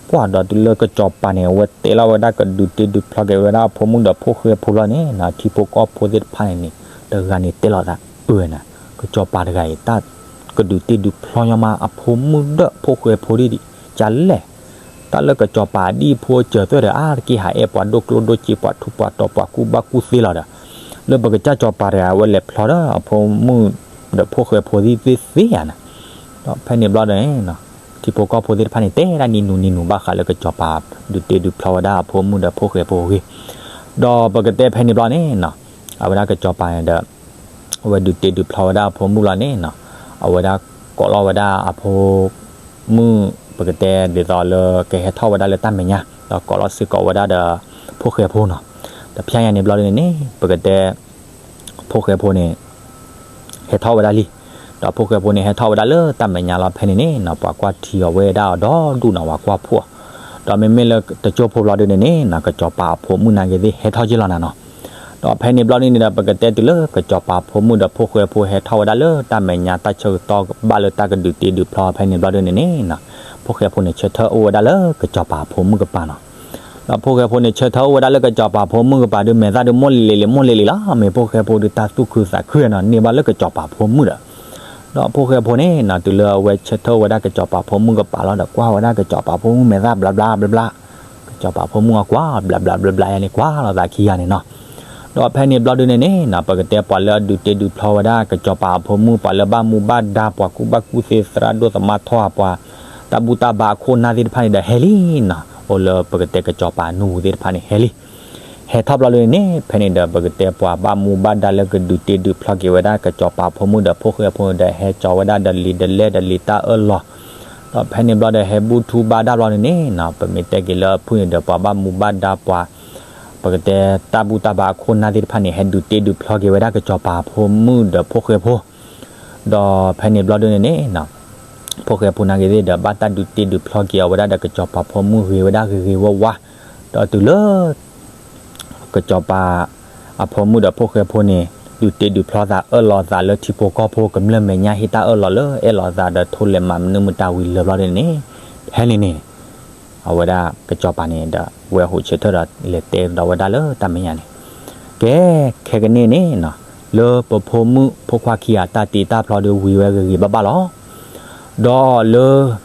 ပှၤဒီးတုၤလၢကစီၤပၤန့ၣ် အဝဲတဲလီၤဝဲဒၣ်ကဒုးတ့ဒုးဖျီက့ၤဝဲဒၣ်အဖိမုၣ်ဒီးဖိၣ်ဃဲဖိလီၤန့ၣ်နီၤ ထံဖိကီၢ်ဖိသ့ၣ်တဖၣ်န့ၣ်န့ၣ် တဂၤန့ၣ်တဲလီၤသးအၢဝဲနၤ, ကစီၤပၤတဂၤအံၤ တၢ်ကဒုးတ့ဒုးဖျီညီမးအဖိမုၣ်ဒီးဖိၣ်ဃဲဖိဒ်ဒ်ကလဲၣ်. တၢ်လၢကစီၤပၤအဒံၣ်ဖိအစၢၤသွဲၣ်ဒီး အါတက့ၢ်ဟးအဲၣ်ပှၤဒိၣ်ကျိၣ်ဒိၣ်စ့ ပှၤထူးပှၤတီၤ ပှၤကူၣ်ဘၣ်ကူၣ်သ့လီၤဒီး လၢပကစၢ်စီၤပၤတဂၤ အဝဲလဲၤဖျီဒီးအဖိမုၣ်ဒီးဖိၣ်ဃဲဖိသ့ၣ်သ့ၣ်ယါနၤ. ဒီးဖဲန့ၣ်ဘျီဒီး ထံဖိကီၢ်ဖိသ့ၣ်တဖၣ်န့ၣ် တဲဒၣ်နံၤနူၤနံၤနူၤ ဘၣ်ဃးလၢကစီၤပၤ ဒုးတ့ဒုးဖျီဝဲဒၣ်အဖိမုၣ်ဒီးဖိၣ်ဃဲဖိအဂ့ၢ်. ဒီးပကတဲဖဲန့ၣ်ဘျီန့ၣ်နီၤ အဝဲဒၣ်ကစီၤပၤန့ၣ်ဒီး အဝဲဒုးတ့ဒုးဖျီဝဲဒၣ်အဖိမုၣ်လီၤန့ၣ်နီၤ အဝဲဒၣ်ကိးလီၤဝဲဒၣ်အဖိမုၣ် ပကတဲဒ်သိးလၢကဟဲထီၣ်ဝဲဒၣ်လၢတၢ်မဲာ်ညါ ဒီးကိးလီၤစ့ၢ်ကီးဝဲဒၣ်ဒီး ဖိၣ်ဃဲဖိနီၤ. တဖျဲညါန့ၣ်ဘျီဒ်န့ၣ်န့ၣ် ပကတဲ ဖိၣ်ဃဲဖိန့ၣ် ဟဲထီၣ်ဝဲဒၣ်လံ. ဒီးဖိၣ်ဃဲဖိန့ၣ် ဟဲထီၣ်ဝဲဒၣ်လၢတၢ်မဲာ်ညါလီၤဖဲန့ၣ်န့ၣ်နီၤ ပှၤကွၢ်ထံအီၤဝဲဒၣ်အီၤဒီဒူၣ်နီၤ ပှၤကွၢ်ဖှိၣ်အီၤ. ဒီးမ့မ့ၢ်လၢတကၠိဖိဘျီဒ်န့ၣ်န့ၣ်နီၤ ကစီၤပၤအဖိမုၣ်နာ်က့ၤသ့ၣ် ဟဲထီၣ်က့ၤလီၤနၤနီၤ. ဒီးဖဲန့ၣ်ဘျီဒ်န့ၣ်ဒီး ပကတဲတုၤလၢကစီၤပၤအဖိမုၣ်ဒီးဖိၣ်ဃဲဖိဟဲထီၣ်ဝဲဒၣ်လၢတၢ်မဲာ်ညါ တၢ်ဆၢကတီၢ်ဘၣ်လၢတၢ်ကဒုးတ့ဒုးဖျီဖဲန့ၣ်ဘျီဒ်န့ၣ်န့ၣ်နီၤ ဖိၣ်ဃဲဖိန့ၣ် ဆၢထၢၣ်အိၣ်ဝဲဒၣ်လၢကစီၤပၤအဖိမုၣ်ကပၤနီၤ. ဒီးဖိၣ်ဃဲဖိန့ၣ် ဆၢထၢၣ်အိၣ်ဝဲဒၣ်လၢကစီၤပၤဖိမုၣ်ကပၤဒီး မဲာ်သၣ်ဒီးမိၢ်လ့ၤလ့ၤလ့ၤ မိၢ်လ့ၤလ့ၤလီၤ. မ့ၢ်ဖိၣ်ဃဲဖိဒီးတၢ်သူၣ်ခုသးခုနီၤ န့ၢ်ဘၣ်လၢကစီၤပၤဖိမုၣ်ဒီး ဒီးဖိၣ်ဃဲဖိန့ၣ်နီၤ တုၤလၢအဝဲဆၢထၢၣ်ဝဲဒၣ်ကစီၤပၤဖိမုၣ်ကပၤလီၤဒီး ကွၢ်ဝဲဒၣ်ကစီၤပၤဖိမုၣ်မဲာ်သၣ်ဘျါဘျါဘျါဘျါ, က ကစီၤပၤအဖိမုၣ်အကွၢ် ဘျးဘျးဘျးဘျးယါန့ၣ် ကွၢ်လိာ်သးခံဂၤန့ၣ်နီၤ. ဒီးဖဲန့ၣ်ဘျီဒုန့ၣ်န့ၣ်နီၤ ပကတဲပှၤလၢအဒုးတ့ဒုးဖျီဝဲဒၣ် ကစီၤပၤအဖိမုၣ် ပှၤလၢဘၣ်မူဘၣ်ဒါ ပှၤကူၣ်ဘၣ်ကူၣ်သ့ သရၣ်ဒိၣ်သမါထီၣ် ပှၤတၢ်ဘူၣ်တၢ်ဘါအခိၣ်အနၢ်သ့ၣ်တဖၣ်န့ၣ်ဒီး ဟဲလံနီၤ. အိၣ်လၢပကတဲကစီၤပၤနူပူၤသ့ၣ်တဖၣ်န့ၣ် ဟဲလံ. ဟဲထီၣ်ဘျီဒုန့ၣ်န့ၣ် ဖဲန့ၣ်ဒီး ပကတဲပှၤဘၣ်မူဘၣ်ဒါလၢကဒုးတ့ဒုးဖျီက့ၤဝဲဒၣ် ကစီၤပၤအဖိမုၣ်ဒီး ဖိၣ်ဃဲဖိဒီး ဟဲကၠီၤဝဲဒၣ်ဒီးလံာ်ဒလဲၣ်ဒီးလံာ်တၢ်အၢၣ်လီၤ. ဒီးဖဲန့ၣ်ဘျီဒီး ဟဲဘူၣ်ထူဘါဒါဘျီဒုန့ၣ်နီၤ ပမ့ၢ်တဲက့ၤလၢအဖုၣ်န့ၣ်ဒီး ပှၤဘၣ်မူဘၣ်ဒါ ပှၤ ပကတဲတၢ်ဘူၣ်တၢ်ဘါအခိၣ်အနၢ်သ့ၣ်တဖၣ်န့ၣ် ဟဲဒုးတ့ဒုးဖျီက့ၤဝဲဒၣ် ကစီၤပၤအဖိမုၣ်ဒီး ဖိၣ်ဃဲဖိ ဒီးဖဲန့ၣ်ဘျီဒုန့ၣ်န့ၣ် ဖိၣ်ဃဲဖိနာ်က့ၤသ့ၣ်ဒီး ဘၣ်တၢ်ဒုးတ့ဒုးဖျီက့ၤအီၤဝဲဒၣ်ဒီး ကစီၤပၤဖိမုၣ်ဂ့ၤဝဲဒၣ်ဂ့ၤဂ့ၤဝါဝါ. ဒီးတုၤလၢ ကစီၤပၤ အဖိမုၣ်ဒီးဖိၣ်ဃဲဖိန့ၣ် ဒုးတ့ဒုးဖျီသး အၢၣ်လီၤသးလၢထံဖိကီၢ်ဖိ ကမျၢၢ်မဲာ်ညါ ဟ့ၣ်တၢ်အၢၣ်လီၤလၢ အဲၣ်လီၤသးဒီး ထိၣ်လဲၤမၤမနုၤမတၤဝံၤလၢာ်ဘျီဒုန့ၣ်န့ၣ် ဖဲန့ၣ်န့ၣ် အဝဲဒၣ်ကစီၤပၤန့ၣ်ဒီး ဝဲဟိးဆၢထၢၣ်ဒီး လဲၤတဲဒီးဝဲဒၣ်လၢတၢ်မဲာ်ညါန့ၣ်, ကဲ ခဲကနံၣ်န့ၣ်နီၤ လၢပဖိမုၣ်ဖိခွါခံဂၤ တၢ်တ့တၢ်ဖျီဒီး ဝံၤဝဲဂ့ၤဂ့ၤဘၣ်ဘၣ်လီၤ. ဒီးလၢ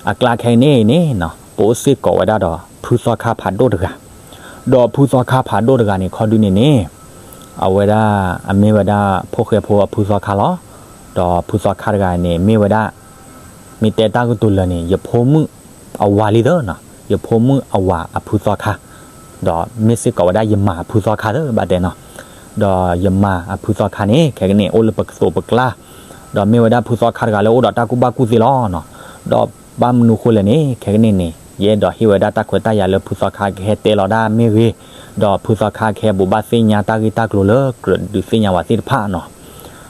အကျါခဲကနံၣ်အံၤန့ၣ်နီၤ ပအိၣ်စ့ၢ်ကီးဝဲဒၣ်ဒီး ဖုသီခါဖးဒိၣ်တဂၤ, ဒီးဖုသီခါဖးဒိၣ်တဂၤန့ၣ် ခီဒုန့ၣ်န့ၣ် အဝဲဒၣ် အမ့ၢ်ဝဲဒၣ် ဖိၣ်ဃဲဖိအဖုသီခါလီၤ. ဒီးဖုသီခါတဂၤန့ၣ် မ့ၢ်ဝဲဒၣ် မ့ၢ်တဲတၢ်ကတိၤလၢာ်န့ၣ် ယဖိမုၣ်အဝၤလံသၢနီၤ, ယဖိမုၣ်အဝၤအဖုသီခါ, ဒီးမ့ၢ်စ့ၢ်ကီးဝဲဒၣ်ယမၤအဖုသီခါသၢဘၣ်တဲနီၤ. ဒီးယမၤအဖုသီခါန့ၣ် ခဲကနံၣ်အိၣ်လၢပကသိးပကျါ, ဒီးမ့ၢ်ဝဲဒၣ်ဖုသီခါတဂၤလၢအိၣ်ဒီးတၢ်ကူၣ်ဘၣ်ကူၣ်သ့လီၤနီၤ. ဒီးဘၣ်မနုၤဃိလဲၣ်န့ၣ် ခဲကနံၣ်န့ၣ် ယအဲၣ်ဒိးဟ့ၣ်ဝဲဒၣ်တၢ်ခွဲးတၢ်ယာ်လၢဖုသီခါကဟဲတဲလီၤဒၣ်မ့ၢ်ဂ့ၤ, ဒီးဖုသီခါကဟဲဘိးဘၣ်သ့ၣ်ညါတၢ်ဂ့ၢ်တၢ်ကျိၤလၢ ကြၢးဒုးသ့ၣ်ညါဝဲသ့ၣ်တဖၣ်နီၤ.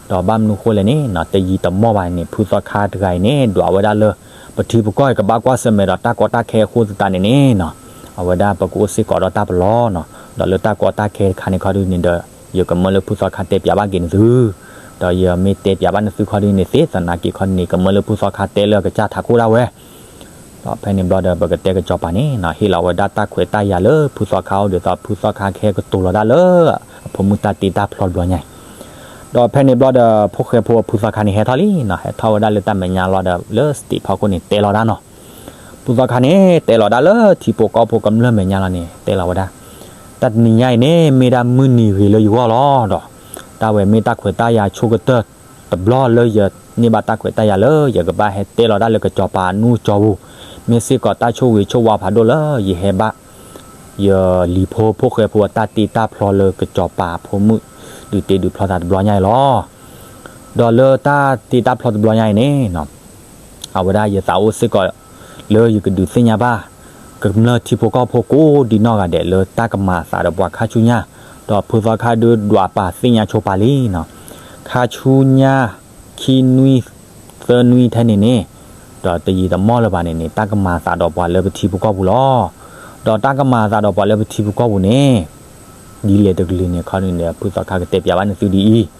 ဒီးဘၣ်မနုၤဃိလဲၣ်န့ၣ်နီၤ တယံာ်တမီၢ်ဘၣ်န့ၣ် ဖုသီခါတဂၤအံၤန့ၣ် ဒွးဝဲဒၣ်လၢ ပထံပကီၢ်အံၤ ကဘၣ်ကွၢ်ဆၢၣ်မဲာ်ဒီးတၢ်ကီတၢ်ခဲအဃိသတးန့ၣ်န့ၣ်နီၤ, အဝဲဒၣ်ပကအိၣ်စ့ၢ်ကီးဒီးတၢ်ပလီၢ်နီၤ. ဒီးလၢတၢ်ကီတၢ်ခဲတခါန့ၣ်ခီဒုန့ၣ်ဒီး ယကမၢလၢဖုသီခါတဲပၠးဘၣ်က့ၤနသု, ဒီးယမ့ၢ်တဲပၠးဘၣ်နသုခီဒုန့ၣ်သ့ သနာ်က့ခီဒုန့ၣ် ကမၢလၢဖုသီခါတဲလၢအကစၢ်ထးခိၣ်ဒၣ်ဝဲ ဒီးဖဲန့ၣ်ဘျီဒီး ပကတဲကစီၤပၤန့ၣ်နီၤ ဟ့ၣ်လီၤဝဲဒၣ်တၢ်ခွဲးတၢ်ယာ်လၢဖုသီခါအိၣ်ဒ်သိး ဖုသီခါကဟဲကတိၤလီၤဒၣ်လၢ အဖိမုၣ်တၢ်တ့တၢ်ဖျီတဘျီညါအံၤ. ဒီးဖဲန့ၣ်ဘျီဒီး ဖိၣ်ဃဲဖိအဖုသီခါန့ၣ် ဟဲထီၣ်လံနီၤ, ဟဲထီၣ်ဝဲဒၣ်လၢတၢ်မဲာ်ညါလီၤဒီး လၢ stage ဖီခိၣ်န့ၣ် တဲလီၤဒၣ်နီၤ. ဖုသီခါန့ၣ် တဲလီၤဒၣ်လၢထံဖိကီၢ်ဖိကမျၢၢ်မဲာ်ညါလီၤန့ၣ် တဲလီၤဝဲဒၣ်, တၢ်တနံၤညါအံၤန့ၣ် မ့ၢ်ဒၣ်မုၢ်နံၤဂ့ၤလၢယဂီၢ်လီၤဒီး တၢ်ဝဲမ့ၢ်တၢ်ခွဲးတၢ်ယာ်ဆိကတၢၢ်တဘျီလၢယန့ၢ်ဘၣ်တၢ်ခွဲးတၢ်ယာ်လၢ ယကဘၣ်ဟဲတဲလီၤဒၣ်လၢကစီၤပၤအနူၢ်ကၠီပူၤ, မ့ၢ်စ့ၢ်ကီးတၢ်ဆိၣ်ဂ့ၤဆိၣ်ဝါဖးဒိၣ်လၢယဟဲဘၣ် ယလံၤဖိဖိၣ်ဃဲဖိအတၢ်တ့တၢ်ဖျီလၢကစီၤပၤအဖိမုၣ် ဒုးတ့ဒုးဖျီသးတဘျီညါအံၤလီၤ. ဒီးလၢတၢ်တ့တၢ်ဖျီတဘျီညါအံၤန့ၣ် အဝဲဒၣ်ယသးအိၣ်စ့ၢ်ကီး လၢယကဒုးသ့ၣ်ညါဘၣ် ကမျၢၢ်ထံဖိကီၢ်ဖိကိးဒံနီၢ်ဂၤဒဲးလၢတၢ်ကမၤအသးဒီးပှၤခါဆူညါ, ဒီးဖုသီခါဒုးဒွးပာ်သ့ၣ်ညါဆိပာ်လံနီၤ, ခါဆူညါ ခံနွံ သၢနွံထဲန့ၣ်န့ၣ်, ဒီးတယံာ်တမီၢ်လၢၤဘၣ်န့ၣ်န့ၣ် တၢ်ကမၤအသးဒီးပှၤလၢပထံပကီၢ်ပူၤလီၤ. ဒီးတၢ်ကမၤအသးဒီးပှၤလၢပထံပကီၢ်ပူၤန့ၣ် ဒ်လဲၣ်တကလုာ်န့ၣ်ခီန့ၣ်ဒီး ဖုသီခါကတဲပၠးဘၣ်နသုဒ်အံၤ,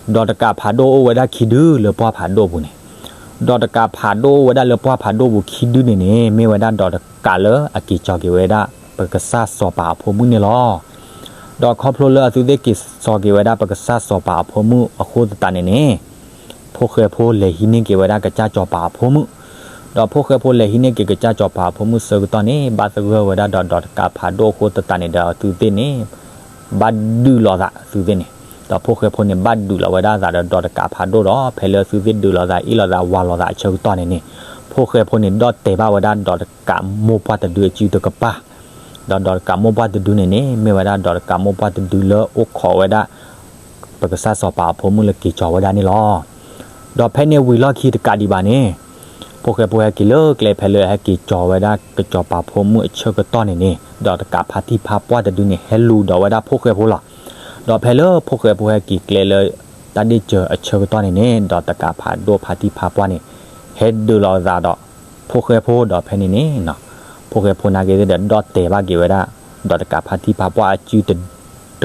ဒီးတကးဖးဒိၣ်အိၣ်ဝဲဒၣ်ခံဒုလၢပှၢ်ဖးဒိၣ်ပူၤန့ၣ်, ဒီးတကးဖးဒိၣ်အိၣ်ဝဲဒၣ်လၢပှၢ်ဖးဒိၣ်ပူၤခံဒုန့ၣ်န့ၣ် မ့ၢ်ဝဲဒၣ်ဒီးတကးလၢအက့ၤကီၤက့ၤဝဲဒၣ် ပကစၢ်စီၤပၤအဖိမုၣ်န့ၣ်လီၤ. ဒီးခီဖျိလၢအသုသ့ၣ်က့ၤစိာ်က့ၤဝဲဒၣ်ပကစၢ်စီၤပၤအဖိမုၣ်အဃိသတးန့ၣ်န့ၣ်, ဖိၣ်ဃဲဖိလဲၤဟံးန့ၢ်က့ၤဝဲဒၣ်ကစၢ်စီၤပၤအဖိမုၣ်, ဒီးဖိၣ်ဃဲဖိလဲၤဟံးန့ၢ်က့ၤကစၢ်စီၤပၤအဖိမုၣ်ဆၢကတီၢ်န့ၣ် ဘၣ်သဂၢၢ်ဝဲဒၣ်ဒီးဒီးတကးဖးဒိၣ်အဃိသတးန့ၣ်ဒီး အသုသ့ၣ်န့ၣ် ဘၣ်ဒုးလိာ်သးအသုသ့ၣ်န့ၣ်, ဒီးဖိၣ်ဃဲဖိန့ၣ် ဘၣ်ဒုးလိာ်ဝဲဒၣ်သးဒီးဒီးတကးဖးဒိၣ်ဒီး ဖဲလၢအသုသ့ၣ်ဒုးလိာ်သးအ့ၣ်လိာ်သးဝၤလိာ်သးအဆၢကတီၢ်န့ၣ်န့ၣ်, ဖိၣ်ဃဲဖိန့ၣ်ဒီၣ်တဲာ်ဘၣ်ဝဲဒၣ်ဒီးတကးမိၢ်ပှၢ်တဒုအစုတကပၤ, ဒီးဒီးတကးမိၢ်ပှၢ်တဒုန့ၣ်န့ၣ် မ့ၢ်ဝဲဒၣ်ဒီးတကးမိၢ်ပှၢ်တဒုလၢအိၣ်ခိးဝဲဒၣ် ပကစၢ်စီၤပၤအဖိမုၣ်လၢက့ၤကီၤဝဲဒၣ်န့ၣ်လီၤ. ဒီးဖဲန့ၣ်ဝံၤလီၢ်ခံတကးဒံးဘၣ်န့ၣ်, ဖိၣ်ဃဲဖိဟဲက့ၤလၢကျဲဖဲလၢဟဲက့ၤကီၤဝဲဒၣ်ကစီၤပၤဖိမုၣ်အဆၢကတီၢ်န့ၣ်န့ၣ် ဒီးတကးဖါတံၢ်ဖါပှၢ်တဒုန့ၣ် ဟဲလူၤဒီးဝဲဒၣ်ဖိၣ်ဃဲဖိလီၤ. ဒီးဖဲလၢဖိၣ်ဃဲဖိဟဲက့ၤကျဲလၢ တၢ်ဒ့ၣ်စၢၤအဆၢကတီၢ်န့ၣ်န့ၣ် ဒီးတကးဖးဒိၣ်ဖါတံၢ်ဖါပှၢ်န့ၣ် ဟဲဒုးလိာ်သးဒီး ဖိၣ်ဃဲဖိဒီးဖဲန့ၣ်န့ၣ် ဖိၣ်ဃဲဖိနာ်က့သ့ၣ်ဒီးဒီၣ်တဲာ်ဘၣ်က့ၤဝဲဒၣ် ဒီးတကးဖါတံၢ်ဖါပှၢ်အစုတ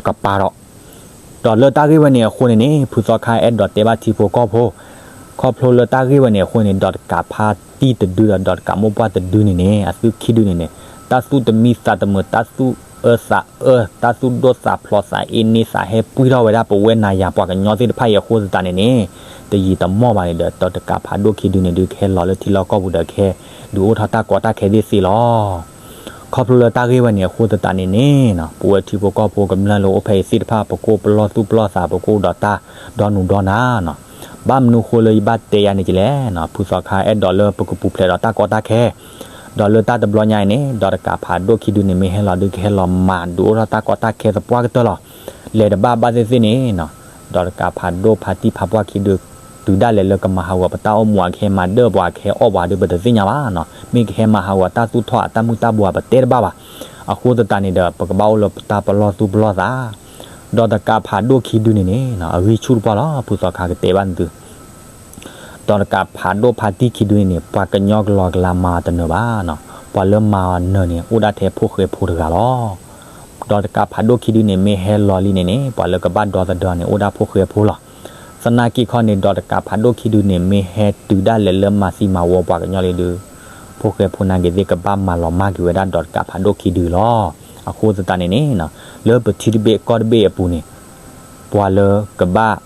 ကပၤဒီး ဒီးလၢတၢ်ဂ့ၢ်ဝဲန့ၣ်အဃိန့ၣ်န့ၣ် ဖုသီခါအဲၣ်ဒိးတဲဘၣ်ထံဖိကီၢ်ဖိ, ခီဖျိလၢတၢ်ဂ့ၢ်ဝဲန့ၣ်အဃိန့ၣ် ဒီးတကးဖါတံၢ်တဒုဒီး ဒီးတကးမိၢ်ပှၢ်တဒုန့ၣ်န့ၣ် အသုခံဒုန့ၣ်န့ၣ် တၢ်သူၣ်တမံသးတမုာ် တၢ်သူၣ်အၢသးအၢ တၢ်သူၣ်ဒိၣ်သးဖျိးသးအ့န့သးဟဲပှံၢ်ထီၣ်ဝဲဒၣ်ပဝဲနၤယၤပှၤကညီသ့ၣ်တဖၣ်အံၤအဃိသတးန့ၣ်န့ၣ် တယံာ်တမီၢ်ဘၣ်န့ၣ်ဒီး ဒီးတကးဖးဒိၣ်ခံဒုန့ၣ်ဒုးကဟဲလီၤလၢထံလီၢ်ကီၢ်ပူၤဒီးကဟဲဒုးအိၣ်ထီၣ်တၢ်ကီတၢ်ခဲသ့ၣ်သ့လီၤ. ခီဖျိလၢတၢ်ဂ့ၢ်ဝဲန့ၣ်အဃိသတးန့ၣ်န့ၣ်နီၤ ပဝဲထံဖိကီၢ်ဖိကမျၢၢ်လၢအိၣ်ဖဲအံၤသ့ၣ်တဖၣ် ပကအိၣ်ပလီၢ်သူၣ်ပလီၢ်သး ပကအိၣ်ဒီးတၢ်ဒီနူၤဒီနၤနီၤ. ဘၣ်မနုၤဃိလၢယဘၣ်တဲယၤန့ၣ်ကလဲၣ်နီၤ, ဖုသီခါအဲၣ်ဒိးလၢပကပူၤဖျဲးဒီးတၢ်ကီတၢ်ခဲ ဒီးလၢတၢ်တဘျီညါအံၤန့ၣ် ဒီးတကးဖးဒိၣ်ခံဒုန့ၣ် မ့ၢ်ဟဲလီၤဒုးကဟဲလီၤမၤဒုးအိၣ်ထီၣ်တၢ်ကီတၢ်ခဲသပှၢ်ကတၢၢ်လီၤ. လဲၤတဘၣ်ဘၣ်သ့ၣ်သ့ၣ်န့ၣ်နီၤ, ဒီးတကးဖးဒိၣ်ဖးတံၢ်ဖးပှၢ်ခံဒု တုၤဒၣ်လဲာ်လၢကမၤဟးဂီၤပတၢ်အိၣ်မူ အကဟဲမၤဒၢၣ်ပှၤ ကဟဲအီၣ်ပှၤဒုး ပတသ့ၣ်ညါဘၣ်နီၤ. မ့ၢ်ကဟဲမၤဟးဂီၤတၢ်သူၣ်ထီၣ်အတၢ်မုၢ်တၢ်ဘိပတဲတဘၣ်ဘၣ်. အဃိသတးန့ၣ်ဒီး ပကဘၣ်အိၣ်လၢပတၢ်ပလီၢ်သူၣ်ပလီၢ်သး ဒီးတကးဖးဒိၣ်ခံဒုန့ၣ်န့ၣ်နီၤ အဂံၢ်ဆူၣ်တပှၢ်လီၤ. ဖုသီခါကတဲဘၣ်နသု ဒီးတကးဖးဒိၣ်ဖးတံၢ်ခံဒုန့ၣ်န့ၣ် ပှၤကညီကလီကလါမၤအီၤတနၢၤဘၣ်နီၤ. ပှၤလၢမၤအီၤနၢၤန့ၣ် အိၣ်ဒၣ်ထဲဖိၣ်ဃဲဖိတဂၤလီၤ. ဒီးတကးဖးဒိၣ်ခံဒုန့ၣ် မ့ၢ်ဟဲလီၤလံန့ၣ်န့ၣ် ပှၤလၢကဘၣ်ဒီသဒၢန့ၣ် အိၣ်ဒၣ်ဖိၣ်ဃဲဖိလီၤ. သနာ်က့ခီန့ၣ် ဒီးတကးဖးဒိၣ်ခံဒုန့ၣ် မ့ၢ်ဟဲတုၤဒၣ်လဲာ်လၢမၤသံမၤဝီပှၤကညီလံဒုး ဖိၣ်ဃဲဖိနာ်က့ၤသ့ၣ် ကဘၣ်မၤလီၤမၢ်က့ၤဝဲဒၣ်ဒီးတကးဖးဒိၣ်ခံဒုလီၤ. အဃိသတးန့ၣ်န့ၣ်နီၤ လၢပထံတဘ့ၣ်ကီၢ်တဘ့ၣ်အပူၤန့ၣ် ပှၤလၢကဘၣ်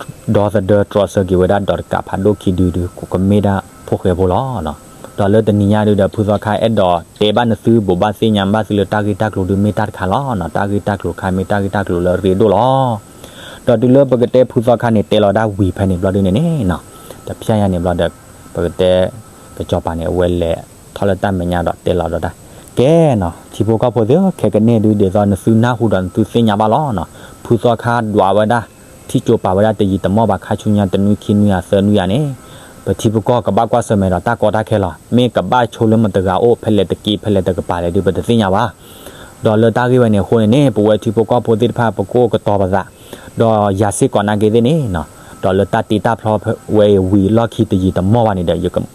ဒီသဒၢတြီဆၢက့ၤဝဲဒၣ်ဒီးတကးဖးဒိၣ်ခံဒုဒုး ကမ့ၢ်ဒၣ်ဖိၣ်ဃဲဖိလီၤ. ဒီးလၢတနံၤညါဒုးဒီး ဖုသီခါအဲၣ်ဒိးတဲဘၣ်နသု ဘိးဘၣ်သ့ၣ်ညါဘၣ်သုလၢတၢ်ဂ့ၢ်တၢ်ကျိၤဒုး မ့ၢ်တၢ်တခါလီၤနီၤ. တၢ်ဂ့ၢ်တၢ်ကျိၤတခါ မ့ၢ်တၢ်ဂ့ၢ်တၢ်ကျိၤလၢအရ့ဒိၣ်လီၤ. ဒီးတုၤလၢပကတဲဖုသီခါန့ၣ် တဲလီၤဒၣ်ဝံၤဖဲန့ၣ်ဘျီဒုးန့ၣ်န့ၣ်နီၤ, တဖျဲညါန့ၣ်ဘျီဒီး ပကတဲ ကစီၤပၤန့ၣ် အဝဲလဲၤထီၣ်လၢတၢ်မဲာ်ညါဒီးတဲလီၤဒီးတၢ်, ကဲနီၤ ထံဖိကီၢ်ဖိသ့ၣ်ဧၢ, ခဲကနံၣ်ဒုးဒ်သိးနသုနၢ်ဟူဒီးနသုသ့ၣ်ညါဘၣ်လီၤနီၤ. ဖုသီခါဒွးဝဲဒၣ် ထံၣ်ကၠိၤပာ်ဝဲဒၣ်တယံာ်တမီၢ်ဘၣ် ခါဆူညါတနွံခံနွံယၤသၢနွံယၤန့ၣ် ပထံပကီၢ်ကဘၣ်ကွၢ်ဆၢၣ်မဲာ်ဒီးတၢ်ကီတၢ်ခဲလီၤ. မ့ၢ်ကဘၣ်ဆိလၢမတဂၤအိၣ် ဖဲလဲၣ်တက့ၢ် ဖဲလဲၣ်တကပၤလဲၣ်ဒုး ပတသ့ၣ်ညါဘၣ်. ဒီးလၢတၢ်ဂ့ၢ်ဝဲန့ၣ်အဃိန့ၣ်န့ၣ် ပဝဲထံဖိကီၢ်ဖိသ့ၣ်တဖၣ် ပကအိၣ်ကတီၤပသး, ဒီးယၤစ့ၢ်ကီးနာ်က့ၤသ့ၣ်န့ၣ်နီၤ, ဒီးလၢတၢ်တ့တၢ်ဖျီဝဲအံၤဝံၤအလီၢ်ခံတယံာ်တမီၢ်ဘၣ်န့ၣ်ဒီး ယကပျၢ်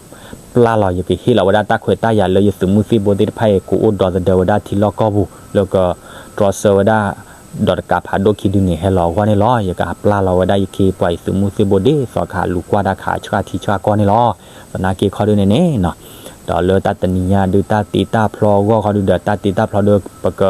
လီၤ ယကဟ့ၣ်လီၤဝဲဒၣ်တၢ်ခွဲးတၢ်ယာ်လၢယသုးမုၢ်သံၣ်ဘိသ့ၣ်တဖၣ်အံၤ ကအိၣ်ဒီသဒၢဝဲဒၣ်ထံလီၢ်ကီၢ်ပူၤ လၢကတြီဆၢဝဲဒၣ် ဒီးတကးဖးဒိၣ်ခံဒုန့ၣ် ဟဲလီၤအဂီၢ်န့ၣ်လီၤ. ယကဟးပျၢ်လီၤဝဲဒၣ်ယခ့ပှၤအံၤသုးမုၢ်သံၣ်ဘိ ဒ်သိးကဟးလူၤကွၢ်တၢ်ခးဆှၣ်ထံဆှၣ်ကီၢ်န့ၣ်လီၤ. သနာ်က့ခီဒုးန့ၣ်န့ၣ်နီၤ, ဒီးလၢတၢ်တနံၤညါဒုး တၢ်တ့တၢ်ဖျီအဂီၢ်ခီဒုးဒီး တၢ်တ့တၢ်ဖျီဒီး ပက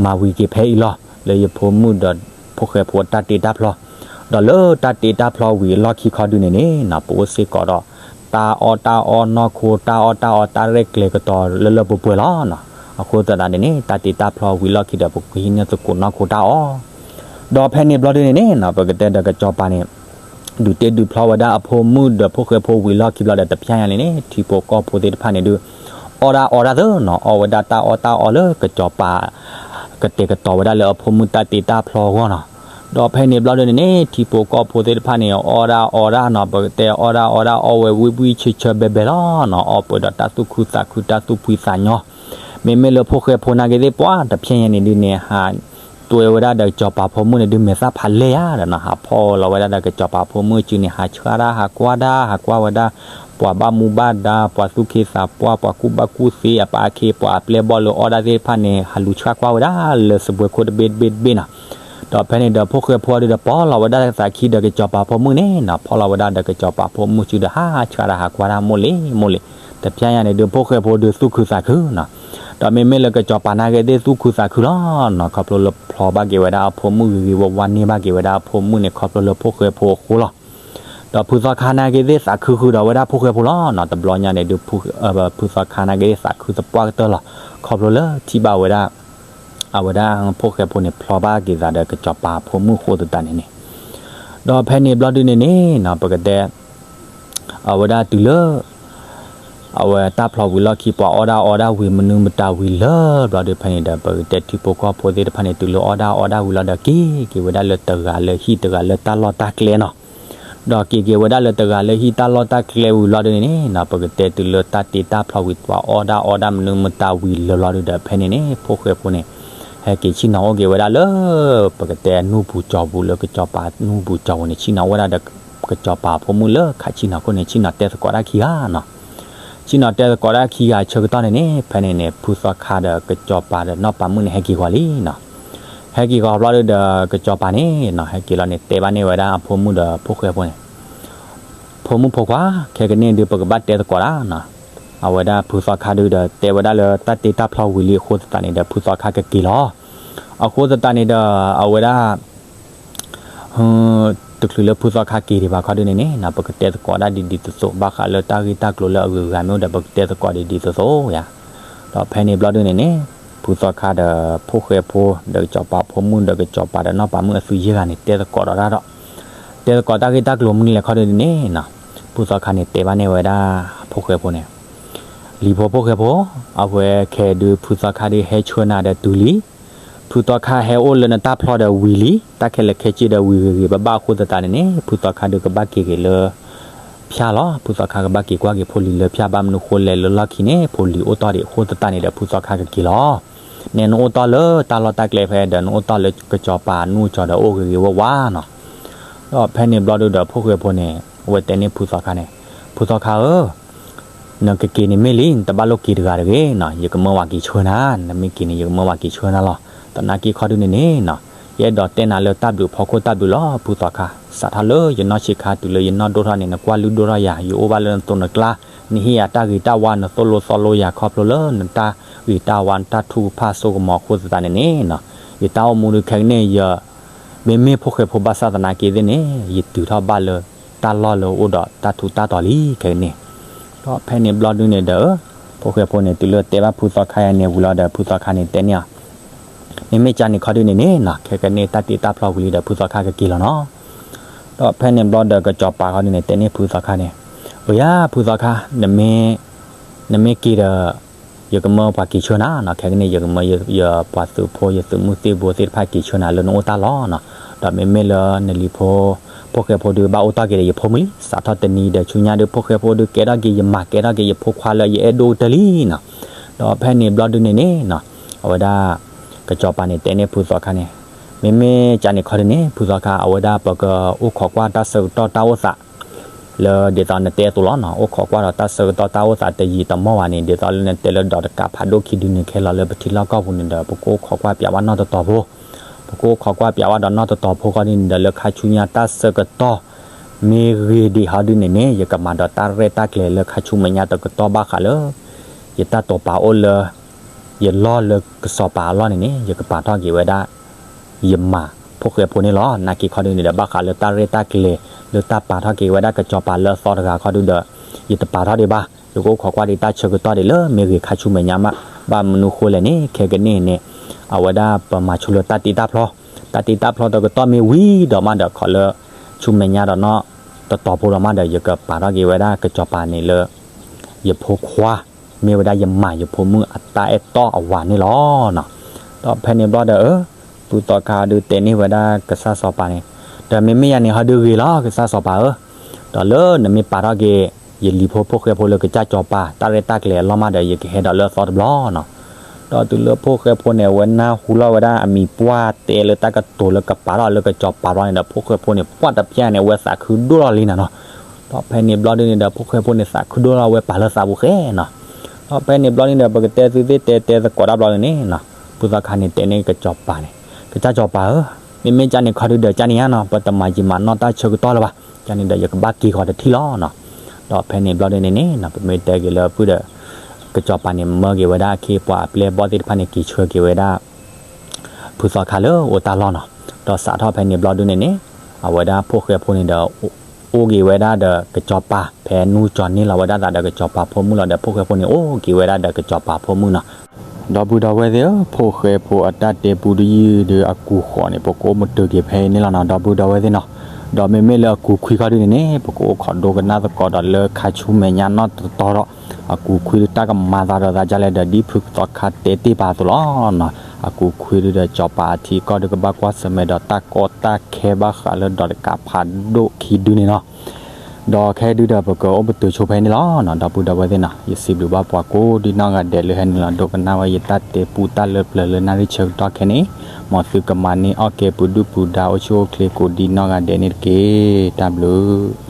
မၤဝံၤက့ၤဖဲအံၤလီၤ. လၢယဖိမုၣ်ဒီးဖိၣ်ဃဲဖိတၢ်တ့တၢ်ဖျီ, ဒီးလၢတၢ်တ့တၢ်ဖျီဝံၤအလီၢ်ခံခီဒုးန့ၣ်န့ၣ်နီၤ, ပအိၣ်စ့ၢ်ကီးဒီး တၢ်အီၣ်တၢ်အီနီၢ်ခိ တၢ်အီၣ်တၢ်အီ တၢ်ရဲၣ်ကျဲၤကတီၤလၢလၢပှဲၤပှဲၤလီၤနီၤ. အဃိသတးန့ၣ်န့ၣ် တၢ်တ့တၢ်ဖျီဝံၤလီၢ်ခံဒီး ပကဟံးန့ၢ်သကိးနီၢ်ခိတၢ်အီၣ် ဒီးဖဲန့ၣ်ဘျီဒုးန့ၣ်န့ၣ်နီၤ, ပကတဲဒီးကစီၤပၤန့ၣ် ဒုးတ့ဒုးဖျီဝဲဒၣ်အဖိမုၣ်ဒီးဖိၣ်ဃဲဖိဝံၤလီၢ်ခံဘျီဒီး တဖျဲညါန့ၣ်န့ၣ် ထံဖိကီၢ်ဖိသ့ၣ်တဖၣ်န့ၣ်ဒုး အီၣ်ဒၣ်အီဒၣ်သ့နီၤ, အီၣ်ဝဲဒၣ်တၢ်အီၣ်တၢ်အီလၢကစီၤပၤ ကတဲာ်ကတီၤဝဲဒၣ်လၢအဖိမုၣ်တၢ်တ့တၢ်ဖျီအဂီၢ်နီၤ. ဒီးဖဲန့ၣ်ဘျီဒုးန့ၣ်န့ၣ် ထံဖိကီၢ်ဖိသ့ၣ်တဖၣ်န့ၣ် အီၣ်ဒၣ်အီဒၣ်နီၤ, ပကတဲအီၣ်ဒၣ်အီဒၣ် အီၣ်ဝဲဝံၣ်ဝံၣ်ဆၢဆၢဘဲဘဲလီၤနီၤ, အီၣ်ပှဲၤဒီးတၢ်သူၣ်ခုသးခု တၢ်သူၣ်ဖှံသးညီ မ့မ့ၢ်လၢဖိၣ်ဃဲဖိနာ်က့ၤသ့ၣ်ပှၤ တဖျဲညါန့ၣ်ဒုးန့ၣ် ဟးတွဲဝဲဒၣ်ဒီးကစီၤပၤဖိမုၣ်န့ၣ်ဒုး မဲာ်သၣ်ဖးလဲၢ်ဧါဒီးနီၤ, ဟးဖီၣ်လီၤဝဲဒၣ်ဒီးကစီၤပၤဖိမုၣ်စုန့ၣ် ဟးဆှၣ်တၢ် ဟးကွၢ်တၢ် ဟးကွၢ်ဝဲဒၣ် ပှၤဘၣ်မူဘၣ်ဒါ ပှၤသူၣ်က့သးပှၢ် ပှၤကူၣ်ဘၣ်ကူၣ်သ့ အပာ်ခ့ ပှၤအပျဲၢ်ဘီၣ်လၢအီၣ်ဒၣ်သ့ၣ်တဖၣ်န့ၣ် ဟးလူၤဆှၣ်ကွၢ်ဝဲဒၣ်လၢစပွဲခိၣ်တဘ့ၣ်တဘ့ၣ်ဘ့ၣ်နီၤ. ဒီးဖဲန့ၣ်ဒီး ဖိၣ်ဃဲဖိဒုးဒီး ပီၢ်လီၤဝဲဒၣ်သးခံဒီးကစီၤပၤဖိမုၣ်န့ၣ်နီၤ, ဖီၣ်လီၤဝဲဒၣ်ဒီးကစီၤပၤဖိမုၣ်စုဒီး ဟးဆှၣ်တၢ် ဟးကွၢ်တၢ် မိၢ်လံၤ မိၢ်လံၤ, တဖျဲညါန့ၣ်ဒုး ဖိၣ်ဃဲဖိဒုးသူၣ်ခုသးခုနီၤ. ဒီးမ့မ့ၢ်လၢကစီၤပၤနာ်က့ၤသ့ၣ်သူၣ်ခုသးခုလီၤနီၤ, ခီဖျိလၢဖျီဘၣ်က့ၤဝဲဒၣ်အဖိမုၣ် ဂ့ၤဂ့ၤဝါဝါန့ၢ်ဘၣ်က့ၤဝဲဒၣ်အဖိမုၣ်န့ၣ် ခီဖျိလၢဖိၣ်ဃဲဖိအဃိလီၤ. ဒီးဖုသီခါနာ်က့ၤသ့ၣ်သးခုဃုာ်ဒီးဝဲဒၣ်ဖိၣ်ဃဲဖိလီၤနီၤ, တဘျီညါန့ၣ်ဒုး ဖုသီခါနာ်က့ၤသ့ၣ်သးခုသပှၢ်ကတၢၢ်လီၤ, ခီဖျိလၢထံၣ်ဘၣ်ဝဲဒၣ် အဝဲဒၣ်ဖိၣ်ဃဲဖိန့ၣ် ဖျီဘၣ်က့ၤသးဒီးကစီၤပၤဖိမုၣ်အဃိသတးန့ၣ်န့ၣ်, ဒီးဖဲန့ၣ်ဘျီဒုးန့ၣ်န့ၣ်နီၤ, ပကတဲ အဝဲဒၣ်တုၤလၢ အဝဲတၢ်ဖျီဝံၤလီၢ်ခံ ပှၤအီၣ်ဒၣ်အီဒၣ်ဝံၤ မနုၤမတၤဝံၤလၢဘျီဒုး ဖဲန့ၣ်ဒီး ပကတဲထံဖိကီၢ်ဖိသ့ၣ်တဖၣ်န့ၣ် တုၤလၢအီၣ်ဒၣ်အီဒၣ်ဝံၤလီၤဒီး က့ၤက့ၤဝဲဒၣ်လၢတဂၤလၢဟံၣ် တဂၤလၢတၢ်လီၢ်တၢ်ကျဲနီၤ. ဒီးက့ၤက့ၤဝဲဒၣ်လၢတဂၤလၢဟံၣ်တၢ်လီၢ်တၢ်ကျဲဝံၤလီၤဒုးန့ၣ်န့ၣ်နီၤ, ပကတဲတုၤလၢတၢ်တ့တၢ်ဖျီဝံၤ ပှၤအီၣ်ဒၣ်အီဒၣ်မနုၤမတၤဝံၤလၢဘျီဒုးဒီး ဖဲန့ၣ်န့ၣ် ဖိၣ်ဃဲဖိန့ၣ် ဟဲက့ၤဆ့ၣ်နီၤအိၣ်က့ၤဝဲဒၣ်လၢ ပကတဲနူၢ်ပူၤကၠီၤပူၤ လၢကစီၤပၤနူၢ်ပူၤကၠီၤပူၤန့ၣ် ဆ့ၣ်နီၤအိၣ်ဝဲဒၣ်ဒီး ကစီၤပၤဖိမုၣ်လၢခးဆ့ၣ်နီၤခိၣ်န့ၣ် ဆ့ၣ်နီၤတဲသကိးတၢ်ခံဂၤနီၤ. ဆ့ၣ်နီၤတဲသကိးတၢ်ခံဂၤဆၢကတီၢ်န့ၣ်န့ၣ် ဖဲန့ၣ်န့ၣ် ဖုသီခါဒီးကစီၤပၤဒီးနီၢ်ပၤမုၣ်န့ၣ် ဟဲက့ၤဂီၤလံနီၤ. ဟဲက့ၤဂီၤဘျီဒုးဒီး ကစီၤပၤန့ၣ်နီၤ ဟဲက့ၤလီၤန့ၣ် တဲဘၣ်န့ၢ်ဝဲဒၣ်အဖိမုၣ်ဒီးဖိၣ်ဃဲဖိန့ၣ် ဖိမုၣ်ဖိခွါ ခဲကနံၣ်ဒုး ပကဘၣ်တဲသကိးတၢ်နီၤ. အဝဲဒၣ်ဖုသီခါဒုးဒီး တဲဝဲဒၣ်လၢတၢ်တ့တၢ်ဖျီဝံၤလံအဃိသတးန့ၣ်ဒီး ဖုသီခါကက့ၤလီၤ. အဃိသတးန့ၣ်ဒီး အဝဲဒၣ် တချုးလၢဖုသီခါက့ၤဒံးဘၣ်ခီဒုးန့ၣ်န့ၣ်နီၤ ပကတဲသကိးဒၣ်ဒ်ဒ်သိးသိး ဘၣ်ဃးလၢတၢ်ဂ့ၢ်တၢ်ကျိၤလၢအဂုၤအဂၤမ့ၢ်အိၣ်ဒီး ပကတဲသကိးဒ်ဒ်သိးသိးယါ. ဒီးဖဲန့ၣ်ဘျီဒုန့ၣ်န့ၣ် ဖုသီခါဒီးဖိၣ်ဃဲဖိ ဒီးကစီၤပၤဖိမုၣ်ဒီးကစီၤပၤဒီးနီၢ်ပၤမုၣ်အသုယဲၢ်ဂၤန့ၣ် တဲသကိးဒီးတၢ်ဒီး တဲသကိးတၢ်ဂ့ၢ်တၢ်ကျိၤမနုၤလဲၣ်ခီဒုန့ၣ်န့ၣ်နီၤ ဖုသီခါန့ၣ်တဲဘၣ်န့ၢ်ဝဲဒၣ် ဖိၣ်ဃဲဖိန့ၣ် လံၤဖိဖိၣ်ဃဲဖိ, အဝဲခဲဒုဖုသီခါဒုဟဲဆှၢနၤဒီးတုၤလံ. ဖုသီခါဟဲအိၣ်လၢနတၢ်ဖျီဒီးဝံၤလံ, တၢ်ခဲလၢာ်ခဲဆ့ဒီးဝံၤဂ့ၤဂ့ၤဘၣ်ဘၣ်အဃိသတးန့ၣ်န့ၣ် ဖုသီခါဒုကဘၣ်က့ၤက့ၤလၢ ဖၠၣ်လီၤ. ဖုသီခါကဘၣ်က့ၤကွၢ်က့ၤဖိလံၤလၢဖၠၣ် ဘၣ်မနုၤဃိလဲၣ်လၢလီၢ်ခံန့ၣ် ဖိလံၤအိၣ်တီၢ်ဒံးအဃိသတးန့ၣ်ဒီး ဖုသီခါကက့ၤလီၤ. နဲနအိၣ်တီၢ်လၢတၢ်လီၢ်တၢ်ကျဲဖဲဒီး နအိၣ်တီၢ်လၢကစီၤပၤနူၢ်ကစီၤဒီးအိၣ်ဂ့ၤဂ့ၤဝါဝါနီၤ. ဒီးဖဲန့ၣ်ဘျီဒုဒီး ဖိၣ်ဃဲဖိန့ၣ် အဝဲတဲန့ၢ်ဖုသီခါန့ၣ်, ဖုသီခါဧၢ, နကက့ၤန့ၣ်မ့ၢ်လံ နတဘၣ်လိၣ်က့ၤတဂၤတဂ့ၤနီၤ, ယကမၢဝဲက့ၤဆှၢနၤ, နမ့ၢ်က့ၤန့ၣ် ယကမၢဝဲက့ၤဆှၢနၤလီၤ. သနာ်က့ခီဒုန့ၣ်န့ၣ်နီၤ, ယအဲၣ်ဒိးတဲနၤလၢတၢ်ဘျုးဖီခိၣ်တၢ်ဘျုးလီၤ ဖုသီခါ, စးထီၣ်လၢယနီၢ်ဆံးခါတုၤလၢယနီၢ်ဒိၣ်ထီၣ်န့ၣ် နကွၢ်လုၢ်ဒိၣ်ထီၣ်ယၤ, ယအိၣ်ဘၣ်လၢနသိနကျါ, နဟ့ၣ်ယၤတၢ်ဂ့ၤတၢ်ဝါ နသိၣ်လိသီလိယၤခီဖျိလၢနတၢ်ဂ့ၤတၢ်ဝါ နတၢ်ထုကဖၣ်စိကမီၤအဃိသတးန့ၣ်န့ၣ်နီၤ, ယတၢ်အိၣ်မူဒုခဲကနံၣ်အံၤ မ့မ့ၢ်ဖိၣ်ဃဲဖိဘၣ်ဆၣ်သနာ်က့သ့ၣ်န့ၣ် ယတုၤထီၣ်ဘၣ်လၢတၢ်လီၢ်လၢအိၣ်ဒီးတၢ်ထူးတၢ်တီၤလံခဲကနံၣ်. ဒီးဖဲန့ၣ်ဘျီဒုန့ၣ်ဒီး ဖိၣ်ဃဲဖိန့ၣ် တုၤလၢတဲဘၣ်ဖုသီခါယၤန့ၣ်ဝံၤလီၤဒီး ဖုသီခါန့ၣ်တဲန့ၢ်အီၤ, မ့မ့ၢ်ကန့ၣ်ခီဒုန့ၣ်န့ၣ်နီၤ ခဲကနံၣ်တၢ်တ့တၢ်ဖျီဝံၤလံဒီး ဖုသီခါကက့ၤလီၤနီၤ. ဒီးဖဲန့ၣ်ဘျီဒီး ကစီၤပၤခီဒုန့ၣ် တဲန့ၢ်ဖုသီခါန့ၣ်, အိယၤ ဖုသီခါ, နမ့ၢ်က့ၤဒီး ယကမၢပှၤက့ၤဆှၢနၤနီၤ, ခဲကနံၣ် ယကမၢယပှၤသုးဖိ ယသုးမုၢ်သံၣ်ဘိသ့ၣ်တဖၣ်က့ၤဆှၢနၤလၢနအိၣ်တၢ်လီၢ်နီၤ. ဒီးမ့မ့ၢ်လၢနလံၤဖိ ဖိၣ်ဃဲဖိဒုဘၣ်အိၣ်တီၢ်က့ၤဒီးယဖိမုၣ်လံ, စးထီၣ်တနံၤဒီးဆူညါဒု ဖိၣ်ဃဲဖိဒုကဲထီၣ်က့ၤယမၢ် ကဲထီၣ်က့ၤယဖိခွါလၢယအဲၣ်ဒိၣ်ကတၢၢ်လံနီၤ. ဒီးဖဲန့ၣ်ဘျီဒုန့ၣ်န့ၣ်နီၤ အဝဲဒၣ် ကစီၤပၤန့ၣ်တဲန့ၢ်ဖုသီခါန့ၣ်, မ့မ့ၢ်ကန့ၣ်ခီဒုန့ၣ် ဖုသီခါ အဝဲဒၣ်ပကအိၣ်ခိးကွၢ်တၢ်ဆၢကတီၢ်တၢ်အိၣ်သး လၢဒ်သိးနတဲအသိးလီၤနီၤ, အိၣ်ခိးကွၢ်ဒီးတၢ်ဆၢကတီၢ်တၢ်အိၣ်သးတယံာ်တမီၢ်ဘၣ်န့ၣ် ဒ်သိးလၢနတဲလၢဒီးတကးဖးဒိၣ်ခံဒုန့ၣ် ခဲလီၤလၢပထံလီၢ်ကီၢ်ပူၤန့ၣ်ဒီး ပကအိၣ်ခိးကွၢ်ပၠးဝဲနီၢ်တတီၤဖိ, ပကအိၣ်ခိးကွၢ်ပၠးဝဲဒီးနီၢ်တတီၤဖိခီဒုန့ၣ်ဒီး လၢခါဆူညါတၢ်ဆၢကတီၢ် မ့ၢ်ဂ့ၤဒံးဟီဒုန့ၣ်န့ၣ် ယကမၤဒီးတၢ်ရဲၣ်တၢ်ကျဲၤလၢခါဆူမဲာ်ညါတကတီၢ်ဘၣ်ဃးလၢ ယတၢ်တိာ်ပာ်အိၣ်လၢ ယလီၢ်လၢကစီၤပၤအလီၢ်န့ၣ်န့ၣ် ယကပာ်ထီၣ်က့ၤဝဲဒၣ် ယမၢ်ဖိၣ်ဃဲဖိန့ၣ်လီၤ. နာ်က့ခီဒုန့ၣ်ဒီး ဘၣ်ဃးလၢတၢ်ရဲၣ်တၢ်ကျဲၤ လၢတၢ်ပာ်ထီၣ်က့ၤဝဲဒၣ်ကစီၤပၤလၢအသီတဂၤခီဒုဒီး ယတပာ်ထီၣ်ဒံးဘၣ်, ယကအိၣ်ခိးကွၢ်ဒံးတၢ်ဆၢကတီၢ်ဒံးလၢမ့ၢ်ဂ့ၤခါဆူမဲာ်ညါမး, ဘၣ်မနုၤဃိလဲၣ်န့ၣ် ခဲကနံၣ်န့ၣ် အဝဲဒၣ်ပမၤဆိလၢတၢ်တ့တၢ်ဖျီ, တၢ်တ့တၢ်ဖျီတကတီၢ်မ့ၢ်ဝံၤဒီးမးဒီး ခီလၢ ဆူမဲာ်ညါဒီးနီၢ်တတီၤဖိဒီးမးဒီး ယကပာ်ထီၣ်က့ၤဝဲဒၣ်ကစီၤပၤန့ၣ်လၢ ယဖိခွါ မ့ၢ်ဝဲဒၣ်ယမၢ်ယဖိမုၣ်အတၢ်အဲၣ်တီအဝၤန့ၣ်လီၤနီၤ. ဒီးဖဲန့ၣ်ဘျီဒီး အၢ ဖုသီခါဒုတဲန့ၢ်ဝဲဒၣ်ကစၢ်စီၤပၤန့ၣ်, ဒီးမ့မ့ၢ်ယၤန့ၣ်ဟီဒုဂ့ၤလီၤ ကစၢ်စီၤပၤဧၢ, ဒီးလၢနမ့ၢ်ပာ်ထီၣ်က့ၤ ယလံၤဖိဖိၣ်ဃဲဖိလၢကစၢ်စီၤပၤ တၢ်ရဲၣ်တၢ်ကျဲၤအလီၢ်မးဒီး ယကဟဲဒီးလၢအသီတဘျီနီၤ. ဒီးတုၤလၢဖိၣ်ဃဲဖိန့ၣ် အဝဲနၢ်ဟူလီၤဝဲဒၣ်အမံၤပှၢ်တဲလၢတၢ်ကတိၤလၢကပာ်ထီၣ်လၢကစီၤပၤဘျီန့ၣ်ဒီး ဖိၣ်ဃဲဖိန့ၣ် ပှၢ်တပျၢ်န့ၣ် အဝဲသးခုဒိၣ်လီၤလံနၤနီၤ. ဒီးဖဲန့ၣ်ဘျီဒုန့ၣ်ဒီး ဖိၣ်ဃဲဖိန့ၣ်သးခုဒိၣ်လီၤ အဝဲပာ်လၢသးပူၤဃဲနီၤ. ဒီးဖဲန့ၣ်ဘျီဒုန့ၣ်ဒီး ပကတဲသုသ့ၣ်တဲတဲသကိးတၢ်ဘျီဒုန့ၣ်နီၤ, ဖုသီခါန့ၣ်တဲန့ၢ်ကစီၤပၤန့ၣ်, ကစၢ်စီၤပၤဧၢ, မ့မ့ၢ်ကန့ၣ်ခီဒုဒီး ကန့ၣ်ဧါနီၤ ပတမၤယံာ်မၤနီၢ်တၢ်ဆၢကတီၢ်လၢၤဘၣ်, ကန့ၣ်ဒီးယကဘၣ်က့ၤဃီၤတထံၣ်လီၤနီၤ. ဒီးဖဲန့ၣ်ဘျီဒုန့ၣ်န့ၣ်နီၤ ပမ့ၢ်တဲက့ၤလၢဖုဒီး ကစီၤပၤန့ၣ် မၢက့ၤဝဲဒၣ်အခ့အပှၤအပျဲၢ်အဘီၣ်သ့ၣ်တဖၣ်န့ၣ် က့ၤဆှၢက့ၤဝဲဒၣ် ဖုသီခါလၢအအိၣ်တၢ်လီၢ်နီၤ. ဒီးစးထီၣ်ဖဲန့ၣ်ဘျီဒုန့ၣ်န့ၣ် အဝဲဒၣ်ဖိၣ်ဃဲဖိန့ၣ်ဒီး အိၣ်က့ၤဝဲဒၣ်ဒီးကစီၤပၤ ဖဲနူၢ်ကၠီၤန့ၢ်လီၤဝဲဒၣ်သးဒီးကစီၤပၤဖိမုၣ်လီၤဒီး ဖိၣ်ဃဲဖိန့ၣ် အိၣ်က့ၤဝဲဒၣ်ဒီးကစီၤပၤဖိမုၣ်နီၤ. ဒီပုၢ်ဒီဝဲၢ်သ့ၣ်ဧၢ, ဖိၣ်ဃဲဖိအတၢ်တဲပူတယုၢ်ဒီး အကူၤဃီၤန့ၣ် ပကအိၣ်မုာ်တၢၤက့ၤဖဲအံၤန့ၣ်လီၤနီၤ ဒီပုၢ်ဒီဝဲၢ်သ့ၣ်နီၤ. ဒီးမ့မ့ၢ်လၢအကူၤခွံခီဒုန့ၣ်န့ၣ် ပကအိၣ်ခိးဒိကနၣ်သကိးဒီးလၢခါဆူမဲာ်ညါနီၢ်တတီၤဒီး အကူၤခွံဒုတၢ်ကမၤသးဒီးသးဒ်လဲၣ်ဒီး ဒ်ဖုသီခါတဲတ့ၢ်ပာ်အသိးလီၤနီၤ. အကူၤခွံဒုဒီးကစီၤပၤအထံအကီၢ်ဒုကဘၣ်ကွၢ်ဆၢၣ်မဲာ်ဒီးတၢ်ကီတၢ်ခဲဘၣ်ဃးလၢဒီးတကးဖးဒိၣ်ခံဒုန့ၣ်နီၤ. ဒီးခဲဒုဒီးပကအိၣ်ပတုာ်ဆိဖဲန့ၣ်လီၤနီၤ ဒီပုၢ်ဒီဝဲၢ်သ့ၣ်နီၤ. ယစံးဘျုးဘၣ်ပှၤကိးဒ်နီၢ်ဂၤဒဲးလၢဟဲနုာ်လီၤဒိကနၣ်ဝဲယတၢ်တဲပူတၢ်လၢပျၢၤလၢနၣ်ရံၣ်ဆၢကတီၢ်ခဲန့ၣ်, မ်သုကမၤန့ၢ်အီၣ်ကဲပူၤဒုၣ်ပူၤဒါအိၣ်ဆူၣ်အိၣ်ချ့ကိးဒ်နီၢ်ဂၤဒဲးန့ၣ်တက့ၢ်. တၢ်ဘျုး